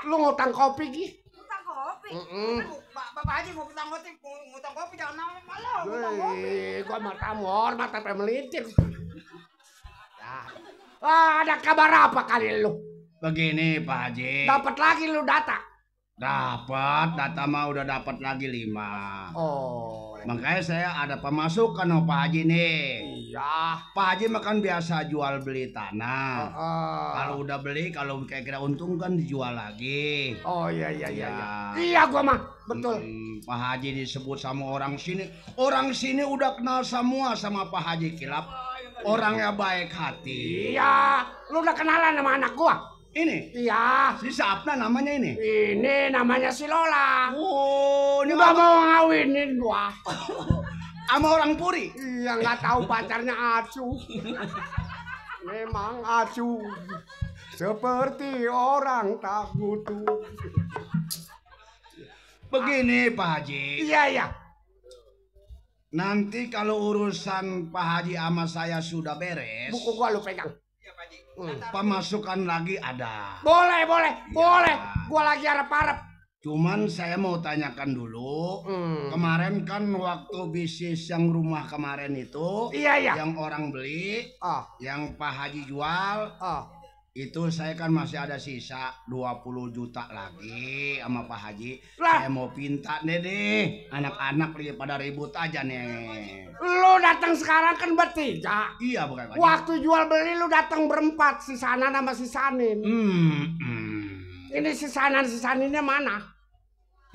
S4: lu ngutang kopi Ki.
S3: Ngutang kopi.
S6: Bapak Haji mau ngutang kopi jangan malah ngutang kopi.
S4: Gua matamu hormat sampai melintir. Ya. Ada kabar apa kali lu?
S9: Begini Pak Haji.
S4: Dapat lagi lu data?
S9: Dapat, data mah udah dapat lagi 5.
S4: Oh.
S9: Makanya saya ada pemasukan sama Pak Haji nih.
S4: Iya.
S9: Pak Haji makan biasa jual beli tanah. Kalau udah beli, kalau kira-kira untung kan dijual lagi.
S4: Oh iya. Iya gua mah, betul.
S9: Pak Haji disebut sama orang sini. Orang sini udah kenal semua sama Pak Haji Kilap. Orangnya baik hati.
S4: Iya, lu udah kenalan sama anak gua?
S9: Ini?
S4: Iya.
S9: Si Sapna namanya ini?
S4: Ini namanya si Lola.
S9: Oh, ini
S4: udah mau ngawinin gua.
S9: Sama orang Puri?
S4: Iya, nggak tahu pacarnya Acu. Memang Acu seperti orang tak butuh.
S9: Begini Pak Haji.
S4: Iya.
S9: Nanti kalau urusan Pak Haji sama saya sudah beres.
S4: Buku gua lu pegang.
S9: Pemasukan lagi ada.
S4: Boleh. Gua lagi harap-harap.
S9: Cuman saya mau tanyakan dulu. Kemarin kan waktu bisnis yang rumah kemarin itu.
S4: Iya.
S9: Yang orang beli. Yang Pak Haji jual. Itu saya kan masih ada sisa 20 juta lagi sama Pak Haji. Saya mau pinta nih. Anak-anak pada ribut aja nih.
S4: Lu datang sekarang kan bertiga.
S9: Iya bukan Pak Haji.
S4: Waktu jual beli lu datang berempat. Si Sanan sama si Sanin. Ini si Saninnya mana?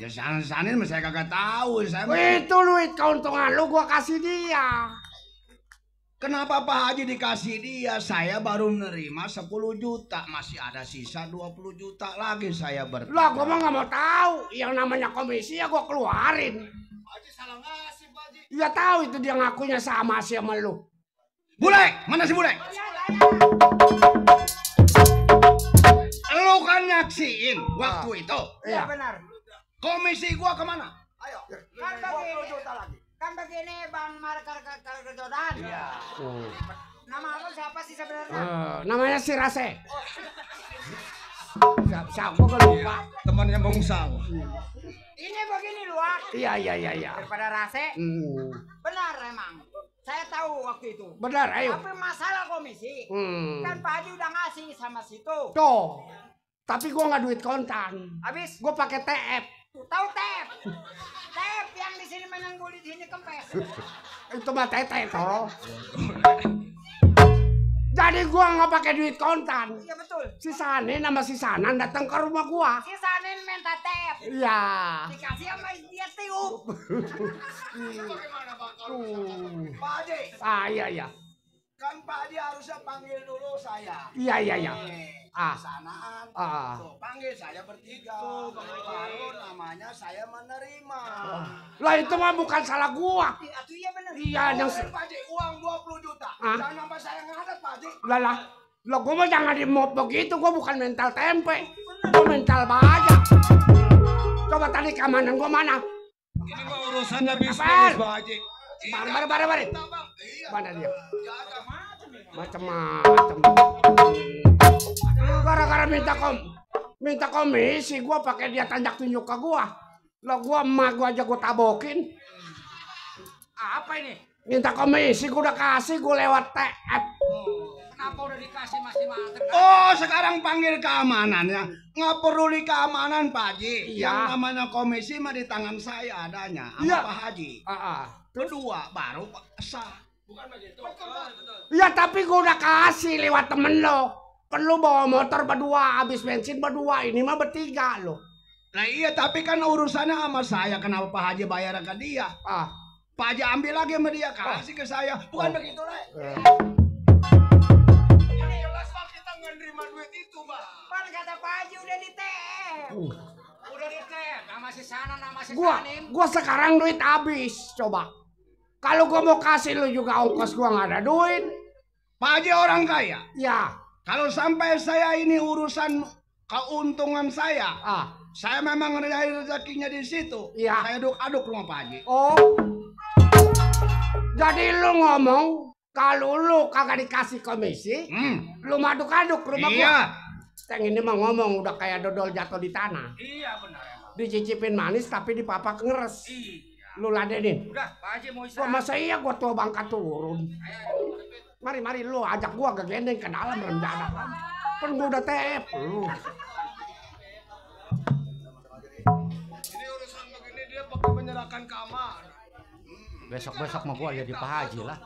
S9: Ya Sanin saya kagak tahu.
S4: Itu duit keuntungan lu gua kasih dia.
S9: Kenapa Pak Haji dikasih dia? Saya baru nerima 10 juta. Masih ada sisa 20 juta lagi saya bertiga.
S4: Lah gua mah gak mau tahu. Yang namanya komisi ya gua keluarin.
S1: Pak Haji salah ngasih Pak Haji.
S4: Ya tahu itu dia ngakunya sama lu.
S9: Bule, mana si Bule? Lu kan nyaksiin waktu itu.
S6: Iya benar.
S9: Komisi gua kemana?
S6: Ayo. Kan begini. Juta lagi. Kan begini Bang Markar Jodan. Iya. Nama lu siapa sih sebenarnya?
S4: Namanya si Rase. Siapa gua lupa.
S9: Temannya Bang Sal.
S6: Ini begini luar.
S4: Iya.
S6: Daripada Rase. Benar emang. Saya tahu waktu itu.
S4: Benar, ayo.
S6: Tapi masalah komisi. Kan Pak Haji udah ngasih sama situ.
S4: Tuh. Tapi gua nggak duit kontan.
S6: Habis
S4: gua pakai TF.
S6: Tahu TF? TF yang di sini menunggu di sini kempes.
S4: Itu mah tete toh. Jadi gua nggak pakai duit kontan.
S6: Iya betul.
S4: Si Sanin sama si Sanan datang ke rumah gua.
S6: Si Sanin minta TF.
S4: Iya.
S6: Dikasih sama dia tiup.
S1: Bagaimana Pak kalau misalkan
S9: Pak Haji.
S4: Iya.
S9: Kan Pak Haji harusnya panggil dulu saya.
S4: Iya.
S9: Sanaan. Tuh, panggil saya bertiga. Baru namanya saya menerima.
S4: Lah itu mah bukan salah gua.
S6: Itu iya benar.
S4: Iya, yang
S9: Pak Haji uang 20 juta. Jangan sampai saya ngadat Pak Haji.
S4: Lah gua mah jangan dimop begitu, gua bukan mental tempe. Gua mental baja. Coba tadi keamanan gua mana?
S9: Ini mah urusannya bisnis Pak Haji.
S4: Mari.
S9: Iya.
S4: Mana dia? Macam-macam. Gara-gara minta komisi gua pakai dia tanjak tunjuk ke gua. Lah gua emak gua aja gua tabokin.
S6: Apa ini?
S4: Minta komisi gua udah kasih gua lewat TF.
S6: Kenapa udah dikasih masih mantep?
S9: Oh, sekarang panggil keamanannya. Nggak perlu di keamanan Pak Haji.
S4: Iya.
S9: Yang namanya komisi mah di tangan saya adanya sama
S4: Iya.
S9: Pak Haji. Kedua baru sah. Bukan begitu.
S4: Ya tapi gua udah kasih lewat temen lo. Kan lu bawa motor berdua, habis bensin berdua, ini mah bertiga lo.
S9: Nah iya, tapi kan urusannya sama saya. Kenapa Pak Haji bayar ke dia? Pak Haji ambil lagi sama dia, kasih ke saya. Bukan begitu, Le. Ini jelas Bang, kita nggak nerima duit itu, Bang.
S6: Pan kata Pak Haji udah di TF. Udah di TF, sama si Sana, sama si Sanin.
S4: Gua sekarang duit habis, coba. Kalau gua mau kasih lu juga ongkos gua nggak ada duit.
S9: Pak Haji orang kaya.
S4: Ya.
S9: Kalau sampai saya ini urusan keuntungan saya, saya memang rezekinya di situ.
S4: Iya.
S9: Saya aduk-aduk rumah Pak Haji.
S4: Oh. Jadi lu ngomong kalau lu kagak dikasih komisi, lu aduk-aduk rumah gua.
S9: Iya.
S4: Teng ini mah ngomong udah kayak dodol jatuh di tanah.
S9: Iya benar emang.
S4: Dicicipin manis tapi dipapak ngeres.
S9: Iya.
S4: Lu ladenin.
S9: Udah, Pak Haji mau
S4: Gua
S9: istirahat.
S4: masa iya gua tua bangka turun. Mari lu ajak gua ke gendeng ke dalam rencana. Kan gua udah TF lu.
S9: Ini urusan begini dia pakai menyerahkan kamar.
S6: Besok-besok mah gua lihat di Pak Haji lah.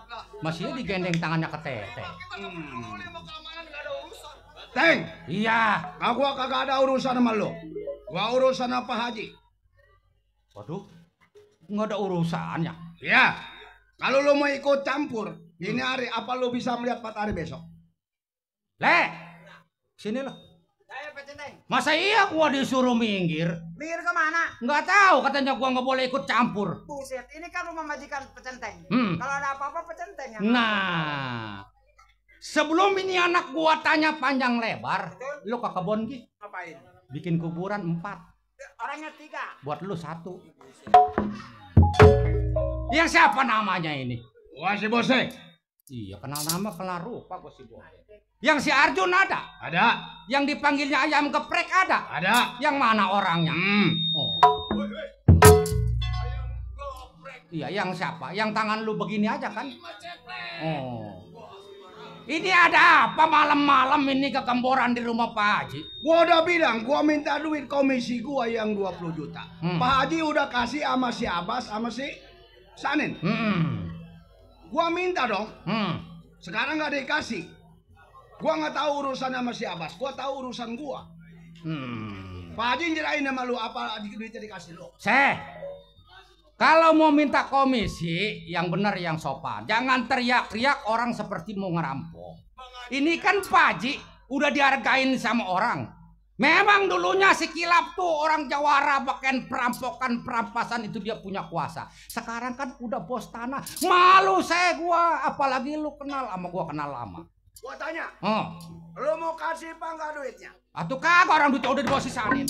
S6: Masih digendeng tangannya ke teteh.
S9: Teng,
S6: Iya.
S9: gua kagak ada urusan sama lu. Gua urusan apa Haji?
S6: Waduh, nggak ada urusannya.
S9: Ya, kalau lu mau ikut campur, ini hari apa lu bisa melihat matahari besok?
S6: Le, sini lo.
S8: Saya Pak Centeng.
S6: Masa iya gua disuruh minggir?
S8: Minggir kemana?
S6: Nggak tahu, katanya gua nggak boleh ikut campur.
S8: Buset, ini kan rumah majikan Pak Centeng.
S6: Hmm.
S8: Kalau ada apa-apa Pak Centeng yang
S6: Nah, sebelum ini anak gua tanya panjang lebar, lu ke kebon Gi,
S8: ngapain?
S6: bikin kuburan 4,
S8: Orangnya 3.
S6: buat lu 1. Yang siapa namanya ini?
S9: Gua si Bose.
S6: Iya, kenal nama, kenal rupa gua si Bos. Yang si Arjun ada?
S9: Ada,
S6: Yang dipanggilnya ayam geprek ada?
S9: ada.
S6: Yang mana orangnya? Oh. Iya, yang siapa? Yang tangan lu begini aja kan? Oh. Ini ada apa malam-malam ini kegemboran di rumah Pak Haji?
S9: Gua udah bilang, gua minta duit komisi gua yang 20 juta. Pak Haji udah kasih sama si Abbas sama si Sanin. Gua minta dong. Sekarang nggak dikasih. Gua nggak tahu urusan sama si Abbas. Gua tahu urusan gua. Pak Haji nyerahin sama lu apa duitnya dikasih lu.
S6: Kalau mau minta komisi, yang benar yang sopan. Jangan teriak-teriak orang seperti mau ngerampok. Ini kan Pak Haji udah dihargain sama orang. Memang dulunya si Kilap tuh orang Jawara pakai perampokan perampasan itu dia punya kuasa. Sekarang kan udah bos tanah. Malu gua, apalagi lu kenal sama gua kenal lama.
S9: Gua tanya,
S6: Oh,
S9: lu mau kasih apa enggak duitnya?
S6: atuh kagak orang duitnya udah dibawa si Sanin.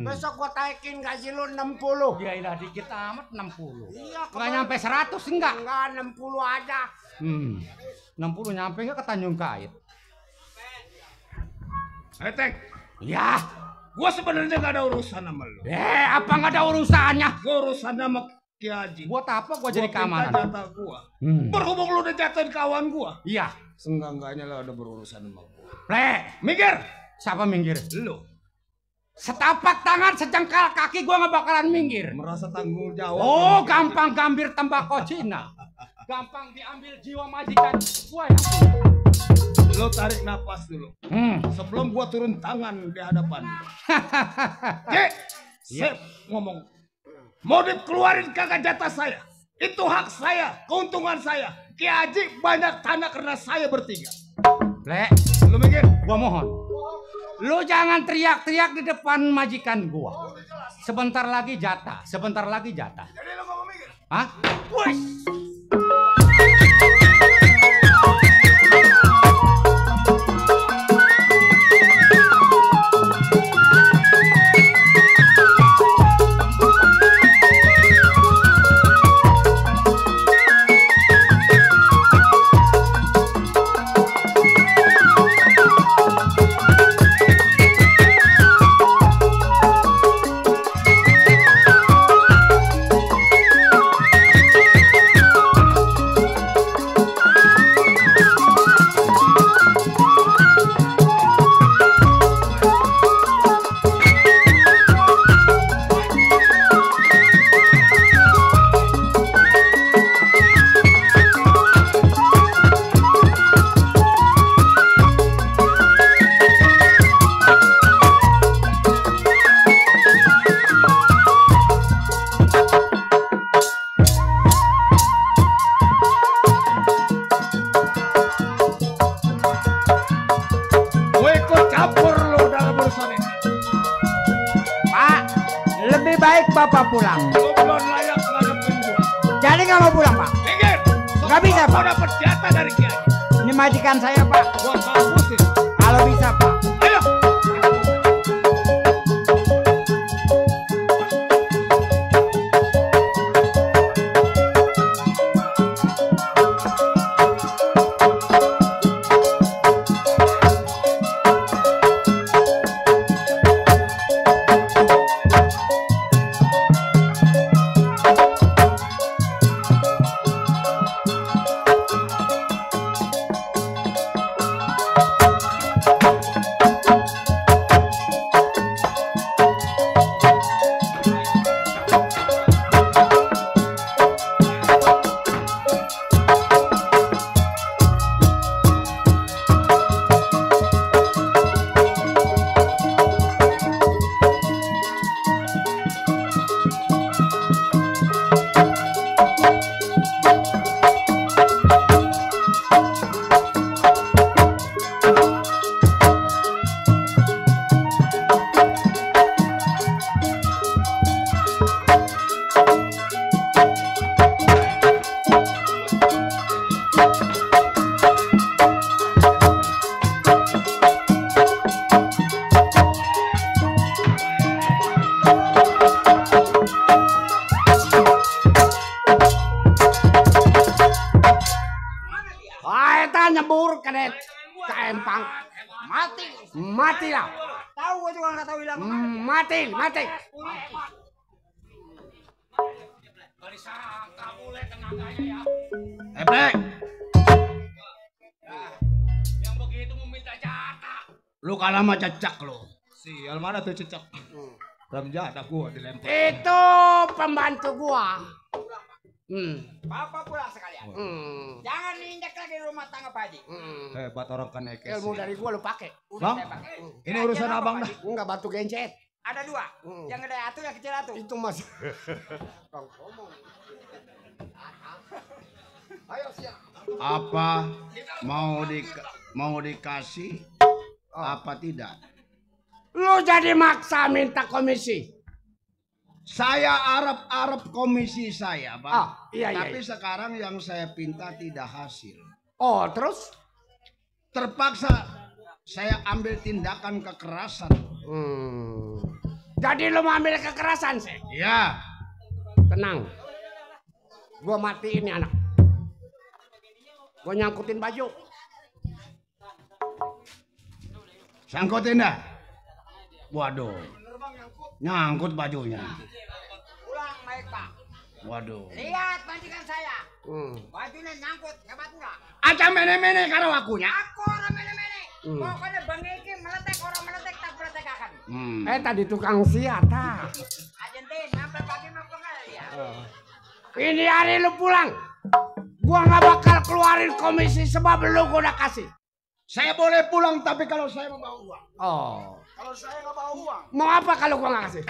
S4: Besok gua taikin gaji lu 60.
S6: Ya ilah dikit amat 60.
S4: Iya,
S6: Nggak nyampe 100 enggak?
S4: Enggak, 60 aja.
S6: 60 nyampe nggak ke Tanjung Kait?
S9: Teng,
S6: Ya,
S9: gua sebenarnya nggak ada urusan sama lu.
S6: apa nggak ada urusannya?
S9: Gua urusan sama Ki Haji.
S6: Buat apa gua jadi
S9: Minta
S6: keamanan?
S9: jatah gua. Berhubung lu udah jatuhin kawan gua.
S6: Iya.
S9: Seenggak-enggaknya lu ada berurusan sama gua.
S6: Minggir. Siapa minggir?
S9: Lu
S6: Setapak tangan sejengkal kaki gua nggak bakalan minggir.
S9: merasa tanggung jawab.
S6: Oh, gampang gambir tembakau Cina. Gampang diambil jiwa majikan gua ya.
S9: Lu tarik napas dulu. Sebelum gua turun tangan di hadapan. Cek, sip ngomong. Mau dikeluarin kagak jatah saya? Itu hak saya, keuntungan saya. Ki Haji banyak tanah karena saya bertiga.
S6: Lu mikir? Gua mohon. Lu jangan teriak-teriak di depan majikan gua. Sebentar lagi jatah, sebentar lagi jatah.
S9: Jadi lu gak mau mikir?
S6: Hah? Wes. Bapak pulang.
S4: Lu belum layak ngadepin gua.
S6: Jadi nggak mau pulang, Pak?
S4: Minggir.
S6: Nggak bisa, Pak.
S4: Gua dapat jatah dari Kiai.
S6: Ini majikan saya, Pak.
S4: Gua bagusin.
S6: Kalau bisa, Pak.
S4: Ayo.
S6: Nyebur ke empang mati lah. Tahu gua juga nggak tahu hilang. Mati.
S9: Plek. Yang begitu meminta jatah. Lu kalah mah cecak lu.
S4: Sial mana tuh cecak. Dalam jatah gua dilempar.
S6: Itu pembantu gua. Bapak pulang sekalian. Jangan diinjak lagi rumah tangga Pak Haji.
S4: Hebat orang kan ekes.
S6: Ilmu dari gua lu pakai.
S4: Bang, ini urusan abang dah.
S6: Enggak batu gencet. Ada dua. Yang gede atu, yang kecil atu. Itu mas. Bang ngomong. Ayo siap.
S9: Apa mau dikasih apa tidak?
S6: Lu jadi maksa minta komisi.
S9: Saya Arab komisi saya, Bang.
S6: Iya.
S9: Tapi sekarang yang saya pinta tidak hasil.
S6: Oh, terus?
S9: Terpaksa saya ambil tindakan kekerasan.
S6: Jadi lu mau ambil kekerasan sih?
S9: Ya.
S6: Tenang. Gua matiin nih anak. Gua nyangkutin baju.
S9: Sangkutin dah. Waduh. Nyangkut bajunya.
S6: Pulang baik Pak.
S9: Waduh.
S6: Lihat majikan saya. Bajunya nyangkut, hebat enggak?
S9: Aja mene-mene karo akunya.
S6: Aku orang mene-mene. Pokoknya Bang Iki meletek orang meletek tak meletek akan. Tadi tukang siata. Ajentin, sampai pagi mau kembali ya. Ini hari lu pulang. Gua nggak bakal keluarin komisi sebab lu gua udah kasih.
S9: Saya boleh pulang tapi kalau saya mau bawa uang.
S6: Oh.
S9: Kalau saya nggak bawa uang.
S6: Mau apa kalau gua nggak kasih?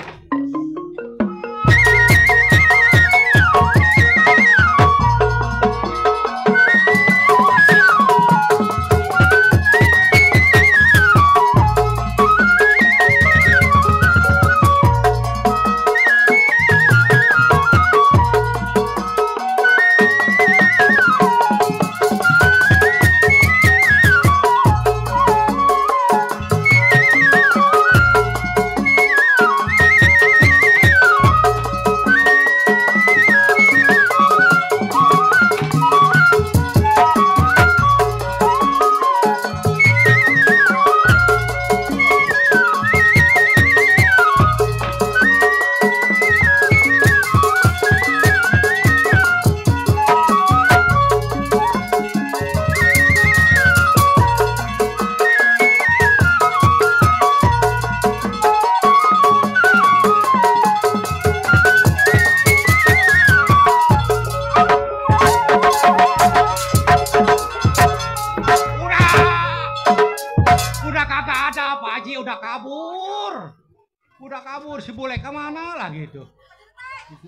S9: Udah kabur si bule kemana lah gitu.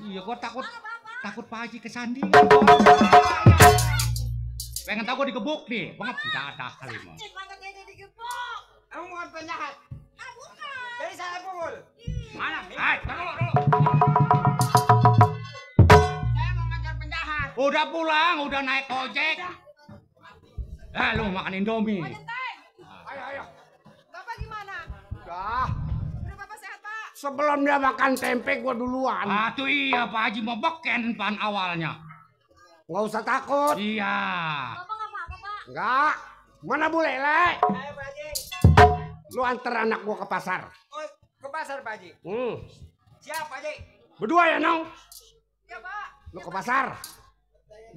S9: Iya gua takut Pak Haji kesandingan. Pengen tahu gua digebuk nih. Banget dadah kali mah.
S6: Kamu bukan penjahat. Bukan. Jadi saya pukul. Mana?
S9: Hai, dulu. Udah pulang, udah naik ojek. Lu makan Indomie.
S3: Ayo. Bapak gimana?
S6: Dah.
S3: Udah Bapak sehat, Pak?
S6: Sebelum dia makan tempe gua duluan.
S9: Tuh iya Pak Haji mau beken pan awalnya.
S6: Nggak usah takut.
S9: Iya.
S3: Bapak nggak apa-apa, Pak?
S6: Enggak. Mana boleh, Le?
S8: Ayo Pak Haji.
S6: Lu antar anak gua ke pasar.
S8: Oh, ke pasar Pak Haji. Siap Pak Haji.
S6: Berdua ya, Nong?
S3: Ya, Pak.
S6: Lu ke pasar.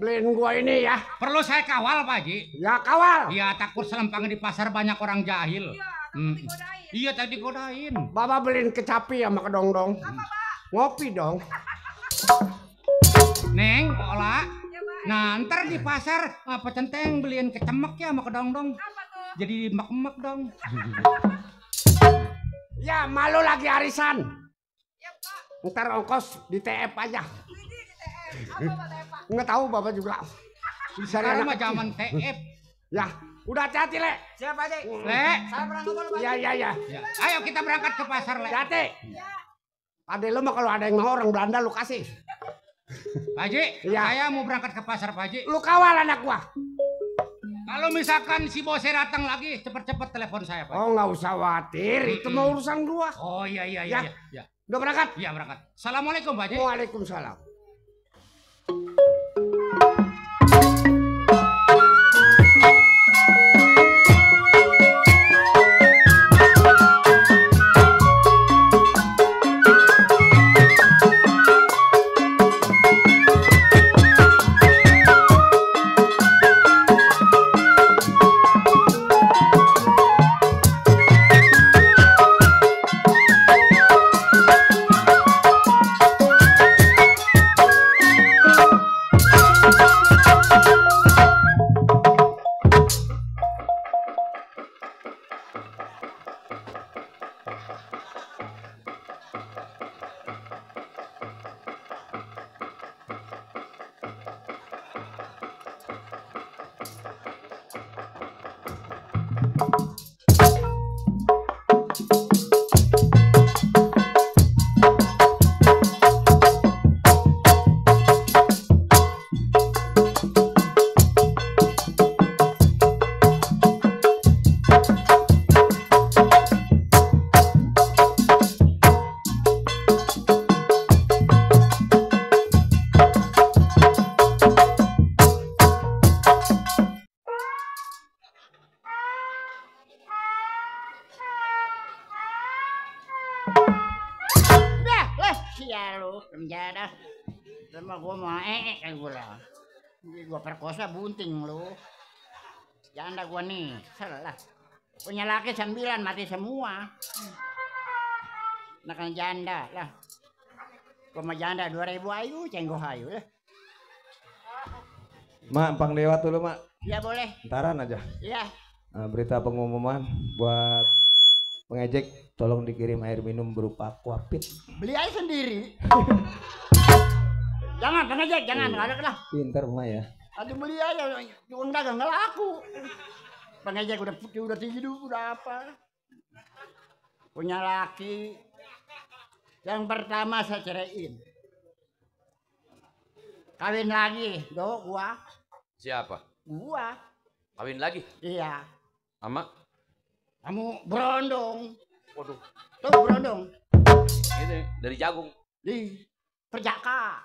S6: Beliin gua ini ya.
S9: Perlu saya kawal Pak Haji?
S6: Ya kawal.
S9: Iya takut selempang di pasar banyak orang jahil.
S3: Iya, takut digodain.
S9: Iya tadi godain.
S6: Bapak beliin kecapi sama kedong-dong.
S3: Apa, Pak?
S6: Ngopi dong.
S9: Neng, Ola.
S3: Ya, Pak.
S9: Nah ntar di pasar apa centeng beliin kecemek ya sama kedong-dong.
S3: Apa tuh?
S9: Jadi emak-emak dong.
S6: Ya malu lagi arisan.
S3: Ya, Pak.
S6: Ntar ongkos di TF aja.
S3: Ini di TF. Apa, Pak, TF, Pak?
S6: Nggak tahu Bapak juga. Bisa
S9: Sekarang
S6: anak
S9: mah
S6: kecil.
S9: zaman TF.
S6: Ya, udah hati-hati, Le.
S8: Siap Pak Haji.
S9: Le.
S8: Saya berangkat dulu Pak Haji.
S6: Ya.
S9: Ya. Ayo kita berangkat ke pasar Le.
S6: Hati. Ade lu mah kalau ada yang mau orang Belanda lu kasih.
S9: Pak Haji,
S6: Iya.
S9: saya mau berangkat ke pasar Pak Haji.
S6: Lu kawal anak gua.
S9: Kalau misalkan si bosnya datang lagi, cepet-cepet telepon saya Pak Haji.
S6: Oh, nggak usah khawatir. Itu mau urusan gua.
S9: Oh iya.
S6: Ya.
S9: Ya.
S6: Udah berangkat?
S9: Iya berangkat. Assalamualaikum Pak Haji.
S6: Waalaikumsalam.
S10: Sia lu, penjara. Sama gua mau kayak gua lah. Jadi gua perkosa bunting lu. Janda gua nih, salah. Punya laki 9 mati semua. Nakan janda lah. Gua mah janda 2000 ayu, cenggoh ayu lah.
S11: Mak, pang lewat dulu mak.
S10: Iya boleh.
S11: Ntaran aja.
S10: Iya.
S11: Berita pengumuman buat pengejek, tolong dikirim air minum berupa Aquafit.
S10: Beli aja sendiri. Jangan pengejek, jangan ada lah.
S11: Pinter mak ya.
S10: Aduh beli aja, orang dagang nggak laku. Pengejek udah putih, udah tidur, udah apa? Punya laki. Yang pertama saya ceraiin. Kawin lagi, do gua.
S7: Siapa?
S10: Gua.
S7: Kawin lagi?
S10: Iya.
S7: Sama?
S10: Kamu berondong.
S7: Waduh.
S10: Tuh berondong.
S7: Ini dari jagung.
S10: Di Perjaka.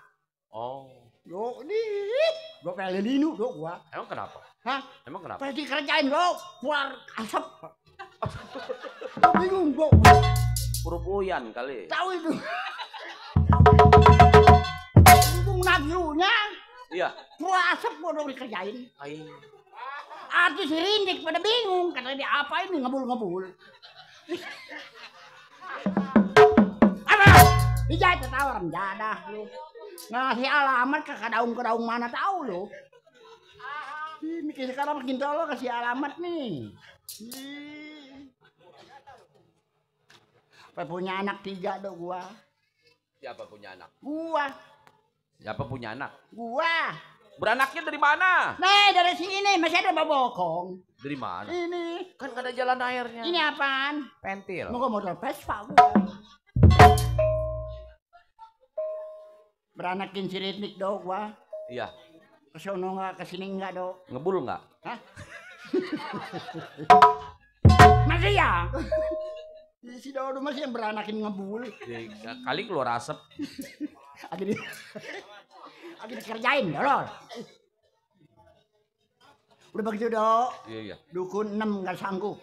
S7: Oh.
S10: Do di. Gua pengen linu do gua.
S7: Emang kenapa?
S10: Hah?
S7: Emang kenapa?
S10: Pengen dikerjain do. Keluar asap. Bingung do.
S7: Purupuyan kali.
S10: Tahu itu. Bingung nafsunya.
S7: Iya.
S10: Keluar asap gua do dikerjain.
S7: Ai.
S10: Artis rindik pada bingung katanya dia apa ini ngebul-ngebul. Apa? Dijahit tahu orang jadah lu. Ngasih alamat ke kadaung mana tahu lu. Ih, mikir sekarang makin tolong kasih alamat nih. Apa punya anak 3 do gua.
S7: Siapa punya anak?
S10: Gua.
S7: Siapa punya anak?
S10: Gua.
S7: Beranaknya dari mana?
S10: Nih dari sini masih ada babokong.
S7: Dari mana?
S10: Ini.
S7: Kan gak ada jalan airnya.
S10: Ini apaan?
S7: Pentil.
S10: Mau motor Vespa gua. Beranakin si Ritnik do gua.
S7: Iya.
S10: Kesono nggak, kesini nggak, Dok?
S7: Ngebul nggak?
S10: Hah? Masih ya? Si Dodo masih yang beranakin ngebul.
S7: Kali keluar asap.
S10: Lagi dikerjain, Dol. Udah begitu, Dok.
S7: Iya.
S10: Dukun 6 nggak sanggup.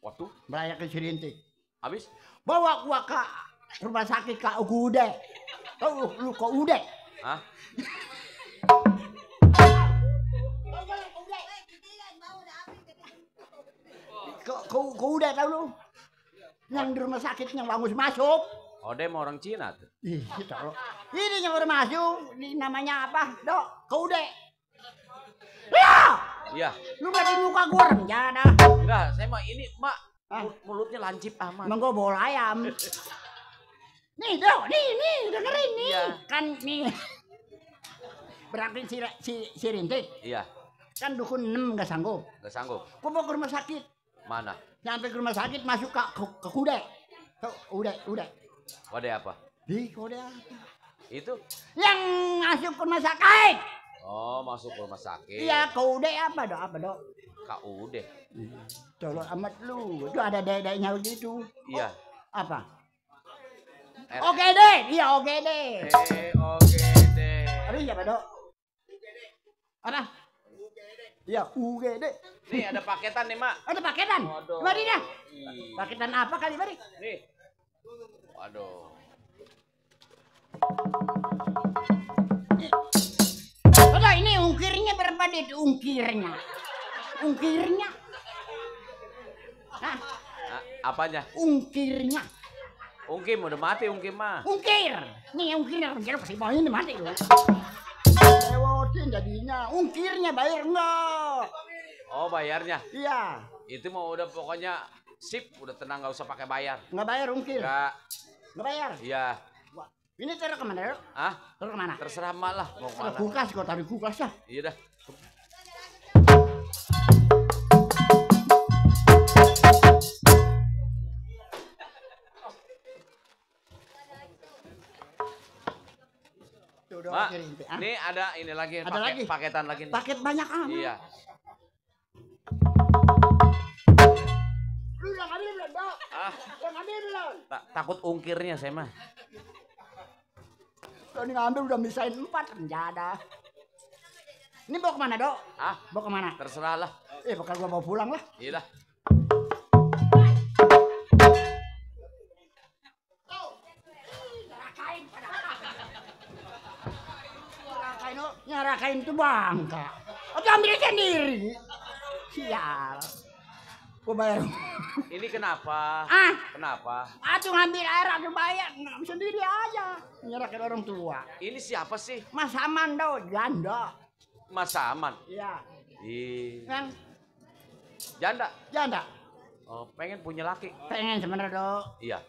S7: Waduh.
S10: Merayak ke Sirintik.
S7: Habis?
S10: Bawa gua ke rumah sakit ke Ugude. Tahu lu ke Ude?
S7: Hah?
S10: Ke Ude tahu lu? Yang di rumah sakit yang bagus masuk.
S7: Oh, dia mau orang Cina tuh.
S10: Ih, tahu. Ini yang baru masuk, ini namanya apa? Dok, ke Ude. Ya!
S7: Iya.
S10: Lu ngeliatin muka gua rendah dah.
S7: Enggak, saya mah ini, Mak. Mulutnya lancip amat.
S10: Emang gua bola ayam. Nih, Dok, nih, dengerin nih.
S7: Iya.
S10: Kan nih. Berarti si Rintik.
S7: Iya.
S10: Kan dukun 6 nggak sanggup.
S7: Nggak sanggup.
S10: Gua mau ke rumah sakit.
S7: Mana?
S10: Sampai ke rumah sakit masuk ke Kude. Tuh, udah.
S7: Wadah apa?
S10: Di Kude apa?
S7: Itu?
S10: Yang masuk ke rumah sakit.
S7: Oh, masuk ke rumah sakit.
S10: Iya, Kude apa, Dok?
S7: KUD.
S10: Tolong amat lu. Itu ada dedeknya begitu.
S7: Iya.
S10: Apa? Oke deh. Iya, oke deh.
S7: Oke deh.
S10: Aduh, siapa, Dok? Apa? Iya, UGD.
S7: Nih ada paketan nih, Mak.
S10: Ada paketan?
S7: Waduh.
S10: Mari dah. Paketan apa kali, mari?
S7: Nih. Waduh.
S10: Udah, ini ungkirnya berapa deh? Ungkirnya. Hah?
S7: Apanya?
S10: Ungkirnya.
S7: Ungkim udah mati Ungkim mah.
S10: Ungkir. Nih ungkirnya pasti mau ini mati loh. Lewatin jadinya. Ungkirnya bayar enggak?
S7: Oh, bayarnya?
S10: Iya.
S7: Itu mau udah pokoknya sip, udah tenang nggak usah pakai bayar.
S10: Nggak bayar ungkir?
S7: Nggak.
S10: Nggak bayar?
S7: Iya.
S10: Ini taruh kemana, Dok?
S7: Hah?
S10: Taruh kemana?
S7: Terserah Mak lah mau kemana.
S10: Kulkas, kau taruh kulkas dah.
S7: Iya dah. Mak, ini ada ini lagi,
S10: ada lagi
S7: paketan lagi nih.
S10: Paket banyak amat.
S7: Iya.
S10: Lu udah ngambil belum, Dok? Udah ngambil belum?
S7: Takut ungkirnya saya mah.
S10: Udah ngambil udah misain 4 penjada. Ini bawa kemana, Dok? Bawa kemana?
S7: Terserah lah.
S10: Bakal gua bawa pulang lah.
S7: Iya dah.
S10: Nyarakain tuh bangka. Atau ambil sendiri. Sial. Gua bayar.
S7: Ini kenapa? Kenapa?
S10: Aduh ngambil air, aduh bayar. Ngambil sendiri aja. Nyarakain orang tua.
S7: Ini siapa sih?
S10: Mas Aman, Dok. Janda.
S7: Mas Aman?
S10: Iya.
S7: Kan? Janda? Oh, pengen punya laki?
S10: Pengen sebenarnya, Dok.
S7: Iya.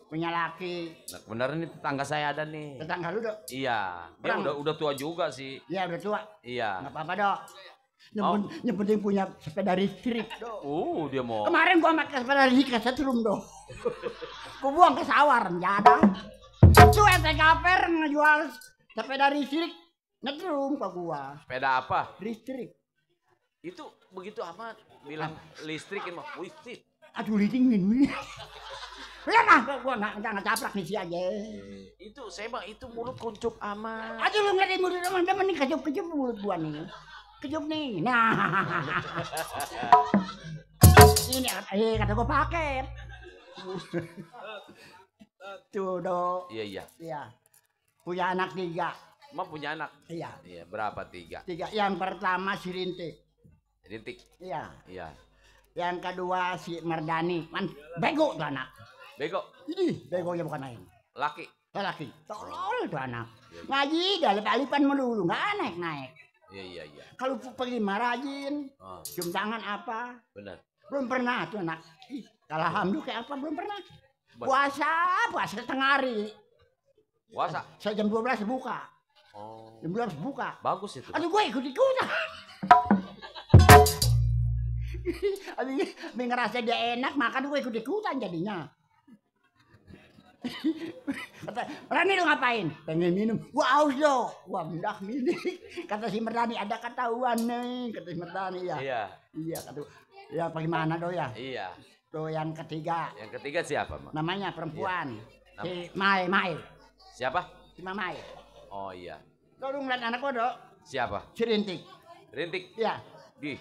S10: Punya laki.
S7: Nah, bener nih tetangga saya ada nih.
S10: Tetangga lu, Dok?
S7: Iya. Dia udah tua juga sih.
S10: Iya, udah tua.
S7: Iya.
S10: Nggak apa-apa, Dok. Yang penting punya sepeda listrik, Dok.
S7: Dia mau.
S10: Kemarin gua pakai sepeda listrik setrum, Dok. Gua buang ke sawah, ada. Itu ente kaper ngejual sepeda listrik setrum ke gua.
S7: Sepeda apa?
S10: Listrik.
S7: Itu begitu amat bilang listrik mah. Listrik.
S10: Aduh, dingin. Lihat lah, gua nggak caprak nih si aja.
S7: Itu saya bang, itu mulut kuncup amat.
S10: Aduh, lu ngeliatin mulut teman-teman nih, kecup mulut gua nih. Kecup nih. Nah. Ini kata gua paket. Tuh, Dok.
S7: Iya.
S10: Punya anak 3.
S7: Emang punya anak?
S10: Iya.
S7: Iya, berapa 3?
S10: 3. Yang pertama si Rintik. Iya. Yang kedua si Mardani. Bego tuh anak.
S7: Bego?
S10: Ih, begonya bukan main.
S7: Laki?
S10: Tolol tuh anak. Ngaji dalip-dalipan melulu, nggak naik-naik.
S7: Iya.
S10: Kalau pergi marajin, cium tangan apa?
S7: Benar.
S10: Belum pernah tuh anak. Alhamdulillah kayak apa belum pernah. Puasa setengah hari.
S7: Puasa?
S10: Saya jam 12 buka.
S7: Oh.
S10: Jam 12 buka.
S7: Bagus itu.
S10: Aduh, gue ikut-ikutan. Abis ngerasa dia enak, makan gue ikut-ikutan jadinya. Kata, Rani lu ngapain? Pengen minum. Gua haus dong. Gua mendak minum. Kata si Merdani ada ketahuan nih. Kata si Merdani ya.
S7: Iya.
S10: Iya kata. Ya bagaimana do ya?
S7: Iya.
S10: Do yang ketiga.
S7: Yang ketiga siapa, Mak?
S10: Namanya perempuan.
S7: Iya.
S10: Si Mai.
S7: Siapa?
S10: Si Mamai.
S7: Oh iya.
S10: Do lu ngeliat anak gua do?
S7: Siapa?
S10: Si Rintik.
S7: Rintik?
S10: Iya.
S7: Di.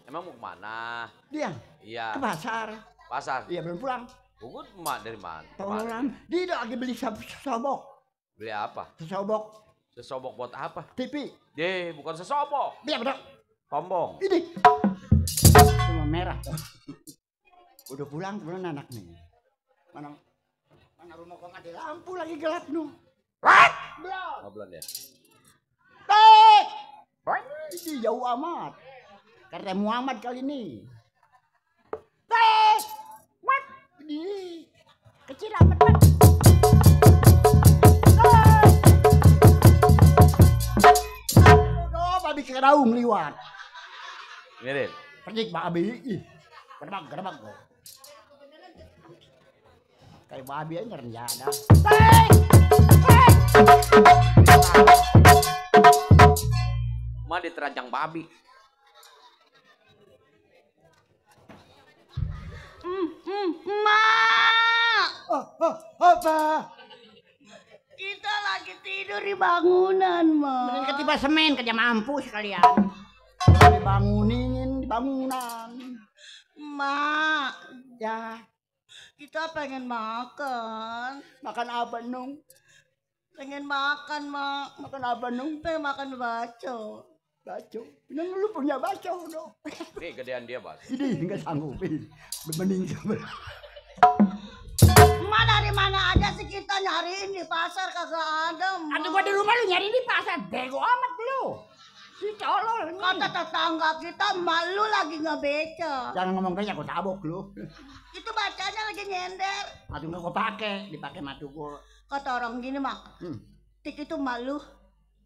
S7: Emang mau kemana?
S10: Dia.
S7: Iya.
S10: Ke pasar.
S7: Pasar?
S10: Iya belum pulang.
S7: Bukut emak dari mana?
S10: Tolong. Dia lagi beli sesobok.
S7: Beli apa?
S10: Sesobok.
S7: Sesobok buat apa?
S10: TV.
S7: Bukan sesobok.
S10: Iya betul.
S7: Tombong.
S10: Ini. Cuma merah. Udah pulang anak nih. Mana rumah gua nggak ada lampu lagi gelap nu. Belum.
S7: Belum ya.
S10: Tek. Ini jauh amat. Karena Muhammad kali ini. Tek. What? Ini kecil amat Pak. Oh, babi keraung liwat.
S7: Mirin.
S10: Pergi babi. Ih. Gerbang. Kayak babi aja rencana.
S7: Ma diteranjang babi.
S3: Mak.
S10: Apa?
S3: Kita lagi tidur di bangunan, Mak.
S10: Mending ketiba semen kerja mampus kalian. Dibangunin di bangunan.
S3: Mak,
S10: Ya,
S3: kita pengen makan.
S10: makan apa nung?
S3: Pengen makan, Mak.
S10: Makan apa nung?
S3: Pengen makan baco.
S10: Baco. Nung lu punya baco dong.
S7: Nih gedean dia, Bas.
S10: Ini enggak sanggup. Mending sebelah.
S3: Mak dari mana aja sih kita nyariin di pasar kagak ada, Mak.
S10: Aduh gua di rumah lu nyari di pasar. Bego amat lu. Si colol.
S3: Kata tetangga kita, mak lu lagi ngebeca.
S10: Jangan ngomong kayak aku tabok lu.
S3: Itu bacanya lagi nyender.
S10: Matu nggak gua pakai, dipakai matu gua.
S3: Kata orang gini, Mak. Tik itu mak lu.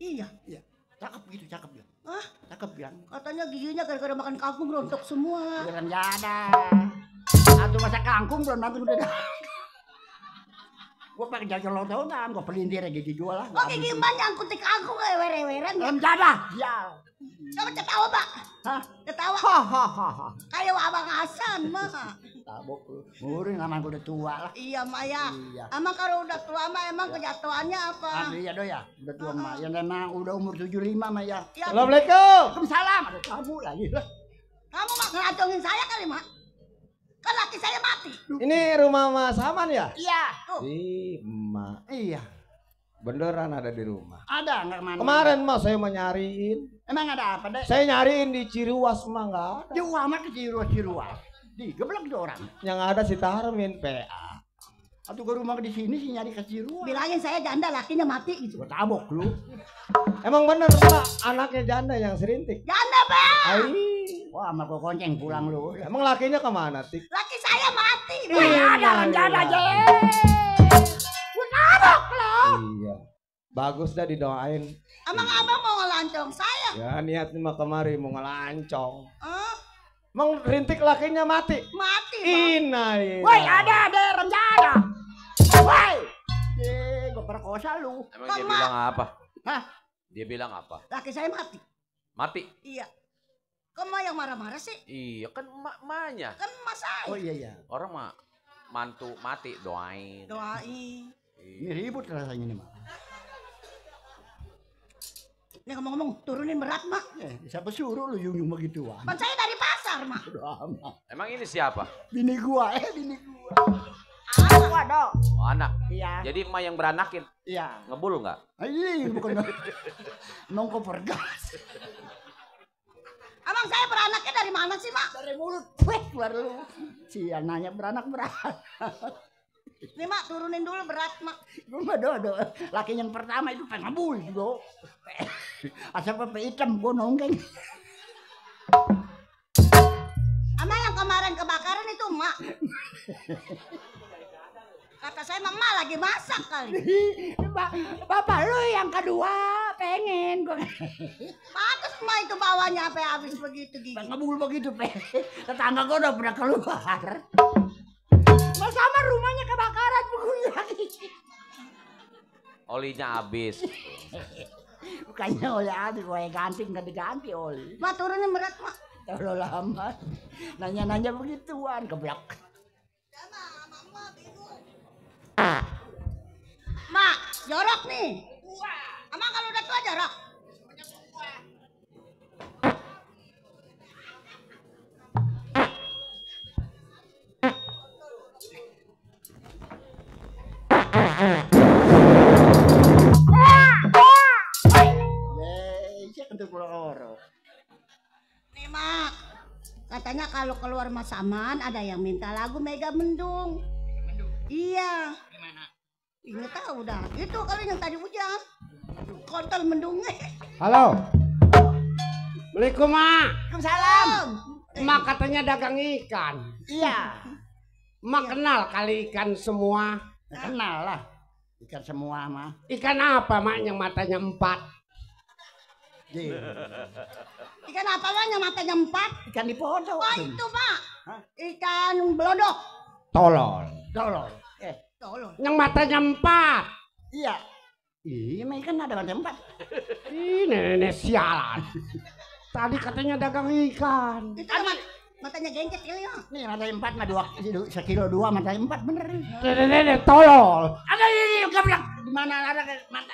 S3: Iya.
S10: Iya. Cakep gitu, cakep ya.
S3: Hah?
S10: Cakep ya.
S3: Katanya giginya gara-gara makan kangkung rontok semua.
S10: Biaran jada. Atau masak kangkung belum nanti udah. Gua pakai jajan lontong, gua pelintir aja dijual lah.
S3: Oh, gigi mbak nyangkut di kangkung wewer-weweran ya.
S10: Jada. Ya.
S3: Coba ketawa, Pak.
S10: Hah?
S3: Ketawa.
S10: Hahaha.
S3: Kayak Abang Hasan, Mak.
S10: Tabok lu. Murin emang gua udah tua lah.
S3: Iya, Mak ya.
S10: Iya.
S3: Emang kalau udah tua, Mak, emang kejatuhannya apa?
S10: Aduh ya do ya. Udah tua mah. Yang memang udah umur 75 mah ya.
S3: Ya,
S11: Assalamualaikum.
S10: Waalaikumsalam. Ada tamu lagi.
S3: kamu Mak ngelacongin saya kali, Mak. Kan laki saya mati.
S11: Ini rumah Mas Saman ya?
S10: Iya.
S3: Tuh.
S11: Ih, emak.
S10: Iya.
S11: Beneran ada di rumah.
S10: Ada enggak mana?
S11: Kemarin Mas saya mau nyariin.
S10: Emang ada apa deh?
S11: Saya nyariin di Ciruas mah enggak ada.
S10: Jauh amat ke Ciruas. Di geblek tuh orang.
S11: Yang ada si Tarmin PA.
S10: Atau ke rumah di sini sih nyari ke Ciruas.
S3: Bilangin saya janda lakinya mati gitu.
S10: Gua tabok lu.
S11: Emang bener Pak, anaknya janda yang serintik.
S3: Janda, Pak.
S11: Ai,
S10: Wah, sama gua konceng pulang lu.
S11: emang lakinya kemana, Tik?
S3: Laki saya mati.
S10: Ada rencana aja. Gua tabok lu.
S11: Iya. Bagus dah didoain.
S3: Emang Abang mau ngelancong saya?
S11: Ya niatnya mah kemari mau ngelancong.
S3: Hah?
S11: Emang rintik lakinya mati.
S3: Mati, Bang.
S11: Innalillahi.
S10: Woi, ada rencana. Woi. Gua perkosa lu.
S7: Emang dia bilang apa?
S10: Hah?
S7: Dia bilang apa?
S3: Laki saya mati.
S7: Mati?
S3: Iya. Kok Mak yang marah-marah sih?
S7: Iya kan emak-emaknya.
S3: Kan Mas saya.
S10: Oh iya.
S7: Orang mah mantu mati doain.
S3: Doain.
S10: Ini ribut rasanya nih, Mak.
S3: Ini ngomong-ngomong turunin berat, Mak.
S10: Siapa suruh lu yung begitu ah?
S3: Kan saya dari pasar, Mak.
S10: Udah amat.
S7: Emang ini siapa?
S10: Bini gua, bini gua.
S3: Anak gua dong.
S7: Oh, anak.
S10: Iya.
S7: Jadi emak yang beranakin.
S10: Iya.
S7: Ngebul nggak?
S10: Ini bukan nong pergas.
S3: Emang saya beranaknya dari mana sih, Mak?
S10: Dari mulut. Weh, keluar lu. Si anaknya beranak.
S3: Nih, Mak, turunin dulu berat, Mak.
S10: Gua mah do. Laki yang pertama itu pengabul, do. Asal pepe hitam gua nonggeng.
S3: Emang yang kemarin kebakaran itu, Mak. Kata saya, Mak lagi masak kali.
S10: Bapak lu yang kedua pengen gua.
S3: Pantes Mak itu bawanya sampai habis begitu gigi.
S10: Pengabul begitu, pe. Tetangga gua udah pernah keluar. Mas Samar rumahnya kebakaran begini lagi.
S7: Olinya habis.
S10: Bukannya oleh habis, gue ganti nggak diganti oli.
S3: Mak turunnya berat mak.
S10: Terlalu lama. Nanya-nanya begituan keblak.
S3: Mak, jorok nih. Emang kalau udah tua jorok? Nih mak, katanya kalau keluar Mas Aman ada yang minta lagu Mega Mendung. Iya.
S10: Gimana?
S3: Nggak tahu dah. Itu kali yang tadi hujan. Kontol mendungnya.
S12: Halo. Assalamualaikum, Mak.
S3: Waalaikumsalam.
S12: Mak katanya dagang ikan.
S10: Iya.
S12: Mak kenal kali ikan semua.
S10: Kenal lah. Ikan semua mah.
S12: Ikan apa, Mak, yang matanya 4?
S3: Ikan apa mak yang matanya 4?
S10: Ikan di podok.
S3: Oh itu mak. Ikan belodok.
S12: Tolol.
S10: Tolol.
S3: Tolol.
S12: Yang matanya 4.
S10: Iya. Iya, ikan ada matanya 4.
S12: Ih, nenek sialan. Tadi katanya dagang ikan.
S3: Itu matanya gengket kali ya.
S10: Nih matanya 4 mah 2 sekilo 2 matanya 4 bener nih.
S12: Nenek tolol.
S10: Ada ini keblak. Di mana ada mata?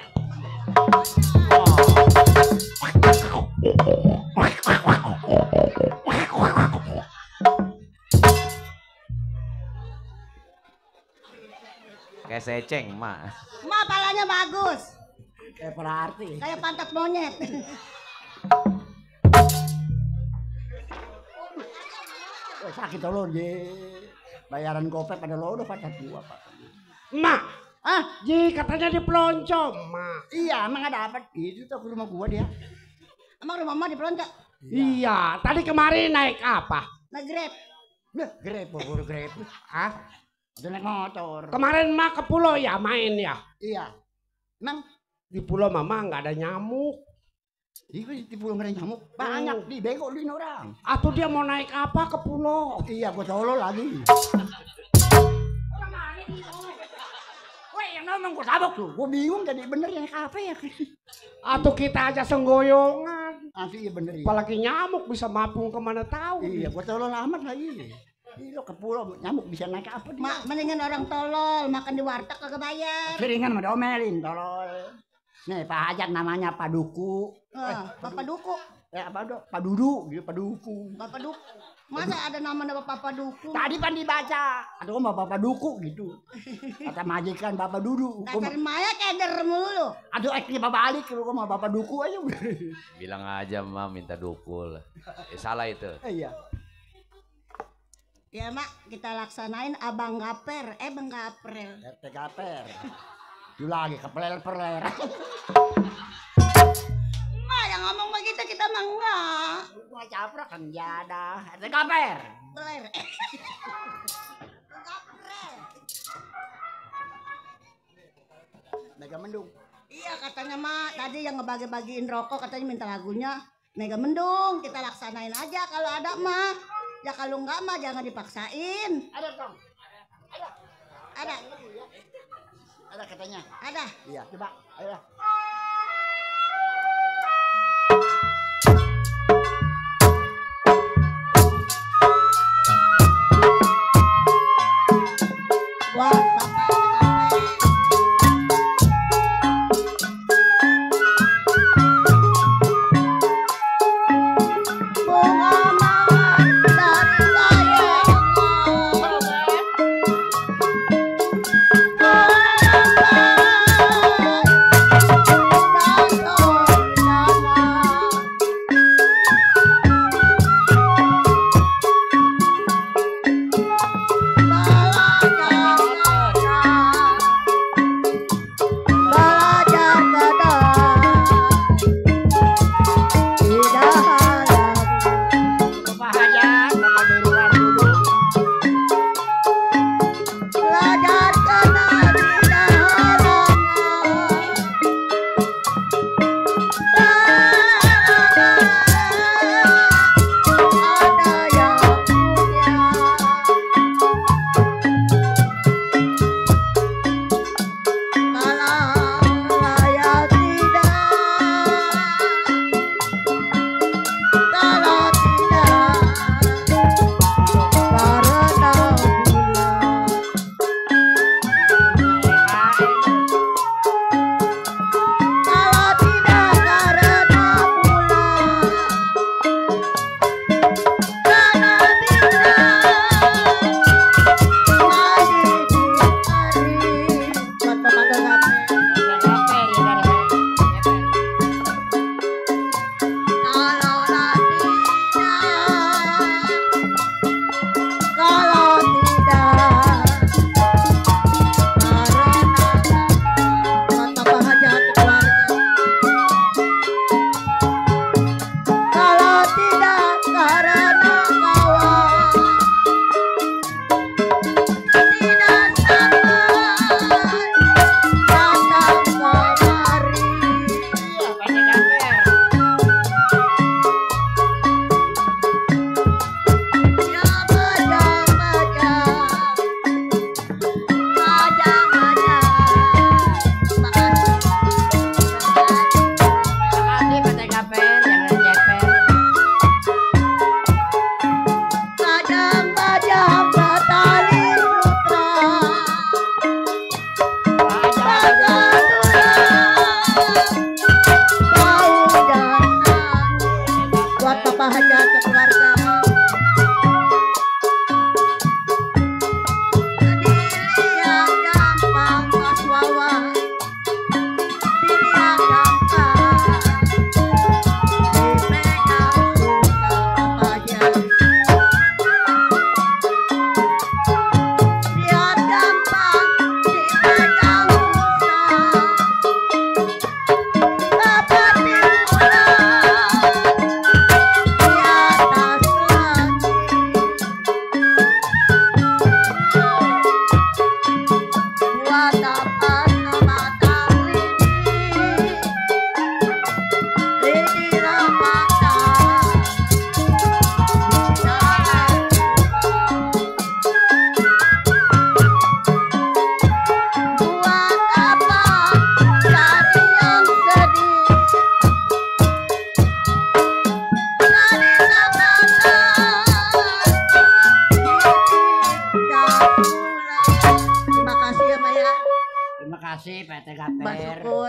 S7: Kayak seceng, Mak.
S3: Mak palanya bagus.
S10: Kayak berarti.
S3: Kayak pantat monyet.
S10: Sakit lo je. Bayaran gopek pada lo udah pada tua Pak.
S12: Mak. Ji katanya di Pelonco, Mak.
S10: Iya, emang ada apa? Itu tuh ke rumah gua dia.
S3: Emang rumah mama di Pelonco?
S12: Iya, tadi kemarin naik apa?
S3: Naik Grab.
S10: Grab, buru Grab.
S12: Hah?
S10: Udah naik motor.
S12: Kemarin Mak ke pulau ya main ya?
S10: Iya. Emang
S12: di pulau Mama nggak ada nyamuk.
S10: Di pulau nggak ada nyamuk. Banyak dibegoin orang.
S12: Atau dia mau naik apa ke pulau?
S10: Iya, gua tolol lagi. Weh, yang ngomong gua tabok tuh. Gua bingung jadi bener yang apa ya.
S12: Atau kita aja senggoyongan.
S10: Iya bener ya.
S12: Apalagi nyamuk bisa mapung kemana tahu.
S10: Iya, gua tolol amat lagi. Iya ke pulau nyamuk bisa naik apa dia?
S3: Mak, mendingan orang tolol makan di warteg kagak bayar.
S10: Seringan sama diomelin tolol. Nih Pak Hajat namanya Pak Duku.
S3: Bapak Duku.
S10: Ya Pak Dudu, gitu Pak Duku.
S3: Bapak Duku. Masa ada nama Bapak Duku?
S10: Tadi pan dibaca. Aduh Bapak Duku gitu. Kata majikan Bapak Dudu.
S3: Dasar Maya keder mulu.
S10: Aduh coba balik lu sama Bapak Duku aja.
S7: Bilang aja Mah minta dukul. Salah itu.
S10: Iya.
S3: Ya mak, kita laksanain Abang Gaper, Bang Gaprel.
S10: Gaper. Itu lagi kepeler-peler.
S3: Mak yang ngomong begitu kita mah enggak.
S10: Gua caprak kan jada. Gaper.
S3: Peler.
S10: Mega Mendung.
S3: Iya katanya mak, tadi yang ngebagi-bagiin rokok katanya minta lagunya Mega Mendung. Kita laksanain aja kalau ada mah. Ya kalau enggak mah jangan dipaksain.
S10: Ada dong.
S3: Ada.
S10: Ada katanya.
S3: Ada.
S10: Iya, coba. Ayo.
S3: Wah, Bapak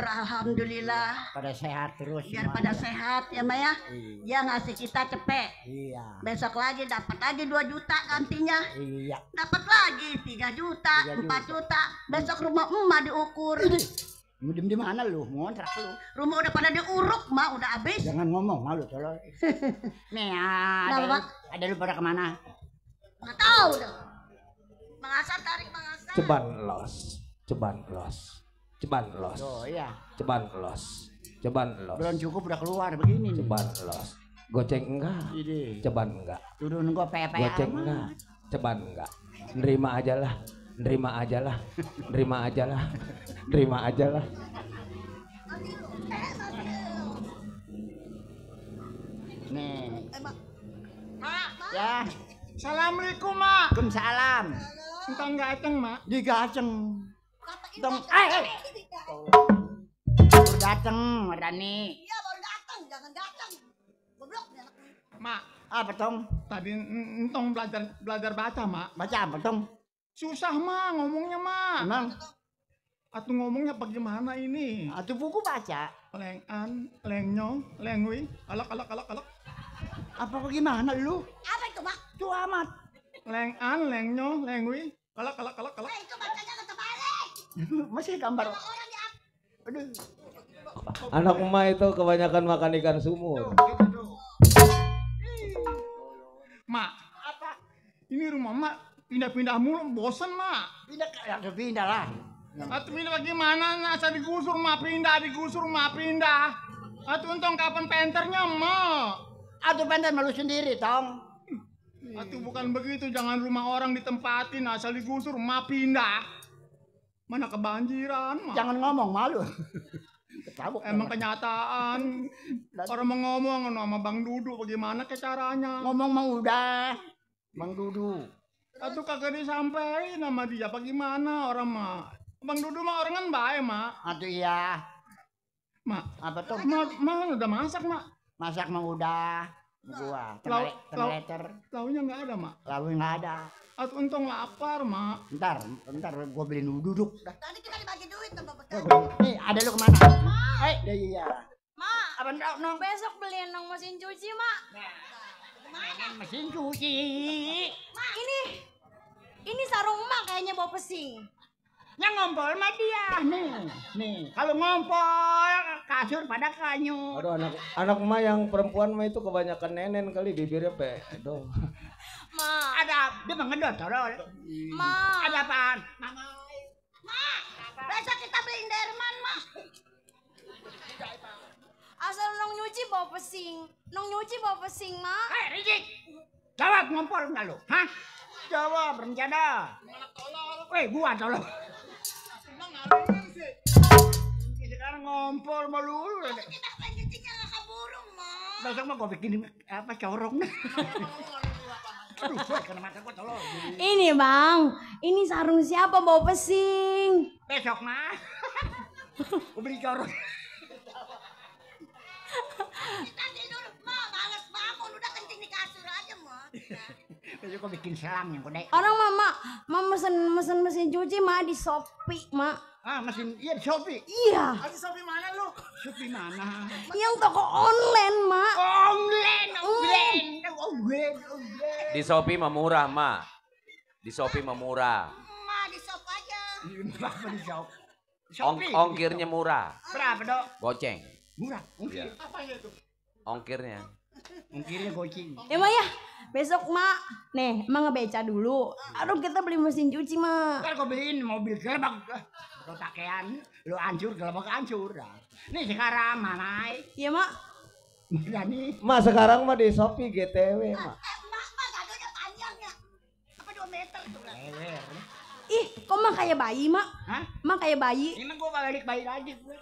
S3: alhamdulillah.
S10: Pada sehat terus.
S3: Biar pada sehat ya Mak ya. Dia ngasih kita cepet.
S10: Iya.
S3: Besok lagi dapat lagi 2 juta gantinya.
S10: Iya.
S3: Dapat lagi 3 juta, 4 juta. Besok rumah emak diukur.
S10: Di mana lu? Ngontrak lu.
S3: Rumah udah pada diuruk, Mak, udah habis.
S10: Jangan ngomong, malu tolong. Nih, ada lu pada kemana?
S3: Nggak tahu dah. Bang Hasan tarik Bang Hasan.
S11: Ceban los.
S10: Oh iya.
S11: Ceban los.
S10: Belum cukup udah keluar begini.
S11: Ceban los. Goceng enggak?
S10: Ini.
S11: Ceban enggak?
S10: Turun gua pepe.
S11: Goceng enggak? Ceban enggak? Nerima aja lah.
S10: Nih.
S3: Mak.
S10: Ya.
S12: Assalamualaikum, Mak.
S10: Waalaikumsalam.
S12: Entang gaceng, Mak.
S10: Digaceng. Dong. Baru dateng, Rani.
S3: Iya baru datang, jangan datang. Goblok nih anak.
S12: Mak,
S10: Apa tong?
S12: tadi entong belajar baca, Mak.
S10: Baca apa tong?
S12: Susah, Mak, ngomongnya, Mak.
S10: Emang?
S12: Atuh ngomongnya bagaimana ini?
S10: Atuh buku baca.
S12: Lengan, lengnyong, lengwi, alak.
S10: Apa bagaimana lu?
S3: Apa itu Mak?
S10: Tuh amat.
S12: Lengan, lengnyong, lengwi, alak.
S3: Itu bacanya nggak terbalik.
S10: Masih gambar.
S3: Orang di
S10: Aduh.
S11: Anak emak itu kebanyakan makan ikan sumur.
S12: Mak, apa? Ini rumah Mak pindah-pindah mulu, bosen, Mak.
S10: Pindah lah.
S12: Atuh pindah bagaimana? Nasa digusur, Mak, pindah. Atuh untung kapan penternya, Mak?
S10: Atuh penter malu sendiri, tong.
S12: Atuh bukan begitu, jangan rumah orang ditempatin, asal digusur, Mak pindah. Mana kebanjiran, Mak.
S10: Jangan ngomong malu.
S12: Emang kenyataan. Orang mau ngomong sama Bang Dudu, bagaimana ke caranya?
S10: Ngomong mah udah. Bang Dudu.
S12: Atuh kagak disampein sama dia, bagaimana orang Mak? Bang Dudu mah orang kan baik, Mak.
S10: Atuh iya.
S12: Mak,
S10: Apa tuh?
S12: Mak udah masak, Mak.
S10: Masak mah udah. Gua. Letter.
S12: Launya nggak ada, Mak.
S10: Lalu nggak ada.
S12: Atuh untung lapar, Mak.
S10: Bentar gua beli duduk.
S3: Tadi kita dibagi duit sama betul.
S10: Nih, ada lu kemana? Iya.
S13: Mak,
S10: Apa nong?
S13: besok beliin nong mesin cuci, Mak.
S10: Mesin cuci.
S13: Mak, ini sarung Mak kayaknya bau pesing.
S10: Yang ngompol mah dia. Nih. Kalau ngompol kasur pada kanyu.
S11: Aduh, anak emak yang perempuan mah itu kebanyakan nenen kali bibirnya pedo.
S13: Mak.
S10: Ada dia mengedot tolol.
S13: Mak.
S10: Ada apaan?
S3: Mak, besok kita beliin derman Mak.
S13: Asal nong nyuci bau pesing, Mak.
S10: Rijik. Jawab ngompol enggak lu? Hah? Jawab rencana. Gua tolong. Sekarang ngompol melulu.
S3: Kita pengen cucinya nggak keburung Mak.
S10: Besok mah gua bikin apa corong. Aduh, kena mata gua tolong.
S13: Ini Bang, ini sarung siapa bau pesing?
S10: Besok mah. Gua beli corong.
S3: Kita tidur Mak, males bangun udah kencing di kasur aja Mak.
S10: Besok gua bikin selang yang gede.
S13: Orang Mama mesen mesin cuci Mak di Shopee, Mak.
S10: Mesin iya di Shopee.
S13: Iya.
S12: Di Shopee mana lu?
S10: Shopee mana?
S13: Yang toko online, Mak.
S10: Online.
S7: Di Shopee mah murah, Mak. Di Shopee mah murah.
S3: Mak di shop aja.
S10: Apa di Shopee?
S7: Ongkirnya murah.
S10: Berapa, Dok?
S7: Goceng.
S10: Murah.
S7: Iya.
S12: Apa itu?
S7: Ongkirnya.
S10: Ongkirnya goceng.
S13: Ya Mak ya, besok Mak, nih Mak ngebeca dulu. Aduh kita beli mesin cuci Mak.
S10: Ntar gua beliin mobil gelbak. Lo pakaian, lo hancur, gelbak hancur. Nih sekarang mana?
S13: Iya Mak.
S10: Nih.
S11: Mak sekarang mah di Shopee GTW, Mak.
S3: Mak gadonya panjang ya. Apa 2 meter tuh lah.
S13: Ih, kok Mak kayak bayi Mak?
S10: Hah?
S13: Mak kayak bayi.
S10: Ini gua balik bayi lagi gue.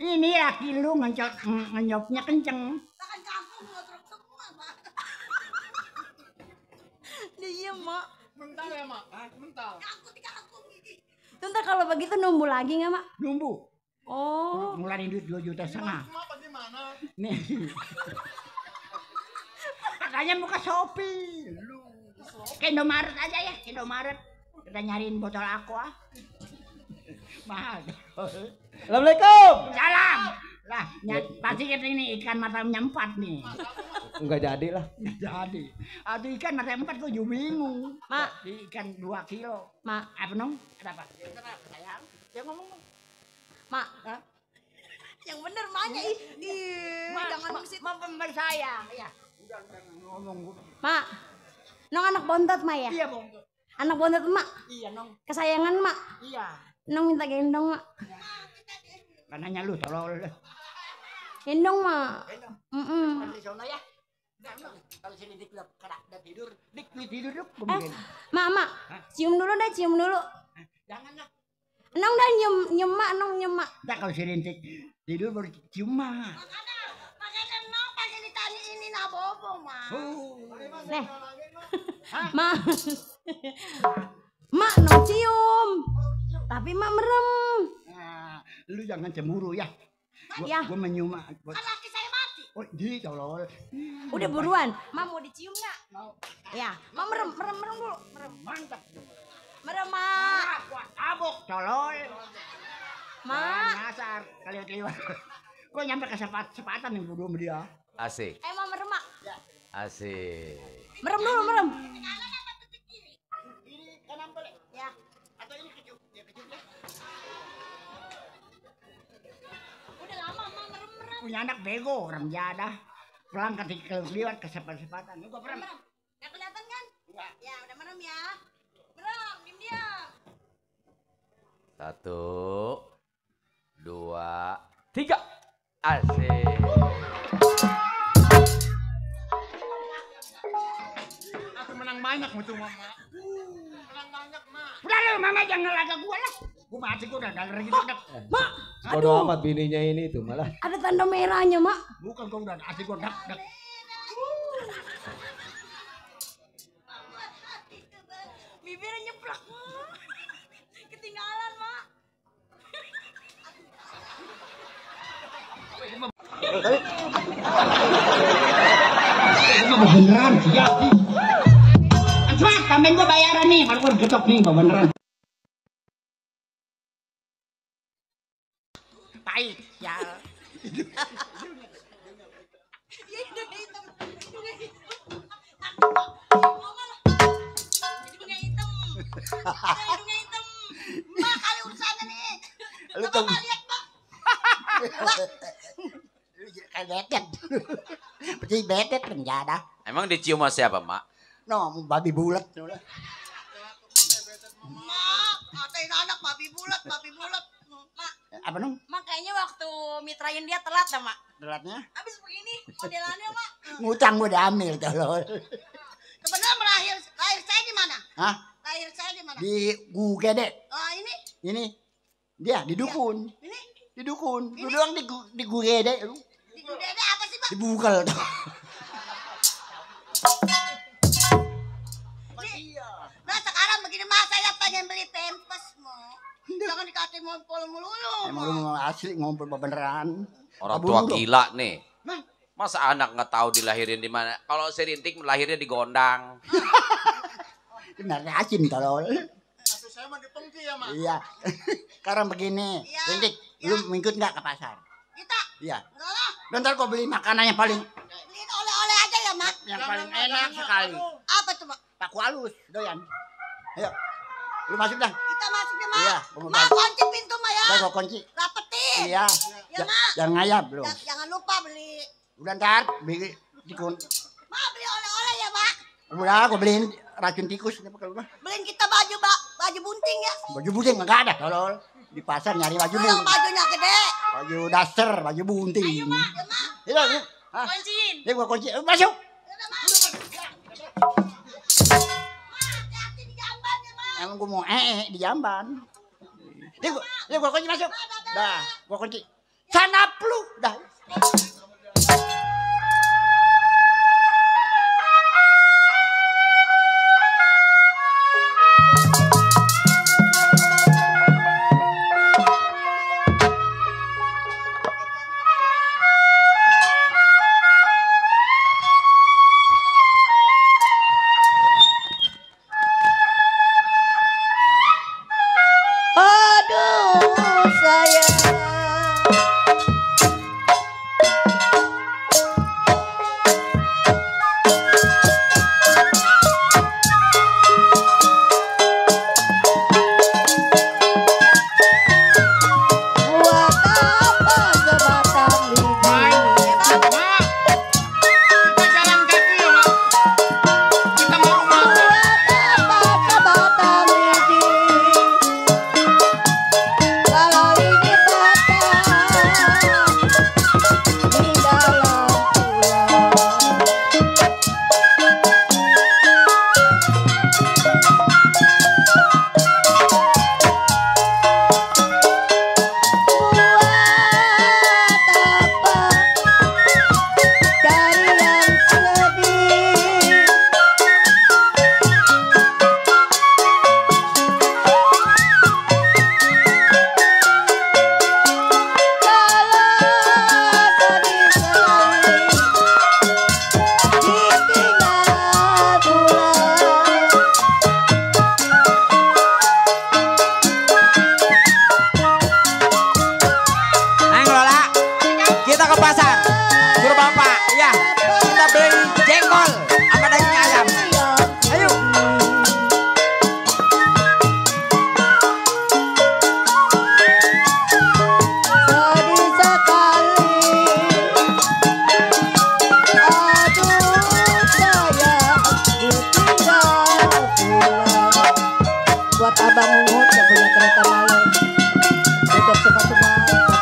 S10: Ini laki lu ngenyopnya kenceng.
S3: Bahkan kampung ngotrok semua Mak.
S13: Iya Mak.
S12: Mental ya, Mak? Mental.
S3: Nyangkut di kampung ini.
S13: Ntar kalau begitu numbu lagi nggak Mak?
S10: Numbu.
S13: Oh.
S10: Ngeluarin duit 2,5 juta.
S12: Mak bagaimana?
S10: Nih. Makanya buka Shopee. Lu. Ke Indomaret aja ya, Indomaret. Kita nyariin botol aqua. Mahal.
S11: Assalamualaikum.
S10: Salam. Lah, pasti kita ini ikan mata empat nih.
S11: Enggak jadi lah.
S10: Nggak jadi. Aduh ikan mata empat kok juga bingung. Mak, ikan 2 kilo.
S13: Mak,
S10: Apa nong? Kenapa? Sayang, dia ngomong.
S13: Mak. Yang bener maknya ih. Jangan musik.
S10: Mak pemberi sayang. Ya. Udah ngomong.
S13: Mak. Nong anak bontot mak ya?
S10: Iya, Bong.
S13: Anak bontot mak.
S10: Iya, Nong.
S13: Kesayangan mak.
S10: Iya.
S13: Nong minta gendong mak.
S10: Kan nanya lu tolol.
S13: Gendong mak.
S10: Di sana ya. Kalau sini dik udah tidur, dik tidur yuk.
S13: Mak, cium dulu deh, cium dulu.
S10: Jangan lah.
S13: Nong dah nyium mak, nong nyium mak.
S10: Dah kalau si Rintik tidur baru cium mak.
S3: Makanya Nong pakai ditanya ini nah bobo mah.
S13: Nih. Mak. Mak nong cium. Tapi mak merem.
S10: Nah, lu jangan cemburu ya.
S13: Ya.
S10: Gua menyium mak.
S3: Kan laki saya mati.
S10: Oh, di tolol.
S13: Udah buruan. Mak mau dicium nggak?
S10: Mau.
S13: Ya, mak merem dulu. Merem.
S10: Mantap.
S13: Merem mak.
S10: Wah, tabok tolol.
S13: Mak.
S10: Nyasar kalian. Gua nyampe ke sepatan yang berdua sama dia.
S7: Asik.
S13: Mak merem mak.
S7: Asik.
S13: Merem dulu, merem.
S10: Ini kanan boleh.
S13: Ya.
S10: Atau ini kejut. Ya kejut ya.
S13: Udah lama mak merem.
S10: Punya anak bego orang jadah. Pulang ketika lewat ke sepatan. Gua merem.
S3: Nggak kelihatan kan?
S10: Enggak.
S3: Ya udah merem ya. Merem, diam.
S7: 1, 2, 3. Asik.
S12: Aku menang banyak mutu mama. Menang banyak mak.
S10: Udah lu mama jangan laga gua lah. Gua mati gua udah galer gitu udah.
S13: Mak.
S11: Bodoh amat bininya ini tuh malah.
S13: Ada tanda merahnya mak.
S10: Bukan gua udah asik gua dak.
S13: Bibirnya nyeplak mak. Ketinggalan mak.
S10: Itu beneran siap. Cepat, tambahin gua bayaran nih. Kalau gua getok nih beneran. Pahit, ya.
S3: Hidungnya hitam. Hidungnya hitam. Mak kali urusannya nih.
S10: Lu tuh
S3: Lihat mak.
S10: kayak betet. Pasti betet penjada.
S7: Emang dicium sama siapa, Mak?
S10: No, babi bulat.
S3: Mak, ngatain anak babi bulat. Mak,
S10: Apa nung?
S3: mak kayaknya waktu mitrain dia telat dah mak.
S10: Telatnya?
S3: Habis begini modelannya mak.
S10: Ngutang gua udah ambil tolol.
S3: Sebenarnya lahir saya di mana?
S10: Hah?
S3: Lahir saya di mana?
S10: Di Gugede.
S3: Oh ini?
S10: Ini. Dia di dukun.
S3: Ini?
S10: Di dukun. Lu doang di Gugede lu.
S3: Di Gudede apa sih mak?
S10: Di Bukel tuh.
S3: Nah sekarang begini mak saya pengen beli pempes mak. Jangan dikatain ngompol mulu.
S10: Emang lu mau asli ngompol beneran.
S7: Orang
S10: Abang
S7: tua
S10: lu dong.
S7: gila nih.
S10: Nah.
S7: Masa anak nggak tahu dilahirin di mana? Kalau si Rintik lahirnya di Gondang.
S10: Benar asin tolol.
S12: Maksud saya mah dipengki ya mak.
S10: Iya. Sekarang begini.
S3: Iya.
S10: Rintik, lu ngikut nggak ke pasar?
S3: Kita?
S10: Iya.
S3: Enggak lah.
S10: Dan ntar kau beli makanan yang paling
S3: Beliin oleh-oleh aja ya mak.
S10: yang paling enak sekali.
S3: Apa tuh mak?
S10: Paku halus, doyan. Ayo. Lu masuk dah.
S3: Kita masuk ya mak.
S10: Iya, gua mau
S3: Mak
S10: bantu.
S3: kunci pintu mak ya.
S10: Dah gua kunci.
S3: Rapetin.
S10: Iya.
S3: Ya mak.
S10: Jangan ngayap lu.
S3: Jangan lupa beli.
S10: Udah ntar beli dikun.
S3: Mak beli oleh-oleh ya mak.
S10: Udah gua beliin racun tikus apa kalau mah.
S3: Beliin kita baju bunting ya.
S10: Baju bunting enggak ada tolol. Di pasar nyari baju
S3: Yang
S10: bunting.
S3: bajunya gede.
S10: Baju daster, baju bunting.
S3: Ayo mak. Ya mak.
S10: Iya, hah?
S3: Kunciin.
S10: Ini gua kunci. Masuk.
S3: Udah mak. Hati-hati di jamban ya mak.
S10: Emang gua mau di jamban. Ini gua kunci masuk. Dah, gua kunci. Sanap lu. Dah.
S3: Aduh, saya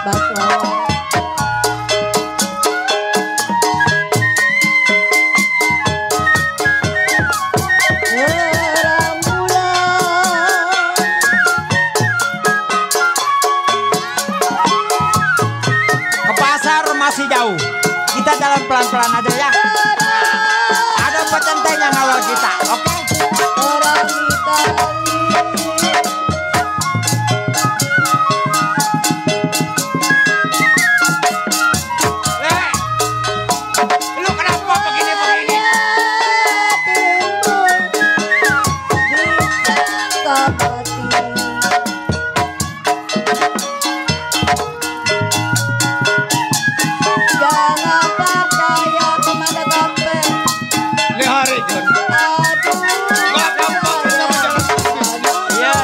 S6: Ke pasar masih jauh. Kita jalan pelan-pelan aja ya. Ada petenteng yang ngawal kita, oke? Lu kenapa begini-begini?
S3: Jangan percaya kepada kampung.
S9: Ini hari John. Nggak gampang kita berjalan.
S6: Ya,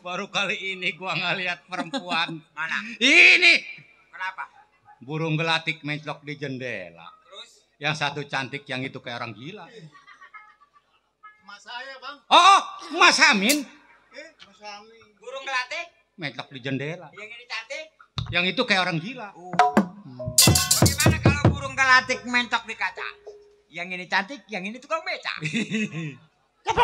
S9: Baru kali ini gua ngeliat perempuan.
S6: Mana?
S9: Ini
S6: Kenapa?
S9: burung gelatik menclok di jendela.
S6: Terus?
S9: Yang satu cantik, yang itu kayak orang gila.
S12: Mas saya, Bang.
S9: Oh, Mas Amin
S12: Mas Ami.
S6: Burung gelatik?
S9: menclok di jendela.
S6: Yang ini cantik?
S9: Yang itu kayak orang gila.
S6: Bagaimana kalau burung gelatik mentok di kaca? Yang ini cantik, yang ini tukang beca.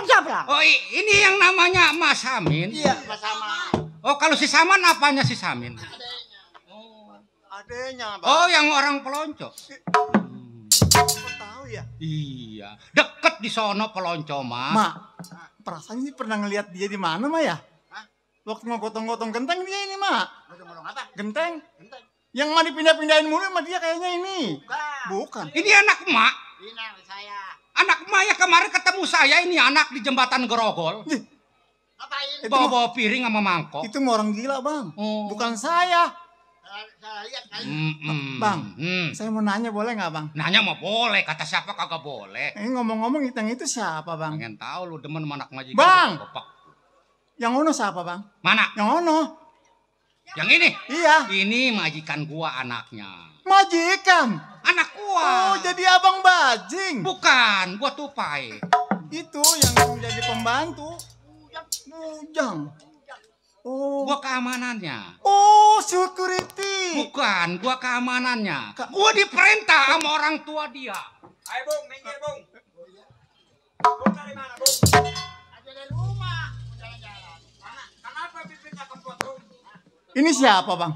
S10: Jablak.
S9: Oh, ini yang namanya Mas Amin.
S12: Iya, Mas Aman.
S9: Oh, kalau si Saman apanya si Samin?
S12: Adanya, Bang.
S9: Oh, yang orang pelonco.
S12: Kok tahu ya?
S9: Iya, deket di sono pelonco, Mas.
S12: Mak, perasaan ini pernah ngelihat dia di mana, Ma ya? Waktu mau gotong-gotong genteng dia ini, Mak.
S10: Gotong-gotong apa?
S12: Genteng. Yang mah dipindah-pindahin mulu sama dia kayaknya ini. Bukan.
S9: Ini anak emak.
S10: Ini anak saya.
S9: Anak emak ya kemarin ketemu saya ini anak di jembatan Grogol.
S10: Ngapain?
S9: Bawa-bawa piring sama mangkok.
S12: Itu mau orang gila, Bang.
S9: Oh.
S12: Bukan saya.
S10: Saya lihat kali.
S12: Bang, saya mau nanya boleh nggak, Bang?
S9: Nanya mah boleh, kata siapa kagak boleh.
S12: Ngomong-ngomong yang itu siapa, Bang?
S9: Pengen tahu lu demen sama anak majikan.
S12: Bang!
S9: Bapak.
S12: Yang ono siapa, Bang?
S9: Mana?
S12: Yang ono.
S9: Yang ini?
S12: Iya.
S9: Ini majikan gua anaknya.
S12: Majikan.
S9: Anak gua.
S12: Oh, jadi abang bajing.
S9: Bukan, gua tupai.
S12: Itu yang jadi pembantu. Bujang. Oh.
S9: Gua keamanannya.
S12: Oh, security.
S9: Bukan, gua keamanannya. Gua diperintah sama orang tua dia.
S6: Ayo Bung, minggir Bung. Bung dari mana Bung?
S10: Ada dari rumah. Jalan-jalan.
S6: Kenapa bibirnya kempot Bung?
S12: Ini siapa, Bang?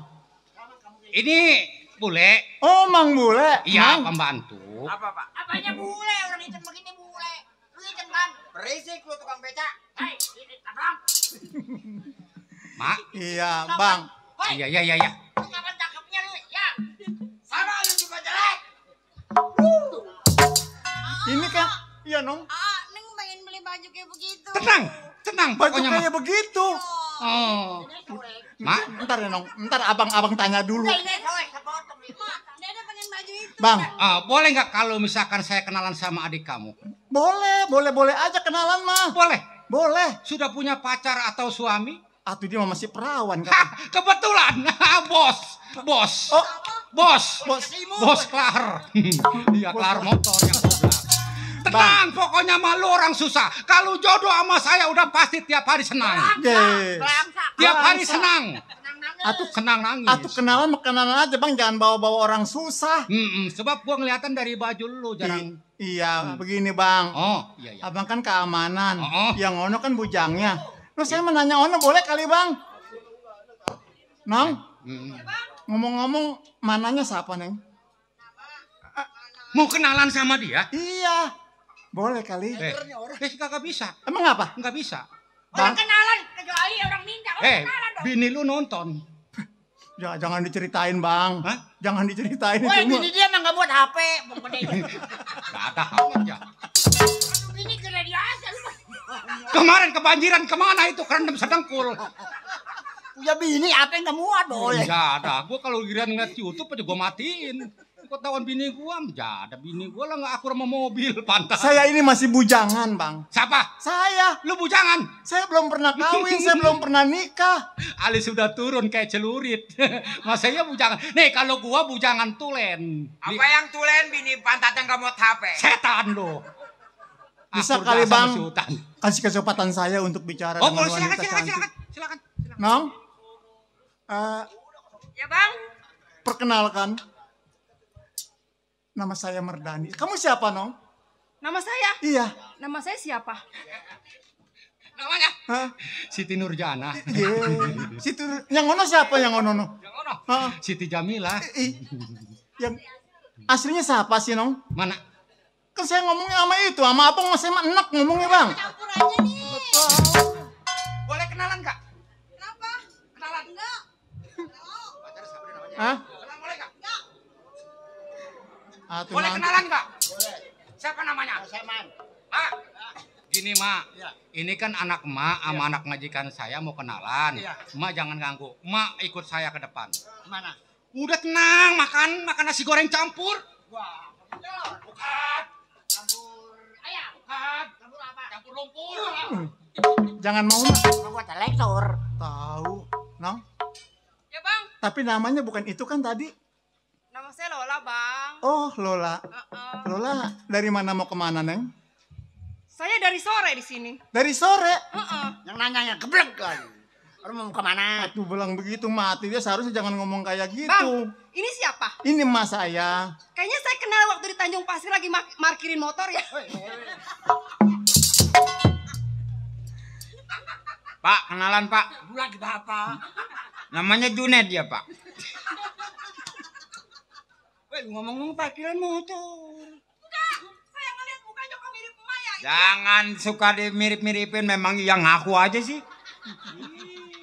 S9: Ini bule.
S12: Oh, Mang Bule.
S9: Iya,
S12: Mang.
S9: pembantu.
S6: Apa Pak?
S10: Apanya bule? Orang hitam begini bule. Lu hitam kan?
S6: Berisik lu tukang beca.
S10: Hei, abang.
S9: Mak.
S12: Iya, Bang.
S9: Iya, iya, iya, iya.
S10: Lu kapan cakepnya lu? Ya.
S6: Sama lu juga jelek.
S12: Ini kan, iya, Nong.
S13: Neng pengen beli baju kayak begitu.
S9: Tenang, tenang.
S12: Baju
S9: Pokoknya
S12: kayak begitu.
S9: Oh.
S12: Mak, ntar ya, Nong. Ntar abang tanya dulu.
S10: Ini soek sepotong nih.
S13: Mak, Dada pengen baju itu.
S12: Bang,
S9: Boleh nggak kalau misalkan saya kenalan sama adik kamu?
S12: boleh aja kenalan, mah.
S9: Boleh.
S12: Boleh.
S9: Sudah punya pacar atau suami?
S12: Atau dia masih perawan kan?
S9: Kebetulan, bos.
S12: Oh,
S9: Bos.
S12: bos.
S9: Bos Klar. Iya, Klar motor yang sebelah. Tenang, pokoknya malu orang susah. Kalau jodoh sama saya udah pasti tiap hari senang. Tiap hari senang.
S12: Atuh
S9: senang nangis.
S12: Atuh kenalan aja, Bang, jangan bawa-bawa orang susah.
S9: Sebab gua ngeliatan dari baju lu jarang.
S12: Iya, begini, Bang.
S9: Oh, iya.
S12: Abang kan keamanan. Yang ono kan bujangnya. Lu saya menanya ono boleh kali, Bang? Nong? Ngomong-ngomong, mananya siapa, Neng?
S9: Mau kenalan sama dia?
S12: Iya. Boleh kali.
S9: Kagak bisa.
S12: Emang apa?
S9: Nggak bisa.
S10: Orang kenalan, kecuali orang minta. Kenalan dong.
S9: Bini lu nonton.
S12: Jangan diceritain, Bang.
S9: Hah?
S12: Jangan diceritain
S10: Woi,
S12: itu.
S10: bini dia emang gak buat HP. Bung Gede.
S9: Gak ada HP-nya.
S10: Bini kena dia aja lu.
S9: Kemarin kebanjiran kemana itu kerendam sedengkul.
S10: Punya bini apa yang gak muat boleh.
S9: Gak ada. Gua kalau giliran ngeliat YouTube aja gua matiin. Ketahuan bini gua, gak ada bini gua lah nggak akur sama mobil pantas.
S12: Saya ini masih bujangan, Bang.
S9: Siapa?
S12: Saya.
S9: Lu bujangan?
S12: Saya belum pernah kawin, saya belum pernah nikah.
S9: Alis sudah turun kayak celurit. Masa iya bujangan? Nih kalau gua bujangan tulen.
S6: Apa yang tulen bini pantatnya gak muat HP?
S9: Setan lu.
S12: Bisa
S9: Akur
S12: kali,
S9: dah sama
S12: Bang.
S9: si Hutan.
S12: Kasih kesempatan saya untuk bicara
S9: Oh,
S12: dengan
S9: boleh,
S12: wanita cantik.
S9: silakan.
S12: Nong?
S10: Ya, Bang.
S12: Perkenalkan. Nama saya Merdani. Kamu siapa, Nong?
S13: Nama saya?
S12: Iya.
S13: Nama saya siapa?
S9: Namanya?
S12: Hah?
S9: Siti Nurjana.
S12: Situ yang ono siapa yang ono?
S9: Yang ono? Siti Jamila.
S12: Yang aslinya siapa sih, Nong?
S9: Mana?
S12: Kan saya ngomongnya sama itu, sama abang masih enak ngomongnya, Bang.
S13: Campur aja nih.
S9: Boleh kenalan nggak?
S13: Kenapa?
S9: Kenalan?
S13: Enggak.
S12: Hah?
S9: Kenalan boleh nggak?
S12: Boleh
S9: kenalan nggak? Boleh. Siapa namanya?
S10: Saman.
S9: Gini, Mak. Ini kan anak emak sama anak majikan saya mau kenalan. Emak jangan ganggu. Emak ikut saya ke depan.
S10: Mana?
S9: Udah tenang, makan nasi goreng campur.
S10: Wah.
S9: Bukan.
S10: Campur ayam.
S9: Bukan.
S10: Campur apa?
S12: Jangan mau Mak.
S10: Gua lektor.
S12: Tahu, Nong.
S14: Ya bang,
S12: Tapi namanya bukan itu kan tadi.
S14: nama saya Lola bang.
S12: Oh, Lola. Lola, dari mana mau kemana, Neng?
S14: Saya dari sore di sini.
S12: Dari sore.
S10: Yang nanyanya geblek kan. Orang mau kemana?
S12: Aduh, bilang begitu mati dia seharusnya jangan ngomong kayak gitu.
S14: Bang, ini siapa?
S12: Ini mas saya.
S14: Kayaknya saya kenal waktu di Tanjung Pasir lagi markirin motor ya.
S6: Pak, kenalan Pak.
S10: Lagi bapak.
S6: Namanya Junet ya Pak.
S10: Weh, ngomong-ngomong parkiran motor.
S14: Saya ngeliat mukanya kok mirip Maya.
S6: Jangan suka dimirip-miripin, memang yang ngaku aja sih.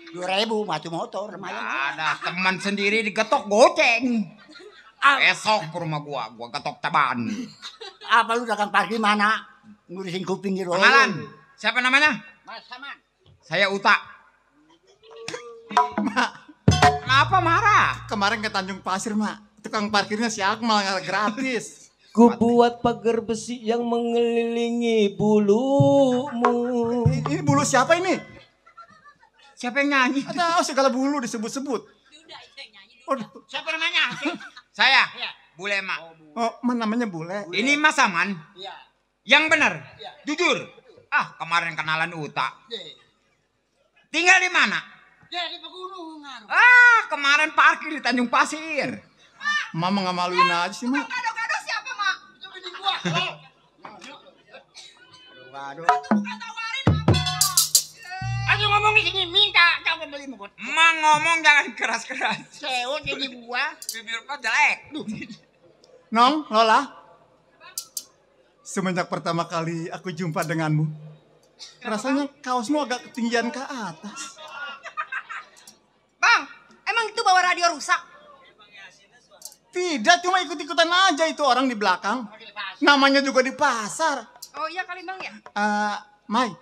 S10: 2.000 maju motor lumayan.
S6: Ada teman sendiri digetok goceng. Besok ke rumah gua getok taban.
S10: Apa lu dagang parkir mana? Ngurusin kuping gitu.
S6: Kenalan, siapa namanya?
S10: Mas Saman.
S6: Saya Uta. Kenapa marah?
S12: Kemarin ke Tanjung Pasir, Mak. Tukang parkirnya si Akmal nggak gratis.
S11: Ku buat pagar besi yang mengelilingi bulumu.
S12: Ini bulu siapa ini?
S6: Siapa yang nyanyi?
S12: Tahu segala bulu disebut-sebut.
S10: Siapa namanya?
S6: Saya, Bule Mak.
S12: Oh, namanya Bule.
S6: Ini Mas Saman.
S10: Iya.
S6: Yang benar, jujur. Ah, kemarin kenalan Uta. Tinggal di mana?
S10: Ya di pegunungan.
S6: Ah, kemarin parkir di Tanjung Pasir.
S12: Mama nggak maluin aja sih, Mak.
S14: Gado-gado siapa, Mak?
S10: Itu bini gua. Waduh. Ayo ngomong di sini, minta coba beli mukot.
S6: Emang ngomong jangan keras-keras.
S10: Sewot jadi gua.
S6: Bibir kau jelek.
S12: Nong, Lola. Semenjak pertama kali aku jumpa denganmu, rasanya kaosmu agak ketinggian ke atas.
S14: Bang, emang itu bawa radio rusak?
S12: Tidak, cuma ikut-ikutan aja itu orang di belakang. Namanya juga di pasar.
S14: Oh iya kali Bang ya?
S12: Mai,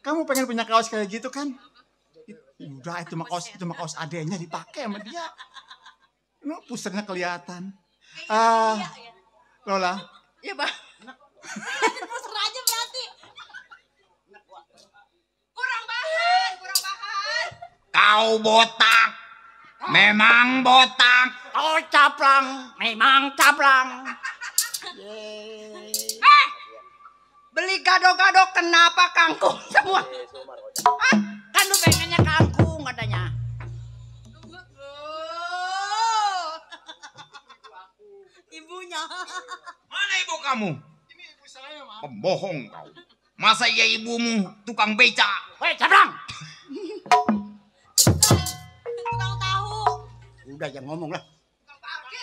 S12: kamu pengen punya kaos kayak gitu kan? Udah, itu mah kaos adeknya dipakai sama dia. No, pusernya kelihatan. Lola.
S14: Iya Bang.
S13: Poster aja berarti.
S14: Kurang bahan.
S6: Kau botak. Memang botak.
S10: Oh caplang, memang caplang.
S14: Beli gado-gado kenapa kangkung semua?
S10: Kan lu pengennya kangkung katanya.
S13: Ibunya.
S6: Mana ibu kamu?
S12: Ini ibu saya, Mak.
S6: Pembohong kau. Masa iya ibumu tukang beca?
S10: Weh, caplang.
S13: Tukang tahu.
S10: Udah jangan ngomong lah.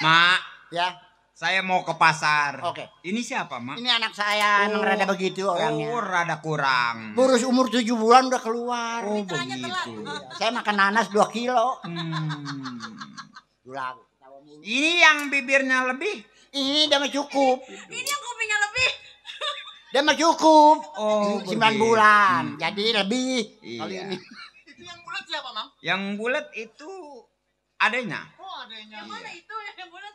S6: Mak,
S10: Ya,
S6: saya mau ke pasar.
S10: Oke.
S6: Ini siapa, Mak?
S10: Ini anak saya emang rada begitu orangnya.
S6: Oh, rada kurang.
S10: Burus umur 7 bulan udah keluar.
S6: Oh, begitu.
S10: Saya makan nanas 2 kilo. Dulang.
S6: Ini yang bibirnya lebih?
S10: Ini udah mah cukup.
S13: Ini yang kupingnya lebih.
S10: Dia mah cukup.
S6: Oh,
S10: 9
S6: begitu.
S10: bulan. Jadi lebih.
S6: Iya.
S10: Kali ini.
S12: Itu yang bulat siapa, Mang?
S6: Yang bulat itu adanya.
S12: Oh, adeknya.
S13: Yang mana itu yang bulat?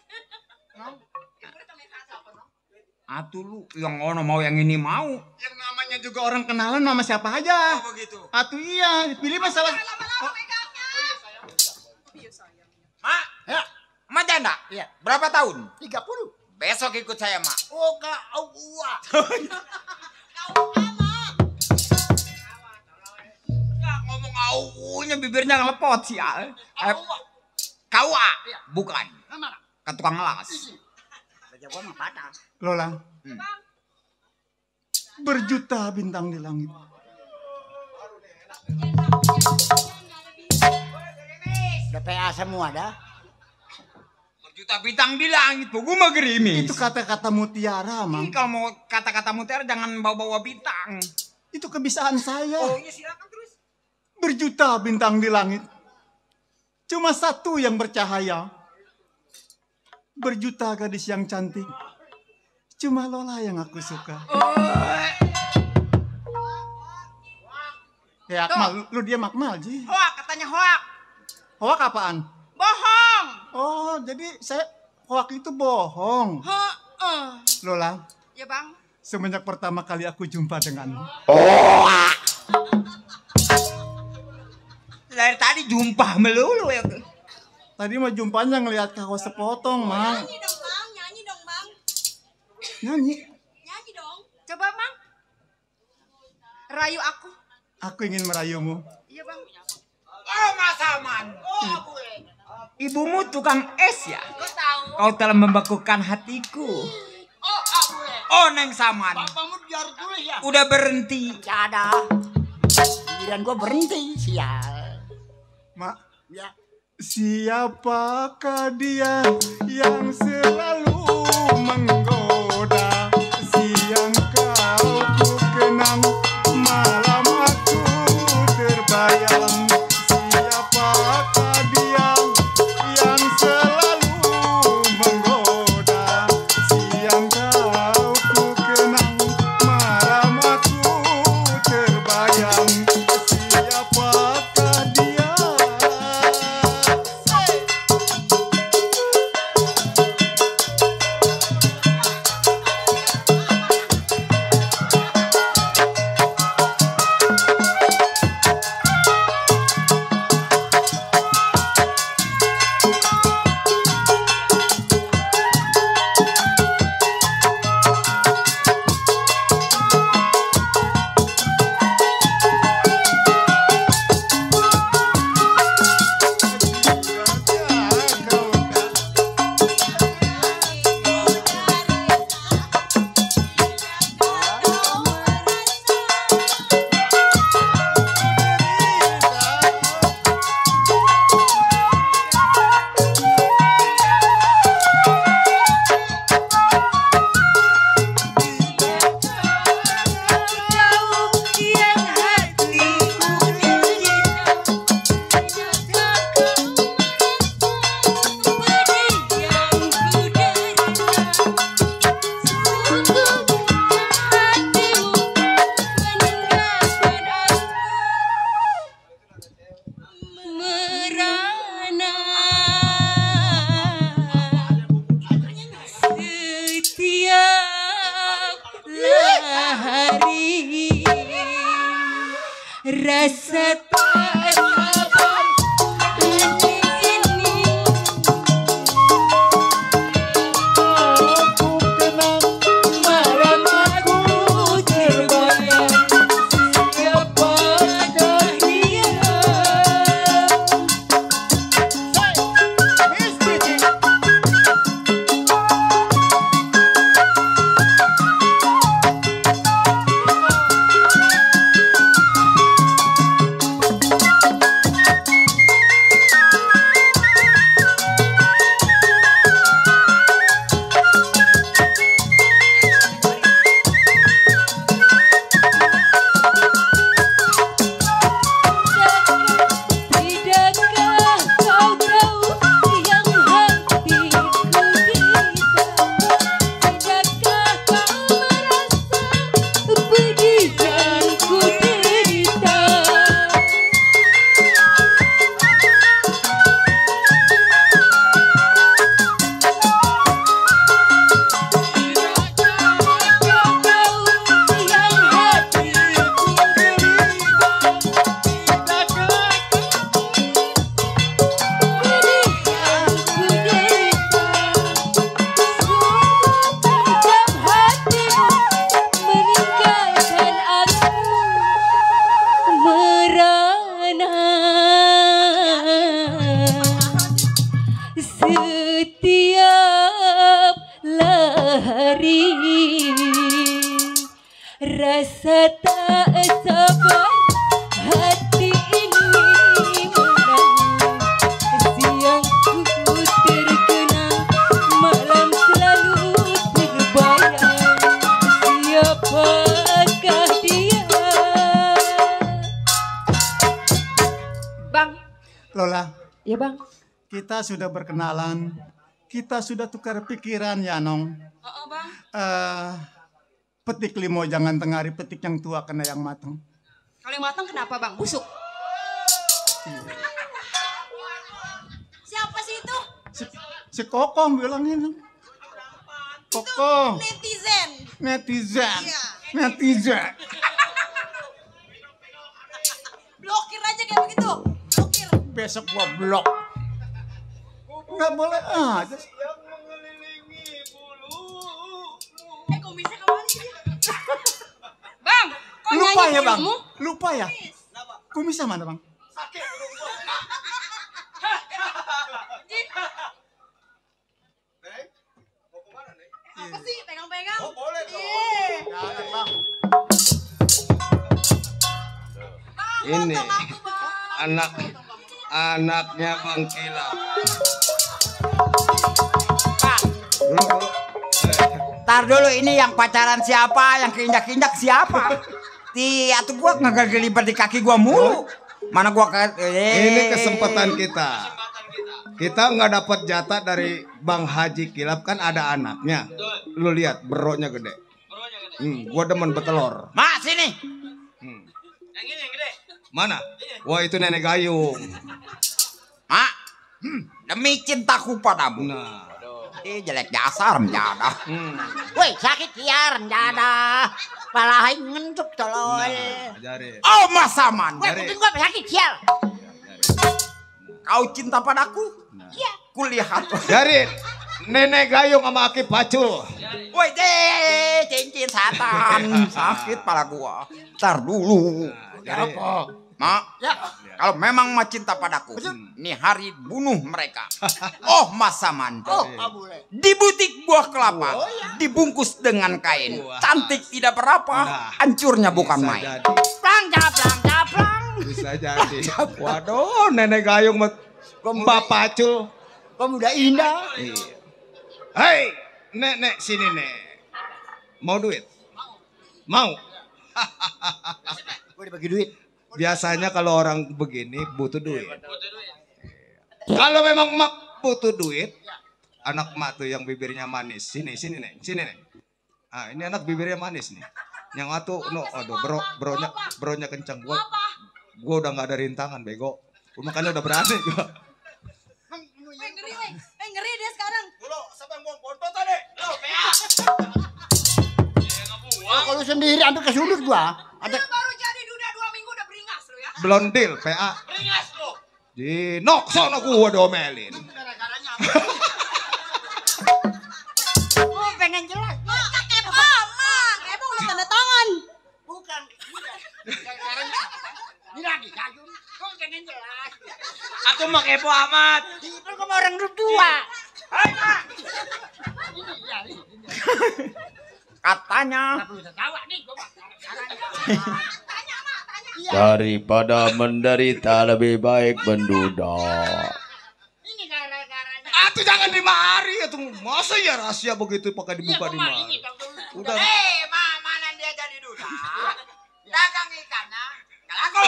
S6: Atuh lu, yang ono mau yang ini mau.
S12: Yang namanya juga orang kenalan sama siapa aja.
S6: Oh, begitu.
S12: Atuh iya, pilih masalah.
S6: Mak,
S10: Ya,
S6: Mak janda?
S10: iya.
S6: Berapa tahun?
S10: 30.
S6: Besok ikut saya, Mak.
S10: Oh, Kak, Allah.
S6: Ya, ngomong aunya bibirnya ngelepot sih. Kawa, bukan.
S10: Mana?
S6: Ke tukang las.
S10: Baca gua mah patah.
S12: Lola. Berjuta bintang di langit.
S10: Udah PA semua dah.
S6: Berjuta bintang di langit, gua mah gerimis.
S12: Itu kata-kata mutiara, Mang.
S6: Ih, kalau mau kata-kata mutiara jangan bawa-bawa bintang.
S12: Itu kebiasaan saya.
S6: Oh iya silakan terus.
S12: Berjuta bintang di langit. Cuma satu yang bercahaya. Berjuta gadis yang cantik. Cuma Lola yang aku suka. Ya, Akmal, lu dia Akmal, Ji.
S14: Hoak katanya hoak.
S12: Hoak apaan?
S14: Bohong.
S12: Oh, jadi hoak itu bohong.
S14: Heeh.
S12: Lola,
S14: Ya Bang.
S12: semenjak pertama kali aku jumpa denganmu.
S6: Dari tadi jumpa melulu ya.
S12: Tadi mah jumpanya ngelihat kau sepotong, Mang.
S14: Nyanyi dong, Bang. Nyanyi dong, Bang.
S12: Nyanyi.
S14: Nyanyi dong. Coba, Bang. Rayu aku.
S12: Aku ingin merayumu.
S14: Iya, Bang.
S6: Oh, Mas Aman. Ibumu tukang es ya?
S14: Gue tahu.
S6: Kau telah membekukan hatiku. Oh, Neng Saman.
S10: Bapakmu biar dulu ya.
S6: Udah berhenti.
S10: Ya ada. Giliran gua berhenti, sial.
S12: Mak,
S10: Ya.
S12: siapakah dia yang selalu menggoda? Siang kau ku kenang, malam aku terbayang. Siapakah dia yang selalu menggoda? Siang kau ku kenang, malam aku terbayang. Siapakah dia?
S14: Merana setiap hari rasa tak sabar hati ini. Aku kenang malam aku terbayang. Siapakah dia? Tidakkah kau tahu yang hatiku derita? Tidakkah kau merasa pedih yang ku derita? Tidakkah kau tahu yang hatiku setiap hari rasa tak sabar hati ini menangis. Siang ku terkenang, malam selalu terbayang. Siapakah dia? Bang.
S12: Lola,
S14: Ya, Bang.
S12: kita sudah berkenalan. Kita sudah tukar pikiran ya, Nong.
S14: Bang.
S12: Petik limo jangan tengari, petik yang tua kena yang matang.
S14: Kalau yang matang kenapa, Bang? Busuk. Siapa sih itu?
S12: Si Kokom bilangin. Koko.
S14: Netizen.
S12: Netizen.
S14: Iya.
S12: Netizen.
S14: Blokir aja kayak begitu. Blokir.
S12: Besok gua blok. Nggak boleh aja.
S14: Kumisnya kemana sih? Bang, kok
S12: Lupa
S14: nyanyi
S12: ya bang?
S14: dulu?
S12: Lupa ya? Kumisnya mana bang?
S14: Apa sih? Pegang-pegang?
S1: Oh, boleh dong.
S14: Iya.
S9: Ini anaknya Bang Kilap.
S6: Tar dulu ini yang pacaran siapa, yang keinjak-injak siapa? Atuh gua ngegelibat di kaki gua mulu. Mana gua
S9: Ini kesempatan kita. Kita nggak dapat jatah dari Bang Haji Kilap, kan ada anaknya. Lu lihat beroknya gede. Gua demen betelor.
S6: Mak sini.
S2: Yang ini yang gede.
S9: Mana? Wah itu nenek gayung.
S6: Mak. Demi cintaku padamu.
S9: Nah.
S6: Jelek dasar menjadah.
S10: Woi, sakit kiar menjadah. Palahin ngentuk tolol.
S9: Ajarin.
S6: Oh masaman.
S10: Woi, kuping gua sakit kiar.
S6: Kau cinta padaku? Iya. Kulihat.
S9: Jarin. Nenek gayung sama Aki Pacul.
S6: Woi, cincin setan. Sakit pala gua. Ntar dulu.
S9: Apa?
S6: Mak, kalau memang ma cinta padaku, nih hari bunuh mereka. Oh, Mas Saman. Di butik buah kelapa, dibungkus dengan kain. Cantik tidak berapa, hancurnya bukan main.
S10: Plang, japlang.
S9: Bisa jadi. Waduh, nenek gayung Mbak Pacul.
S10: Pemuda indah.
S9: Hei, nek sini nek. Mau duit? Mau?
S10: Gue dibagi duit.
S9: Biasanya kalau orang begini butuh duit. Kalau memang mak butuh duit, anak mak tuh yang bibirnya manis. Sini nek. Ah, ini anak bibirnya manis nih. Yang atuh aduh bronya kencang. Gua udah nggak ada rintangan bego. Makanya udah berani gua.
S14: Ngeri dia sekarang.
S1: Dulu, siapa yang buang bontot tadi? Lo, PA.
S10: Kalau sendiri hampir ke sudut gua.
S14: Ada baru jadi duda 2 minggu udah beringas lo ya.
S9: Blondil PA.
S14: Beringas lo.
S9: Di nok sono gua domelin.
S10: Oh, pengen jelas.
S14: Kepo, Mak. Kepo udah tanda tangan.
S10: Bukan. Ini lagi kajun. Kok pengen jelas.
S2: Aku mah kepo amat.
S10: Itu sama orang tua.
S2: Hai, Mak.
S6: Katanya.
S4: Daripada menderita lebih baik menduda.
S10: Ini gara-garanya.
S9: Atuh jangan dimari atuh. Masa ya rahasia begitu pakai dibuka di mari. Udah.
S6: Mana dia jadi duda? Dagang ikannya, nggak laku.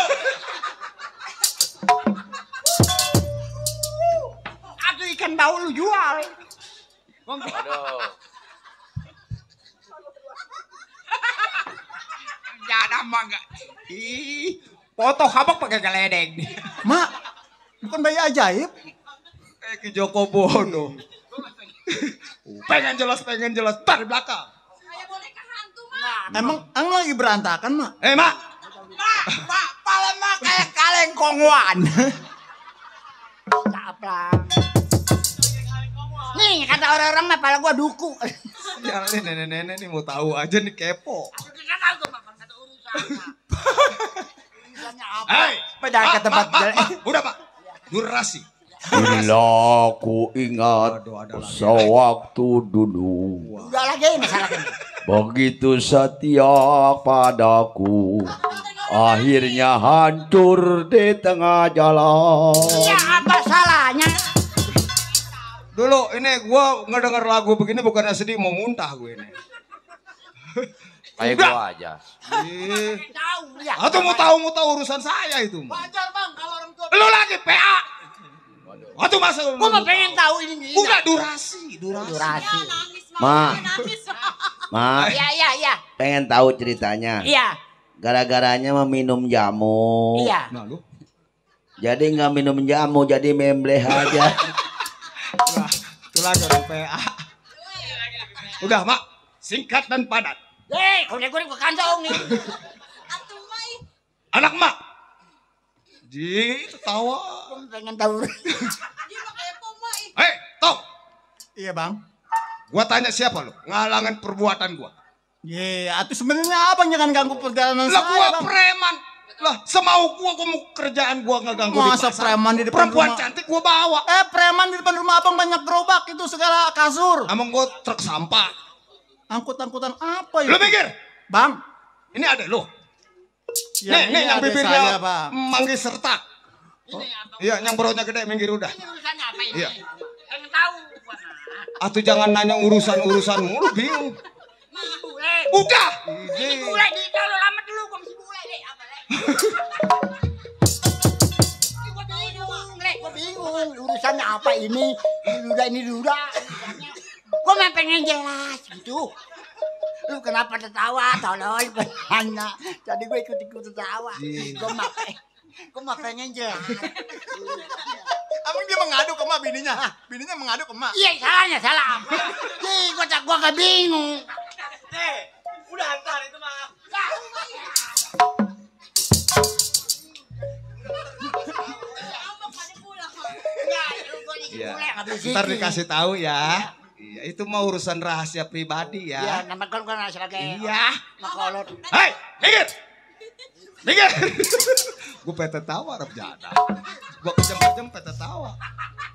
S10: Aduh, ikan bau lu jual.
S7: Aduh.
S6: Jangan mangga. Foto habak pakai geledek.
S12: Mak, bukan bayi ajaib.
S9: Ki Joko Bono. pengen jelas tar di belakang.
S14: Kayak boneka hantu, Mak.
S12: Emang lagi berantakan, Mak?
S9: Mak.
S6: Mak, pala mak kayak kaleng kongwan.
S10: Caplang. Nih, kata orang-orang mah pala gua duku.
S9: Ya nenek-nenek nih mau tahu aja nih kepo.
S10: Kita tahu gua makan satu urusan.
S9: Hei,
S6: Padahal ke tempat
S9: udah Pak. Durasi.
S4: Bila ku ingat sewaktu dulu,
S10: Udah lagi masalah ini.
S4: begitu setia padaku, akhirnya hancur di tengah jalan.
S10: Ya apa salahnya?
S9: Dulu ini gua ngedenger lagu begini bukannya sedih, mau muntah gue ini.
S7: Kayak gua aja.
S10: Tahu ya.
S9: Atau mau tahu urusan saya itu.
S10: Wajar Bang kalau orang tua.
S9: Lu lagi PA. Atau masa
S10: Gua mah pengen tahu ini.
S9: Udah durasi.
S4: Ma,
S10: Iya.
S4: pengen tahu ceritanya.
S10: Iya.
S4: Gara-garanya meminum jamu.
S10: Iya.
S9: Nah, lu.
S4: Jadi nggak minum jamu, jadi membleh aja.
S9: Itu lagi orang PA. Udah, Mak. Singkat dan padat.
S10: Kau gue kantong nih.
S9: Anak Mak. Ji, ketawa.
S10: Pengen tahu.
S9: Hei, Tok.
S12: Iya, Bang.
S9: Gua tanya siapa lu? Ngalangin perbuatan gua.
S12: Atuh sebenarnya abang jangan ganggu perjalanan saya.
S9: Lah gua
S12: Bang.
S9: preman. Lah semau gua mau kerjaan gua nggak ganggu di
S12: Masa
S9: pasar.
S12: preman di depan
S9: Perempuan
S12: rumah?
S9: cantik gua bawa.
S12: Preman di depan rumah abang banyak gerobak itu segala kasur.
S9: Emang gua truk sampah.
S12: Angkut-angkutan apa ya?
S9: Lu mikir?
S12: Bang.
S9: Ini ada lu.
S12: Ya,
S9: nih yang
S12: ada
S9: bibirnya
S12: saya, Bang.
S9: manggil serta. Iya, yang perutnya gede minggir udah.
S10: Urusannya apa ini?
S9: Iya.
S10: Pengen tahu.
S9: Atuh jangan nanya urusan-urusan mulu bingung. Udah.
S10: Bule di kalau lama dulu gua mesti bule deh. Apa le? Gua bingung. Urusannya apa ini? Ini duda. Gua mah pengen jelas gitu. Lu kenapa tertawa? Tolol bertanya. Jadi gue ikut-ikut tertawa. Gua mah pengen jelas.
S12: Abang dia mengadu ke emak bininya. Bininya mengadu ke emak.
S10: Iya, salah apa? Gua gak bingung.
S2: Udah antar itu mah.
S9: Iya. Ntar dikasih tahu ya. Iya, itu mau urusan rahasia pribadi ya.
S10: Iya, nama kan sebagai makolot.
S9: Hei, minggir. Minggir. Gue pete tawa Arab jada. Gue kejam-kejam pete tawa.